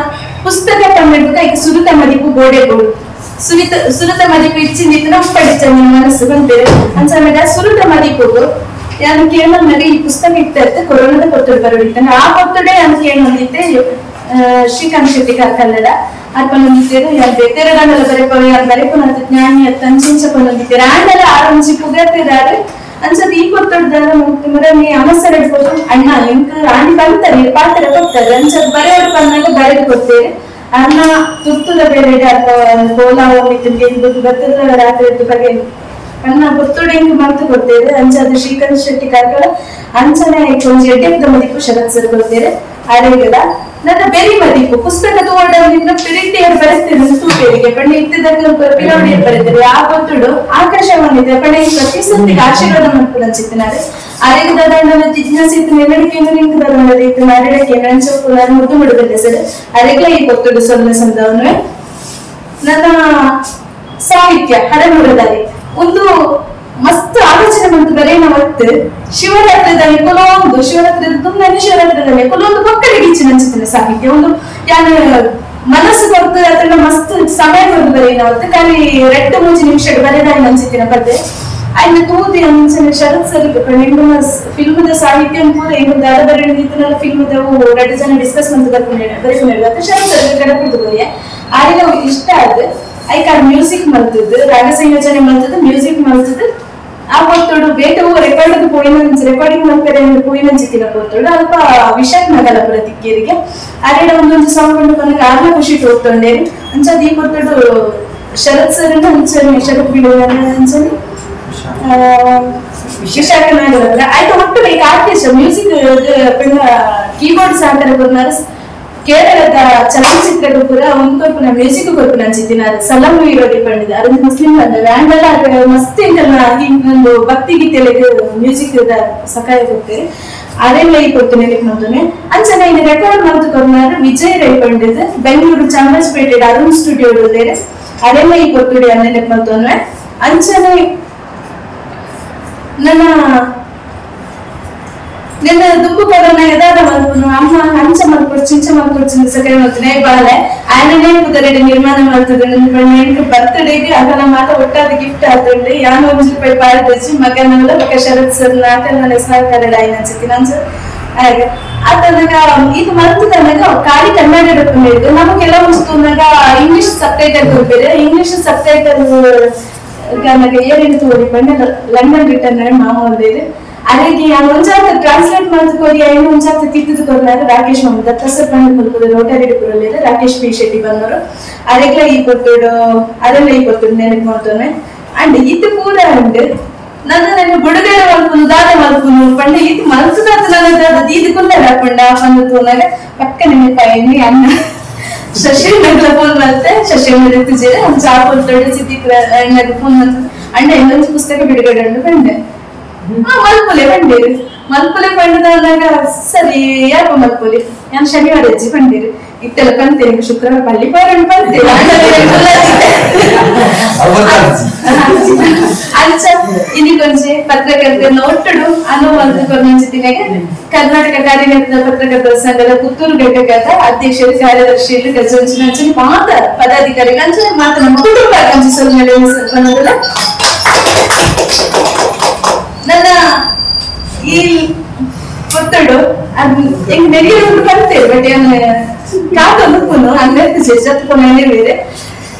ಪುಸ್ತಕ ಪನ್ನೆಡ್ಬುಕ ಐಕ್ ಸುರುತ ಮದಿಪು ಗೋಡೆ ಗೋಡು ಸುರುತ ಮದಿಪು ಇಚ್ಚಿಂದಿತ್ತು ನಮ್ಮ ಪಡಿಚ ಮನಸ್ಸು ಬಂತೇವೆ ಅಂಚನೆ ಸುರುತ ಮದಿಪುಗು ಯಾನು ಕೇಳೋನಾಗ ಈ ಪುಸ್ತಕ ಇತ್ತ ಕೊರೋನಾದ ಕೊತ್ತುಡು ಬರೋಡಿತ್ತಾನೆ ಆ ಕೊತ್ತುಡೆ ಯಾನು ಕೇಳೊಂದಿತ್ತೆ ಶ್ರೀಕಾಂತ್ ಶೆಟ್ಟಿ ಕಾರ್ಕಲ್ಲಡ ಅರ್ಪಣೊಂದಿತ್ತೇರು ಯಾರು ಬೇತೆರಡಾಂಡಲ ಬರೆಪೋ ಯಾರು ಬರೆಪುನಂತ ಜ್ಞಾನಿ ಅತ್ತ ಅಂಚಿಂಚ ಪನ್ನೊಂದಿತ್ತೇರು ಆಂಡಲ ಆರಂಚಿ ಪುಗರ್ತಿದಾರೆ ಅಂಚದ ಈ ಕೊತ್ತುಡ್ದಾರ ಮುರ ನೀ ಅಮಸರ ಇಡ್ಬೋದು ಅಣ್ಣ ಎಂಕ್ ಆಂಡಿ ಬಂತಾರೆ ಪಾತ್ರ ಕೊಡ್ತಾರೆ ಅಂಚದ್ ಬರೆಯೋರು ಬಂದಾಗ ಬರೆದು ಕೊಡ್ತೇವೆ ಅಣ್ಣ ತುರ್ತುದ ಬೇರೆ ಅಥವಾ ಕೋಲಾವ ಬರ್ತದ ರಾತ್ರಿ ಎದ್ದು ಬಗೆ ಅಣ್ಣ ಪುತ್ತೂಡು ಎಂಕ್ ಮಂತ್ ಕೊಡ್ತೇವೆ ಅಂಚಾದ ಶ್ರೀಕಾಂತ್ ಶೆಟ್ಟಿ ಕಾರ್ಕಳ ಅಂಚನೆ ಒಂಜಿ ಎಡ್ಡೆದ ಮದಿಪು ಶರತ್ ಸರ್ ಕೊಡ್ತೇವೆ ಆರೆಗದ ನನ್ನ ಬೆರಿ ಮದಿಪು ಪುಸ್ತಕ ತಗೊಂಡ ಪಿರಿಂಟಿಯರ್ ಬರೆಸ್ತೇನೆ ತೂಪೇರಿಗೆ ಪಂಡ ಇತ್ತಿದ್ದಕ್ಕೆ ಪಿರವಡಿಯರ್ ಬರೆತಾರೆ ಆ ಪೊತ್ತುಡು ಆಕಾಶವಾಣಿ ಇದೆ ಪಂಡ ಈ ಪ್ರತಿ ಸತ್ತಿಗೆ ಆಶೀರ್ವಾದ ಮನ್ಪುನ ಚಿತ್ತನಾರೆ ಆರೆಗದ ಜಿಜ್ಞಾಸೆ ಇತ್ತು ನೆನ್ನಡಿಕೆ ನಿಂಕದ ಇತ್ತು ನಾರೆಡಕ್ಕೆ ಅಂಚೋಪು ನಾನು ಮುದ್ದು ಮುಡುಗಲ್ಲೆ ಸರ್ ಅರೆಗ್ಲ ಈ ಪೊತ್ತುಡು ಸೊನ್ನೆ ಸಂದವನು ನನ್ನ ಸಾಹಿತ್ಯ ಹರನುಡದಲ್ಲಿ ಒಂದು ಮಸ್ತ್ ಆಲೋಚನೆ ಬಂತು ಬರೇನ ಒತ್ತು ಶಿವರಾತ್ರಿದಲ್ಲಿ ಕೊಲೊಂದು ಶಿವರಾತ್ರಿ ತುಂಬಾನೇ ಶಿವರಾತ್ರಿದಲ್ಲಿ ಕೊಲೊಂದು ಮಕ್ಕಳಿಗೆ ಇಚ್ಛೆ ಅನ್ಸುತ್ತೇನೆ ಸಾಹಿತ್ಯ ಒಂದು ಯಾನು ಮನಸ್ಸು ಕೊಡ್ತು ಅದನ್ನ ಮಸ್ತ್ ಸಮಯ ಕೊಡ್ತು ಬರೇನ ಹೊತ್ತು ಖಾಲಿ 2-3 ನಿಮಿಷ ಬರೇದಾಗಿ ಅನ್ಸುತ್ತೇನೆ ಪದ್ದೆ ಆಯ್ನ ತೂದಿ ಅಂಚನೆ ಶರತ್ ಸರ್ ಫಿಲ್ಮದ ಸಾಹಿತ್ಯ ಪೂರ ಇಂದು ದಾದ ಬರೆಯಲ್ಲ ಫಿಲ್ಮದ 2 ಜನ ಡಿಸ್ಕಸ್ ಮಂತ್ ಬರ್ಕೊಂಡು ಶರತ್ ಸರ್ ಕಡಪುಡ್ದು ಬರೆಯ ಆರೆಲ್ಲ ಇಷ್ಟ ಆದ ಐಕ ಮ್ಯೂಸಿಕ್ ಮಲ್ತದ್ದು ರಾಗ ಸಂಯೋಜನೆ ಮಲ್ತದ್ದು ಮ್ಯೂಸಿಕ್ ಮಲ್ತದ್ದು ಆ ಪೊತ್ತುಡು ಬೇಟವು ರೆಕಾರ್ಡ್ ಪೋಯಿನ ರೆಕಾರ್ಡಿಂಗ್ ಮಲ್ಪೆರೆ ಪೋಯಿನಂಚಿತ್ತಿನ ಪೊತ್ತುಡು ಅಲ್ಪ ವಿಶಾಖ್ ನಗಲಪುರ ತಿಕ್ಕೇರಿಗೆ ಆರೆಡ ಒಂದೊಂದು ಸಾಂಗ್ ಕೊಂಡು ಪನಗ ಆರ್ಲ ಖುಷಿ ತೋರ್ತೊಂಡೇರಿ ಅಂಚದ ಈ ಪೊತ್ತುಡು ಶರತ್ ಸರ್ ಅಂಚನೆ ಶರತ್ ಬಿಡುವ ಅಂಚನೆ ವಿಶಾಖ ನಗಲಪುರ ಆಯ್ತು ಒಟ್ಟು ಈಗ orchestra music keyboard ಸಹಕಾರ ಕೊರ್ನಾರ ಕೇರಳದ ಚಲನಚಿತ್ರ ಪೂರ ಒಂದು ಕೊರ್ಪುನ ಮ್ಯೂಸಿಕ್ ಕೊರ್ಪುನ ಅಂಚಿತ್ತಿನ ಸಲಾಂ ವಿರೋಧಿ ಪಂಡಿತ ಅರೊಂದು ಮುಸ್ಲಿಂ ಬಂದವೆ ಆಂಡಲ ಮಸ್ತ್ ಇಂಕಲ್ನ ಒಂದು ಭಕ್ತಿ ಗೀತೆಲೆಗ್ ಮ್ಯೂಸಿಕ್ ಸಕಾಯ ಕೊಡ್ತೇವೆ ಅರೆಲ್ಲ ಈ ಕೊಡ್ತೇನೆ ನೋಡ್ತೇನೆ ಅಂಚನೆ ಇನ್ನು ರೆಕಾರ್ಡ್ ಮಂತ್ ಕೊರ್ನಾರ ವಿಜಯ್ ರೈ ಪಂಡಿತ್ ಬೆಂಗಳೂರು ಚಾಮರಾಜಪೇಟೆ ಅರುಣ್ ಸ್ಟುಡಿಯೋ ಉಲ್ಲೇರೆ ಅರೆಲ್ಲ ಈ ಕೊರ್ತುಡಿ ಅನ್ನೆಲೆ ಮಂತೊನ್ವೆ ಅಂಚನೆ ನನ್ನ ನಿನ್ನ ದುಂಬು ಕೊರೋನಾ ಎದಾದ ಮಲ್ಪುನು ಅಮ್ಮ ಅಂಚ ಮಲ್ಪೊಡು ಚಿಂಚ ಮಲ್ಪೊಡು ಸಕರೆ ಮಲ್ತುನೆ ಬಾಲೆ ಆಯನನೇ ಪುದರೆಡ್ ನಿರ್ಮಾಣ ಮಲ್ತುದು ಎಂಕ್ ಬರ್ತ್ಡೇಗ್ ಅಗಲ ಮಾತ ಒಟ್ಟಾದ ಗಿಫ್ಟ್ ಆತುಂಡು ಯಾನ್ ಒಂಜಿ ರೂಪಾಯಿ ಪಾಡ್ದೆಜಿ ಮಗನಲ ಬೊಕ ಶರತ್ ಸರ್ ನಾಕಲ್ನ ಸಹಕಾರ ಆಯ್ನ ಅಂಚಿತ್ತಿನ ಅಂಚ ಆಗ ಆತನಗ ಇದು ಮಲ್ತುದನಗ ಖಾಲಿ ಕನ್ನಡ ಇಪ್ಪುಂಡು ನಮ ಕೆಲವೊಂಜಿ ತೂನಗ ಇಂಗ್ಲಿಷ್ ಸಬ್ ಟೈಟಲ್ ಕೊರ್ಪೆರ್ ಇಂಗ್ಲಿಷ್ ಸಬ್ ಟೈಟಲ್ ಗನಗ ಏರೆಂಡು ತೂವೊಲಿ ಪಂಡ ಲಂಡನ್ ರಿಟರ್ನ್ ಮಾಮ ಉಲ್ಲೆರ್ ಅರೆಗೆ ಯಾನ್ ಒಂಜಾತ ಟ್ರಾನ್ಸ್ಲೇಟ್ ಮಲ್ತ್ ಕೊರಿ ಐನ್ ಒಂಜಾತ ತಿತ್ತುದು ಕೊರ್ನಾರ ರಾಕೇಶ್ ಮಾಮ ದತ್ತಸರ್ ಪಂಡ ಮುಲ್ಪದ ರೋಟರಿ ಪುರಲ್ಲೆರ್ ರಾಕೇಶ್ ಪಿ ಶೆಟ್ಟಿ ಬಂದವರು ಅರೆಗ್ಲ ಈ ಪೊತ್ತುಡು ಅರೆಲ್ಲ ಈ ಪೊತ್ತುಡು ನೆನಪು ಮಲ್ತೊನ್ನೆ ಅಂಡ್ ಇತ್ತು ಪೂರ ಉಂಡು ನನ್ನ ನನ್ನ ಬುಡುಗಡೆ ಮಲ್ಪುನು ದಾದ ಮಲ್ಪುನು ಪಂಡ ಇತ್ತು ಮಲ್ತುದಾತ ನನ್ನ ದಾದ ದೀದು ಕುಲ್ಲರ ಪಂಡ ಪಂಡ ತೂನಾಗ ಪಕ್ಕ ನೆನಪಾಯಿನಿ ಅಣ್ಣ ಶಶಿ ನಗಲ ಫೋನ್ ಮಲ್ತೆ ಶಶಿ ತುಜೇರೆ ಅಂಚ ಆ ಪೊತ್ತುಡು ಸಿದ್ದಿಕ್ ಅಣ್ಣಗ್ ಫೋನ್ ಮಲ್ತು ಅಣ್ಣ ಇನ್ನೊಂದು ಪುಸ್ತಕ ಬಿಡುಗಡೆ ಉಂಡು ಪಂಡೆ ಮಲ್ಪುಲೆ ಬಂಡೇರು ಮಲ್ಪುಲೆ ಪಂಡದಾಗ ಸರಿ ಯಾಪ ಮಲ್ಪುಲಿ ನಾನು ಶನಿವಾರ ಹೆಜ್ಜೆ ಪಂಡಿರು ಇತ್ತೆಲ್ಲ ಪಂತೇನೆ ಶುಕ್ರವಾರ ಪಳ್ಳಿ ಪೋರಣ ಪಂತೇನೆ ಅಂಚ ಇನ್ನಿಗೊಂಜಿ ಪತ್ರಕರ್ತೆ ನೋಟುಡು ಅನು ಒಂದು ಕೊಂಚಿ ದಿನಗೆ ಕರ್ನಾಟಕ ಕಾರ್ಯನಿರತ ಪತ್ರಕರ್ತರ ಸಂಘದ ಪುತ್ತೂರು ಘಟಕದ ಅಧ್ಯಕ್ಷರು ಕಾರ್ಯದರ್ಶಿಗಳು ಗಜಂಚಿನ ಮಾತ ಪದಾಧಿಕಾರಿಗಳು ಅಂಚನೆ ಮಾತ ನಮ್ಮ ಕುಟುಂಬ ಬಂದದಲ್ಲ. ನನ್ನ ಈ ಒತ್ತಡು ಅದು ಹೆಂಗ್ ನೆಗೆರು ಬಂತೆ ಬಟ್ ಏನ್ ಕಾದ ಮುಪ್ಪುನು ಅಂದ್ರೆ ಜತ್ಕೊಂಡು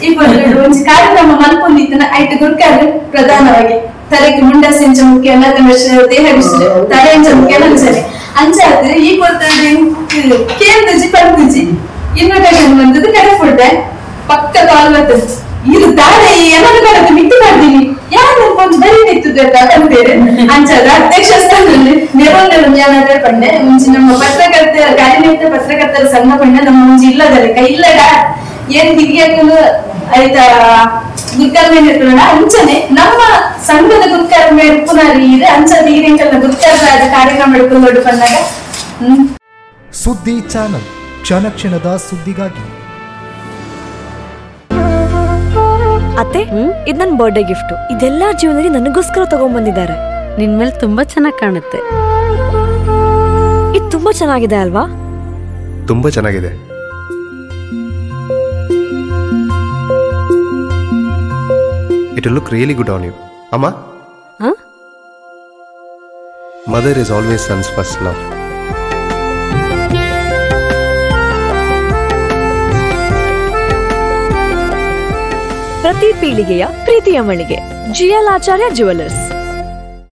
ಈ ಪೊರ್ತುಡು ಒಂಜಿ ಕಾರ್ಯಕ್ರಮ ಮಲ್ಪೊಂದಿತ್ತನ ಐಟ್ ಗುರ್ಕಾರ್ ಪ್ರಧಾನವಾಗಿ ತಲೆಗೆ ಮುಂಡಸೆಂಚ ಮುಖ್ಯ ದೇಹ ತಲೆ ಎಂಚ ಮುಖ್ಯ ಅಂಚನೆ ಅಂಚಾದ್ ಈ ಪೊರ್ತುಡು ಕೇಂದ್ರಜಿ ಪಂತುಜಿ ಇನ್ವಿಟೇಷನ್ ಬಂದದ್ದು ಕಡೆ ಫುಡ್ಡೆ ಪಕ್ಕ ಕಾಲ್ ಬರ್ತದೆ ಇದು ದಾರೆ ಏನಾದ್ರು ಕಡೆ ಮಿಟ್ಟು ಮಾಡ್ತೀನಿ ಯಾರು ಒಂಜಿ ಬರೀ ನಿಂತದ್ದು ಅಂತೇಳಿ ಅಂಚಾದ ಅಧ್ಯಕ್ಷ ಸ್ಥಾನದಲ್ಲಿ ನೆರವು ಏನಾದ್ರೆ ಪಂಡೆ ಮುಂಚೆ ನಮ್ಮ ಪತ್ರಕರ್ತ ಕಾರ್ಯನಿರತ ಪತ್ರಕರ್ತರ ಸಂಘ ಪಂಡ ನಮ್ಮ ಮುಂಚೆ ಇಲ್ಲದ ಇಲ್ಲದ ಏನ್ ಹಿರಿಯಕ್ಕೂ ಆಯ್ತಾ ಗುರ್ಕರ್ಮೆ ಇರ್ತದಲ್ಲ ಅಂಚನೆ ನಮ್ಮ ಸಂಘದ ಗುರ್ಕರ್ಮೆ ಪುನರ್ ಇದೆ ಅಂಚನೆ ಈರೆಂಕಲ್ನ ಗುರ್ಕರ್ಮ ಕಾರ್ಯಕ್ರಮ ಹಿಡ್ಕೊಂಡು ಬಂದಾಗ. ಸುದ್ದಿ ಚಾನಲ್ ಕ್ಷಣ ಕ್ಷಣದ ಸುದ್ದಿಗಾಗಿ. ಅತ್ತೆ, ಇದು ನನ್ನ ಬರ್ಡೇ ಗಿಫ್ಟ್. ಇದೆಲ್ಲ ಜೀವನದಲ್ಲಿ ನನಗೋಸ್ಕರ ತಗೊಂಡ್ಬಂದಿದ್ದಾರೆ. ನಿನ್ ಮೇಲೆ ತುಂಬಾ ಚೆನ್ನಾಗಿ ಕಾಣುತ್ತೆ. ಇದು ತುಂಬಾ ಚೆನ್ನಾಗಿದೆ ಅಲ್ವಾ? ತುಂಬಾ ಚೆನ್ನಾಗಿದೆ. It will look really good on you. Amma? Huh? Mother is always son's first love. ಪ್ರತಿ ಪೀಳಿಗೆಯ ಪ್ರೀತಿಯ ಮಳಿಗೆ ಜಿಎಲ್ ಆಚಾರ್ಯ ಜುವೆಲ್ಲರ್ಸ್.